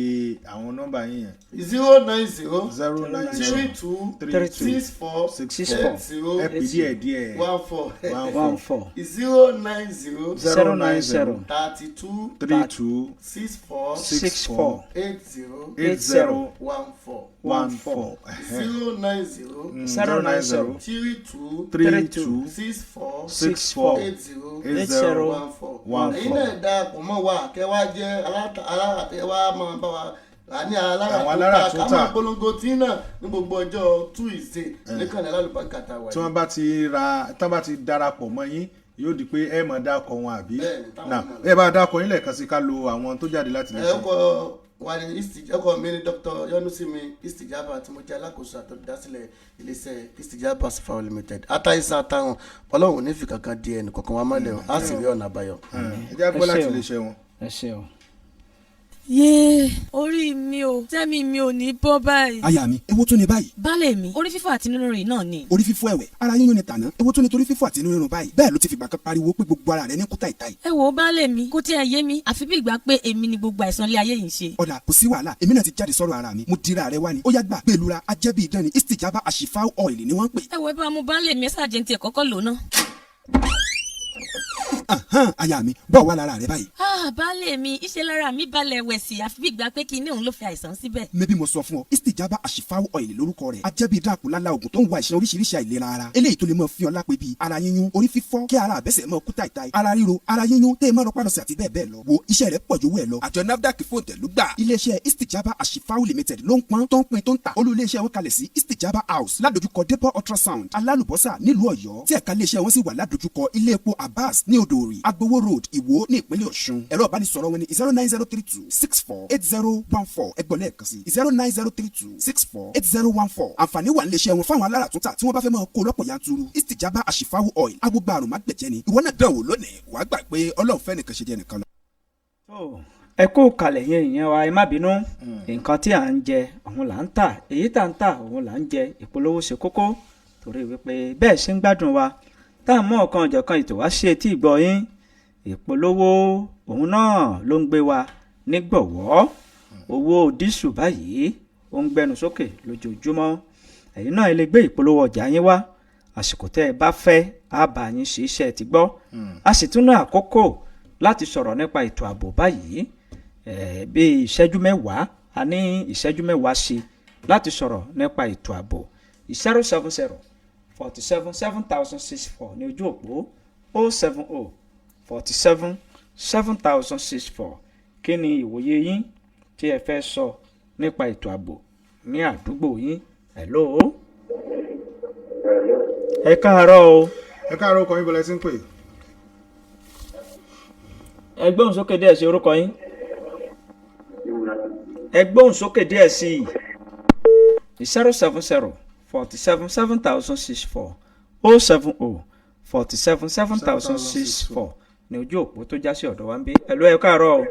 àwọn nọ́mbà yín yẹn. 090 090 32 32 64 64 80 Ẹ pè díẹ̀ díẹ̀. 14. 14. 090 090 32 32 64 64 80 80 14. 14. 090 090 32 32 64 64 80 80 14. 14. Ẹ̀yin náà darapọ̀ mọ́ wa, kẹ́ wá jẹ́ alára, kẹ́ wá máa bá wa rà ní alára Àwọn alára tó ta, tó ká tà. máa polongo tí náà ní gbogbo ọjọ́ Tuesday níkànnì alálùbáríkà tá a wà Tí yìí. wọ́n bá ti ra, tí wọ́n bá ti darapọ̀ mọ́ yín, yóò di pé ẹ máa dákọ̀ wọn, àbí? Bẹ́ẹ̀ni, táwọn Náà máa lọ. ẹ bá dákọ̀ yín lẹ́ẹ̀kan sí, ká lo àwọn tó jáde láti lè Ẹ ṣe. ọkọ wa ni ọkọ mi ni Dr. Yọnúsími Istijaba, tí mo jẹ́ alákòóso àtọ́dásílẹ̀ iléeṣẹ́ Istijaba Safari Limited. Àtàìsàn àtàrùn, Ọlọ́run ò ní fi kankan di ẹnì kankan wa mọ́lẹ̀ o, á sì rí ọ̀nà àbáyọ. Ẹ jẹ́ á gbọ́ Ẹ ṣé láti o. lè ṣe wọn. Ẹ ṣé o. Yéé, orí mi o, tẹ́mi mi ò ní bọ́ báyìí. Aya mi, ewo tún ni báyìí? Baálé mi, orí fífọ́ àti nínú rìn náà ni. Orí fífọ́ ẹ̀wẹ̀, ara yíyún ni tàná, ewo tún ni torí fífọ́ àti inú rírun báyìí? Bẹ́ẹ̀ ló ti fìgbà kan pariwo pé gbogbo ara rẹ̀ ní kúta ìta yìí. Ẹ wo baálé mi, kò tiẹ̀ yé mi, àfi bí ìgbà pé èmi ni gbogbo àìsàn ilé ayé yìí ń ṣe. Ọ̀dà, kò sí wàhálà, èmi náà ti jáde sọ̀rọ̀ ara mi, mo dira rẹ wá ni. Ó yá gbà, gbẹlura, ajẹ́bí idán ni, Istijaba Ashifau Oil ni wọ́n ń pè. Ẹ wo, ẹ bá mu baálé mi, ẹ ṣáà jẹ́ ní tiẹ̀ kọ́kọ́ lò ná. Ahan, aya mi, bọ́ọ̀ wá lára rẹ báyìí? Ah, baálé mi, ìṣe lára mi balẹ̀ wẹ̀sì, àfi bí ìgbà pé kinní òun ló fi àìsàn síbẹ̀. Mẹ́bí mo sọ fún ọ, Istijaba Ashifau Oil lórúkọ rẹ̀. Ajẹ́bí dáàkú lálá oògùn tó ń wa ìṣan oríṣiríṣi àìlera ara, eléyìí tó lè mọ fi ọlá pé bíi ara yíyún, orí fífọ́, kí ara àbẹ́sẹ̀ mọ kúta ìta, ara ríro, ara yíyún, tẹ́ ẹ mọ́ rọpárọsẹ̀ àti bẹ́ẹ̀ bẹ́ẹ̀ lọ. Wo, iṣẹ́ rẹ̀ pọ̀ ju owó ẹ̀ lọ. Àjọ NAFDAC fòǹtẹ̀ ló gbà. Iléeṣẹ́ Istijaba Ashifau Limited ló ń pọ́n, tó ń pín, tó ń ta. Olú iléeṣẹ́ wọn kalẹ̀ sí Istijaba House, ládojúkọ Depo Ultrasound, Alálùbọ́sà, nílùú Ọ̀yọ́, tí ẹ̀ka iléeṣẹ́ wọn sì wà ládojúkọ ilé epo Abbas ní Odòòrì, Agbowó Road, Ìwó, ní ìpínlẹ̀ Ọ̀ṣun. Ẹ̀rọ ìbánisọ̀rọ̀ wọn ni 09032648014. Ẹgbọ́n lẹ́ẹ̀kan sí, 09032648014. Àǹfààní wà níléeṣẹ́ wọn fáwọn aláràtúntà tí wọ́n bá fẹ́ máa kó lọ́pọ̀ yanturu. Istijaba Ashifau Oil, agbógbá àrùn mágbẹ̀jẹ̀ ni. Ìwọ náà dánwò lónìí, wàá gbà pé Ọlọ́run fẹ́ nìkan ṣe jẹ́ nìkan lọ. Ẹ kó kalẹ̀ yẹn, ìyẹn wa, ẹ má bínú. Nǹkan tí à ń jẹ òun là ń tà, èyí tá ń tà òun là ń jẹ. Ìpolówó ṣe kókó, torí wípé bẹ́ẹ̀ ṣe ń gbádùn wa tá à ń mú ọ̀kan ọ̀jọ̀kan ètò wá sí etí ìgbọ́ yín, ìpolówó òun náà ló ń gbé wa nígbọ̀wọ́. Owó dísù báyìí ó ń gbẹnu sókè lójoojúmọ́. Ẹ̀yin náà ẹ lè gbé ìpolówó ọjà yín wá àsìkò tẹ́ ẹ bá fẹ́, á bá yín ṣe iṣẹ́ ti gbọ́. A sì tún ní àkókò láti sọ̀rọ̀ nípa ètò ààbò báyìí, bí ìṣẹ́jú 10. A ní ìṣẹ́jú 10 sí láti sọ̀rọ̀ nípa ètò ààbò. 070 47 7064 ní ojú òpó, 070 47 7064. Kí ni ìwòye yín tí ẹ fẹ́ sọ nípa ètò ààbò ní àdúgbò yín? Hello, ẹ káàárọ̀ o. Ẹ káàárọ̀, ọkọ yín, bọ̀lẹ́ sí ń pè. Ẹ gbóhùn sókè díẹ̀ sí, orúkọ yín. Ẹ gbóhùn sókè díẹ̀ sí i. 070 47 7064, 070 47 7064 ní ojú òpó tó já sí ọ̀dọ̀ wa ń bí. Hello, ẹ káàárọ̀ o.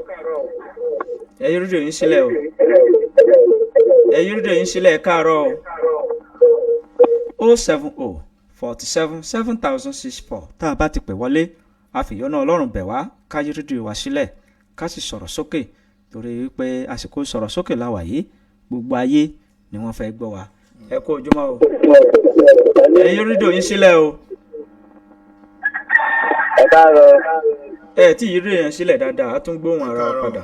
Ẹ yí rédíò yín sílẹ̀ o, ẹ yí rédíò yín sílẹ̀. Ẹ káàárọ̀ o. 070 47 7064. Tá a bá ti pè wọlé, a fìyọ́nà Ọlọ́run bẹ̀ wá, ká yí rédíò wa sílẹ̀, ká sì sọ̀rọ̀ sókè, torí wípé àsìkò sọ̀rọ̀ sókè la wà yìí. Gbogbo ayé ni wọ́n fẹ́ gbọ́ wa. Ẹ kú ojúmọ́ o. Ẹ yí rédíò yín sílẹ̀ o. Ẹ káàárọ̀. Ẹ tí yí rédíò yẹn sílẹ̀ dáadáa, á tún gbóhùn ara wa padà.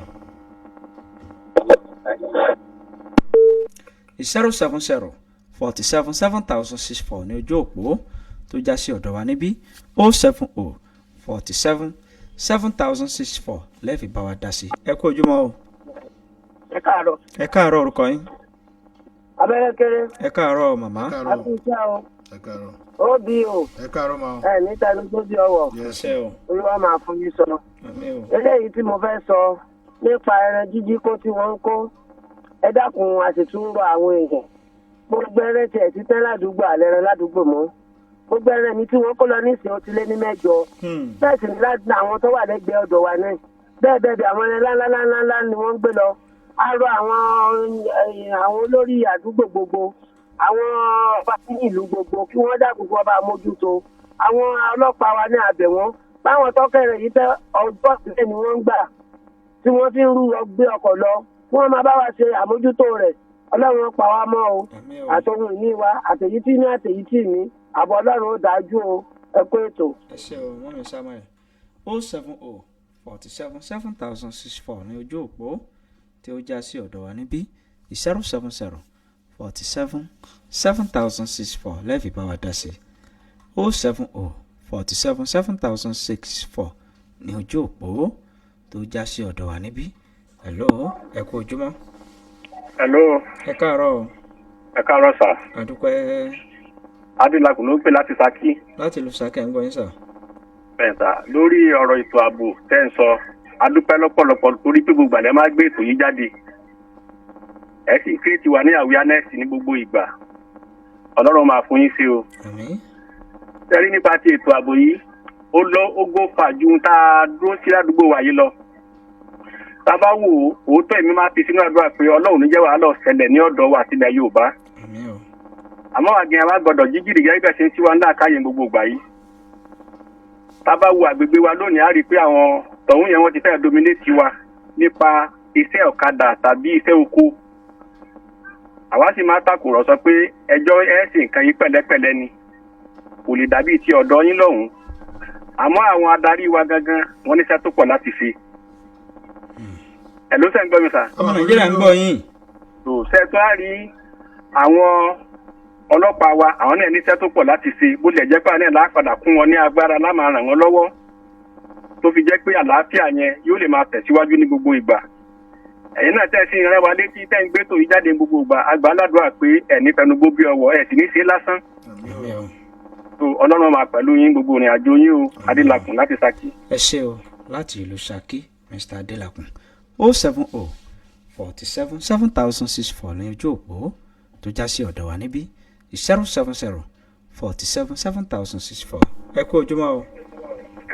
070 47 7064 ní ojú òpó tó já sí ọ̀dọ̀ wa níbí, 070 47 7064 lẹ́ẹ̀fì bá wa dá sí. Ẹ kú ojúmọ́ o. Ẹ káàárọ̀. Ẹ káàárọ̀, orúkọ yín? Abẹ́rẹ́ kéré. Ẹ káàárọ̀, màmá. A kú iṣẹ́ o. Ẹ káàárọ̀. Ó bí o. Ẹ káàárọ̀ máa. Ẹ ní tẹnu tó bí ọwọ́. Ṣé o. Olúwa máa fún yín sọ. Àmín o. Eléyìí tí mo fẹ́ sọ nípa ẹran jíjí kó tí wọ́n ń kó, ẹ dákun, a sì tún rọ àwọn èèyàn. Gbogbo ẹran tiẹ̀ ti tẹ́ ládùúgbò, àlẹ́ ẹran ládùúgbò mọ́. Gbogbo ẹran mi tí wọ́n kó lọ nísìnyí, ó ti lé ní 8. Bẹ́ẹ̀ sì ni láti àwọn tó wà lẹ́gbẹ̀ẹ́ ọ̀dọ̀ wa náà, bẹ́ẹ̀ bẹ́ẹ̀ bí àwọn ẹran ńláńláńláńlá ni wọ́n ń gbé lọ. A rọ àwọn olórí àdúgbò gbogbo, àwọn ọba ní ìlú gbogbo, kí wọ́n dákun, kí wọ́n bá mójútó. Àwọn ọlọ́pàá wa ní abẹ̀ wọn báwọn tọ́kẹ̀rẹ̀ yìí tẹ́ ọjọ́ sílẹ̀ ni wọ́n ń gbà tí wọ́n fi ń rú gbé ọkọ̀ lọ, kí wọ́n máa bá wa ṣe àmójútó rẹ̀. Ọlọ́run pa wá mọ́ o, àtòhun ìní wa, àtèyí tí ní, àtèyí tí ní àbọ̀, Ọlọ́run ó dájú o. Ẹ kú ètò. Ẹ ṣe o, mọ́mí Samuel. 070 47 7064 ní ojú òpó tí ó já sí ọ̀dọ̀ wa níbí, 070 47 7064 lẹ́ẹ̀fì bá wa dá sí. 070 47 7064 ní ojú òpó tó já sí ọ̀dọ̀ wa níbí. Hello, ẹ kú ojúmọ́. Hello. Ẹ káàárọ̀ o. Ẹ káàárọ̀ sà. Àdúpẹ́. Adélakùn ló ń pè láti Ṣakí. Láti ìlú Ṣakí, ẹ̀ ń gbọ́ yín sà. Bẹ́ẹ̀ sà, lórí ọ̀rọ̀ ètò ààbò tẹ́ ń sọ, a dúpẹ́ lọ́pọ̀lọpọ̀ torí pé gbogbo àlẹ́ máa gbé ètò yìí jáde. Ẹ sì create wa ní awareness ní gbogbo ìgbà. Ọlọ́run máa fún yín sí o. Àmín. Tẹ́rí nípa ti ètò ààbò yìí, ó lọ ó gó fà ju ohun tá a dúró sí ládùúgbò wa yìí lọ. Tá a bá wò ó, òótọ́ èmi máa fi sínú àdúrà pé Ọlọ́run ní jẹ́ wàhálà ó ṣẹlẹ̀ ní ọ̀dọ̀ wa àti ilẹ̀ Yorùbá. Àmọ́ àgbẹ̀ àwa gbọ́dọ̀ jígìrì gẹ́gẹ́ bẹ́ẹ̀ ṣe ń sí wa ńlá káyé gbogbo ìgbà yìí. Tá a bá wo àgbègbè wa lónìí, á rí i pé àwọn tọ̀hún yẹn wọ́n ti fẹ́ dominate wa nípa iṣẹ́ ọ̀kadà tàbí iṣẹ́ oko. Àwa sì máa tàkùrọ̀sọ pé ẹjọ́ ẹ̀ sì nǹkan yìí pẹ̀lẹ́pẹ̀lẹ́ ni, kò lè dàbí ti ọ̀dọ̀ yín lọ́hùn-ún. Àmọ́ àwọn adarí wa gangan wọ́n níṣẹ́ tó pọ̀ láti ṣe. Ẹ̀ ló sẹ́ ń gbọ́ mi sà? Ọmọ Nàìjíríà ń gbọ́ yín. Tó ṣe tó á rí àwọn ọlọ́pàá wa, àwọn náà níṣẹ́ tó pọ̀ láti ṣe, bó tilẹ̀ jẹ́ pé àwọn náà lápadà kún wọn ní agbára láma ràn wọ́n lọ́wọ́, tó fi jẹ́ pé àlàáfíà yẹn yóò lè máa tẹ̀síwájú ní gbogbo ìgbà. Ẹ̀yin náà tẹ́ sí ìrẹ́ wa létí tẹ́ ń gbé tòyí jáde gbogbo ìgbà, àgbà aládùúrà pé ẹ̀ ní fẹnugbó bí ọwọ́ ẹ̀ sì ní ṣe lásán. Tó Ọlọ́run máa pẹ̀lú yín gbogbo ìrìn àjò yín o. Adélakùn láti Ṣakí. Ẹ ṣé o, láti ìlú Ṣakí, Mr. Adélakùn. 070 47 7064 ní ojú òpó tó já sí ọ̀dọ̀ wa níbí, 070 47 7064. Ẹ kú ojúmọ́ o.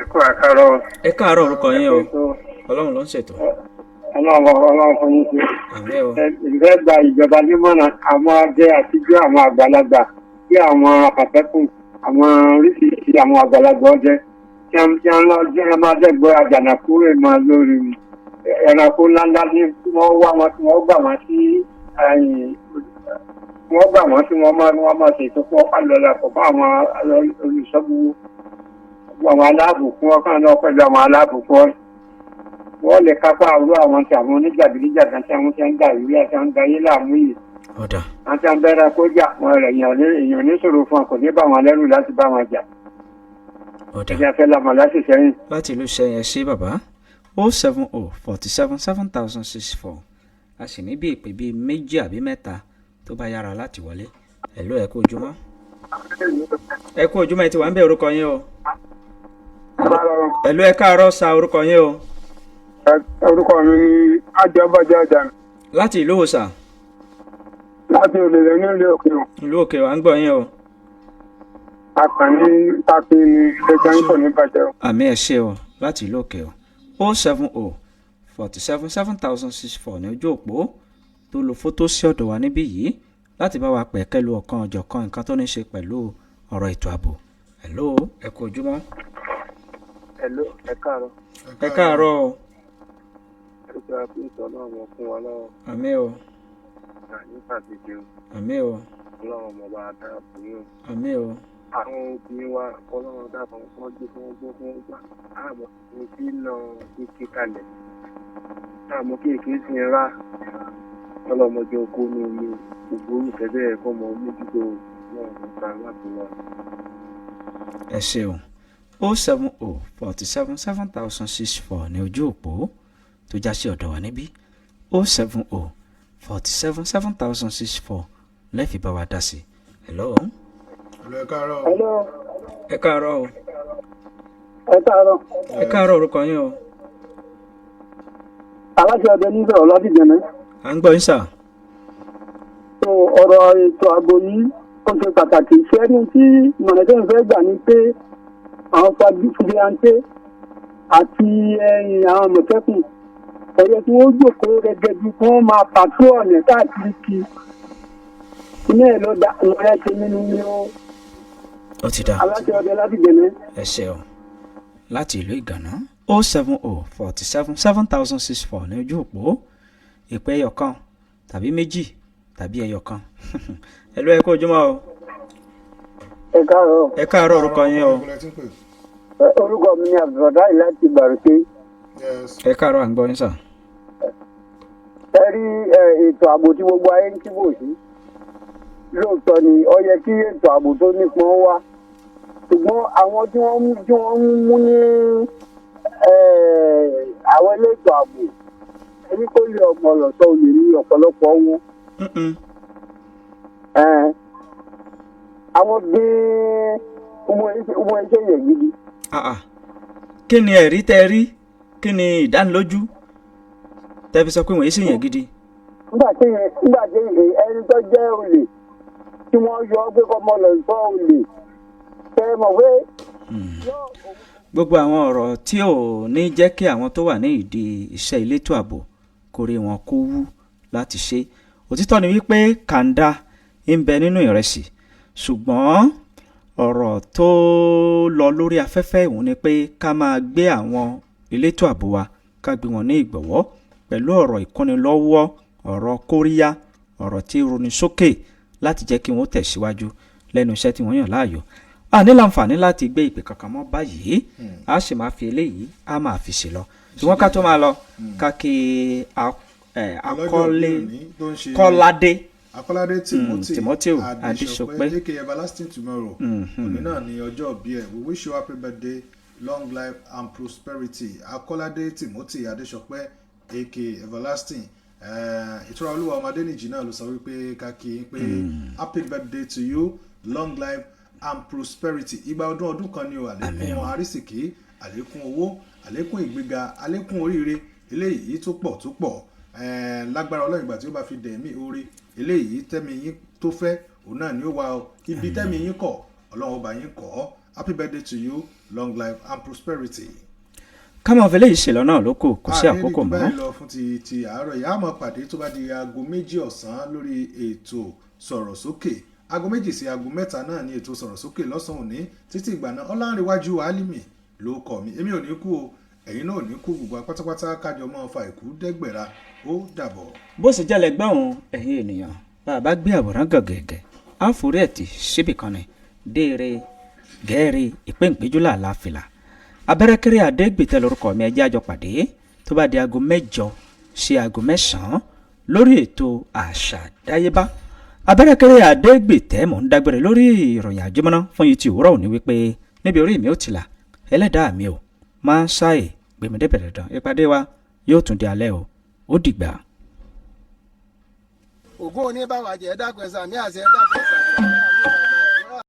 Ẹ kú àkàrọ̀. Ẹ káàárọ̀, orúkọ yín o. Ọlọ́run ló ń ṣètò. Ọlọ́run fún yín ṣe. Àmín o. Ìfẹ́ gba ìjọba nímọ̀ràn àwọn ọdẹ àtijọ́, àwọn àgbàlagbà, bí àwọn àpàtẹ́kùn, àwọn oríṣiríṣi àwọn àgbàlagbà ọdẹ tí wọ́n lọ jẹ́ ẹ máa dẹ́gbọ́ àjànàkú rẹ̀ máa lórí ẹranko ńláńlá ní tí wọ́n wá wọn, tí wọ́n gbà wọ́n sí, wọ́n gbà wọ́n tí wọ́n máa ṣètò fún ọ̀pá lọ́la pọ̀ fún àwọn olùṣọ́gbó, àwọn aláàbò fún ọkàn náà, pẹ̀lú àwọn aláàbò fún wọ́n lè kápá àrú àwọn tí àwọn oníjàgídíjàgan tí àwọn tí ń da ìwé àti àwọn dayé láàmú yìí. Ọ̀dà. Àti àwọn bẹ́rẹ̀ kó jà wọn rẹ̀ èèyàn ní sọ̀rọ̀ fún wọn, kò ní bá wọn lẹ́rù láti bá wọn jà. Ọ̀dà. Ẹ̀jẹ̀ fẹ́ lamọ̀ láti sẹ́yìn. Láti ìlú Sẹ́yìn, ẹ ṣé bàbá. 070 47 7064. A sì ní bí ìpè bíi méjì àbí mẹ́ta tó bá yára láti wọlé. Hello, ẹ kú ojúmọ́. Ẹ kú ojúmọ́, ẹ ti wà ń bẹ̀, orúkọ yín o. Hello, ẹ káàárọ̀ sa, orúkọ yín o. Orúkọ mi ni Ajabajá Ajani. Láti ìlú wo sà? Láti òlèlè nílùú Òkè o. Ìlú Òkè, wa ń gbọ́ yín o. Akànní Takin ni ẹgbẹ́ ń pọ̀ ní bàjẹ́ o. Àmín, ẹ ṣé o, láti ìlú Òkè o. 070 47 7064 ní ojú òpó tó lo fótó sí ọ̀dọ̀ wa níbí yìí láti bá wa pẹ̀kẹ́lu ọ̀kan ọ̀jọ̀kan nǹkan tó ní ṣe pẹ̀lú ọ̀rọ̀ ètò ààbò. Hello, ẹ kú ojúmọ́. Hello, ẹ káàárọ̀. Ẹ káàárọ̀ o. Ẹgbẹ́ àpéjọ Ọlọ́run fún wa lọ́wọ́. Àmín o. Àní pàtàkì o. Àmín o. Ọlọ́run ọmọọba dáàbò yín o. Àmín o. Àwọn obìnrin wa, Ọlọ́run dáàbò wọn gbé fún wọn gbọ́ fún wọn gbà. Àmọ́ ní kí lọ kéèké kalẹ̀. Àmọ́ kéèké sì ń rá. Ọlọ́mọdé oko ní omi gbogbo olùfẹ́ bẹ́ẹ̀ kọ́ mọ mójútó náà nípa láti wá. Ẹ ṣeun. 070 47 7064 ní ojú òpó tó já sí ọ̀dọ̀ wa níbí, 070 47 7064 lẹ́ẹ̀fì bá wa dá sí. Hello. Hello, ẹ káàárọ̀. Hello. Ẹ káàárọ̀ o. Ẹ káàárọ̀. Ẹ káàárọ̀, orúkọ yín o. Aláṣẹ ọdẹ ní sọ̀rọ̀ láti Jẹ̀nẹ́. À ń gbọ́ yín sà. So ọ̀rọ̀ ètò ààbò yìí, ó ṣe pàtàkì. Ṣé ẹni tí mọ̀lẹ́tẹ̀ ń fẹ́ gbà ni pé àwọn fìdíhàntẹ́ àti ẹ̀yìn àwọn àmọ̀tẹ́kùn ẹ̀yẹ tí wọ́n jókòó gẹ́gẹ́ bí kí wọ́n máa pàtrọ̀ ọ̀nà káàkiri kí iná ẹ̀ ló da ìmọ̀lẹ́ ṣe nínú ní o. Ó ti dá. Aláṣẹ ọdẹ láti Jẹ̀nẹ́. Ẹ ṣeun, láti ìlú Ìgànná. 070 47 7064 ní ojú òpó. Ìpè ẹyọ kan tàbí méjì tàbí ẹyọ kan. Hello, ẹ kú ojúmọ́ o. Ẹ káàárọ̀. Ẹ káàárọ̀, orúkọ yín o. Orúkọ mi ni Abdulrahman láti Bàrùké. Ẹ káàárọ̀, à ń gbọ́ yín sà. Ẹ rí ètò ààbò tí gbogbo ayé ń kíbò sí, lóòótọ́ ni ó yẹ kí ètò ààbò tó nípọn wá, ṣùgbọ́n àwọn tí wọ́n ń mú ní àwọn elétò ààbò, ẹni kó lè ọmọ ọlọ́sọ olè ní ọ̀pọ̀lọpọ̀ wọn. Àwọn gbé ọmọ iṣẹ́ yẹn gidi. Kí ni ẹ̀rí tẹ́ rí? Kí ni ìdánilójú tẹ́ fi sọ pé wọ́n yìí sì yàn gidi? Nígbà tí ẹni tó jẹ́ olè tí wọ́n yọ ọ́ pé kọ́ ọmọ lọ sọ olè, tẹ́ mọ̀ pé. Gbogbo àwọn ọ̀rọ̀ tí ò ní jẹ́ kí àwọn tó wà ní ìdí iṣẹ́ elétò ààbò kórè wọn kó wú láti ṣe. Òtítọ́ ni wípé kàńdá ń bẹ nínú ìrẹsì, ṣùgbọ́n ọ̀rọ̀ tó lọ lórí afẹ́fẹ́ ìhùn ni pé ká máa gbé àwọn elétò ààbò wa, ká gbé wọn ní ìgbọ̀wọ́ pẹ̀lú ọ̀rọ̀ ìkúnnilọ́wọ́, ọ̀rọ̀ kóríyá, ọ̀rọ̀ tí roni sókè láti jẹ́ kí wọ́n tẹ̀síwájú lẹ́nu iṣẹ́ tí wọ́n yàn láàyò. A ní láǹfààní láti gbé ìpè kankan mọ́ báyìí, a sì máa fi eléyìí, a máa fi ṣe lọ, ṣùgbọ́n ká tó máa lọ, ká kí Akọ́lé Kọ́ládé. Akọ́ládé Timothy. Timothy Adéṣọpẹ́. Aka Everlasting Tomorrow. Òní náà ni ọjọ́ bí ẹ̀. We wish you happy birthday, long life and prosperity, Akọ́ládé Timothy Adéṣọpẹ́, aka Everlasting. Ìtura Olúwa ọmọdé nìjì náà ló sọ wípé ká kí i pé happy birthday to you, long life and prosperity. Ìgbà ọdún ọdún kan ni o. Àlékún àrísìkí, àlékún owó, àlékún ìgbéga, àlékún oríire eléyìí tó pọ̀ tó pọ̀. Lágbára Ọlọ́run, ìgbà tí ó bá fi dẹ̀mí oore eléyìí tẹ́mi yín tó fẹ́, òun náà ni ó wà o. Ibi tẹ́mi yín kọ̀, Ọlọ́run ọba yín kọ́. Happy birthday to you, long life and prosperity. Ká máa fi eléyìí ṣe lọ́nà ló kù, kò sí àkókò mọ́. Báyìí lọ fún ti àárọ̀ yìí. A máa pàdé tó bá di aago 2 ọ̀sán lórí ètò Sọ̀rọ̀ Sókè. Aago 2 sí aago 3 náà ní ètò Sọ̀rọ̀ Sókè lọ́sàn-án òní. Títí ìgbà náà, Ọlárìnwájú Álímì ló kọ̀ mí. Èmi ò ní kú o, ẹ̀yin náà ò ní kú. Gbogbo pátápátá kájọ máa fa ìkú dẹ́gbẹ̀ra. Ó dàbọ̀. Bó ṣe jẹ́lẹ̀ gbọ́n, ẹ̀yin ènìyàn, bá a bá gbé àwòrán gàngẹ̀gẹ̀, á forí ẹ̀ tì síbì kan ni déere gẹ́ẹ̀rẹ́ ìpéǹpéjú làlá fìlà abẹ́rẹ́kẹ́rẹ́ Adégbìtẹ́ lórúkọ mi. Ẹjẹ́ àjọ pàdé tó bá di aago 8 sí aago 9 lórí ètò Àṣà Àdáyébá. Abẹ́rẹ́kẹ́rẹ́ Adégbìtẹ́ mò ń dágbére lórí ìròyìn àjẹmọ́ná fún yìí ti òwúrọ̀ òní wípé níbi orí mi ò tìlà, ẹlẹ́dàá mi ò máa ń ṣàì gbèmídébẹ̀rẹ̀ dandan. Ìpàdé wa yóò tún di alẹ́ o. Ó dìgbà. Ògún oníbàwàjẹ́, dákun ẹ̀ sàmí àṣẹ, dákun ẹ̀ sàmí.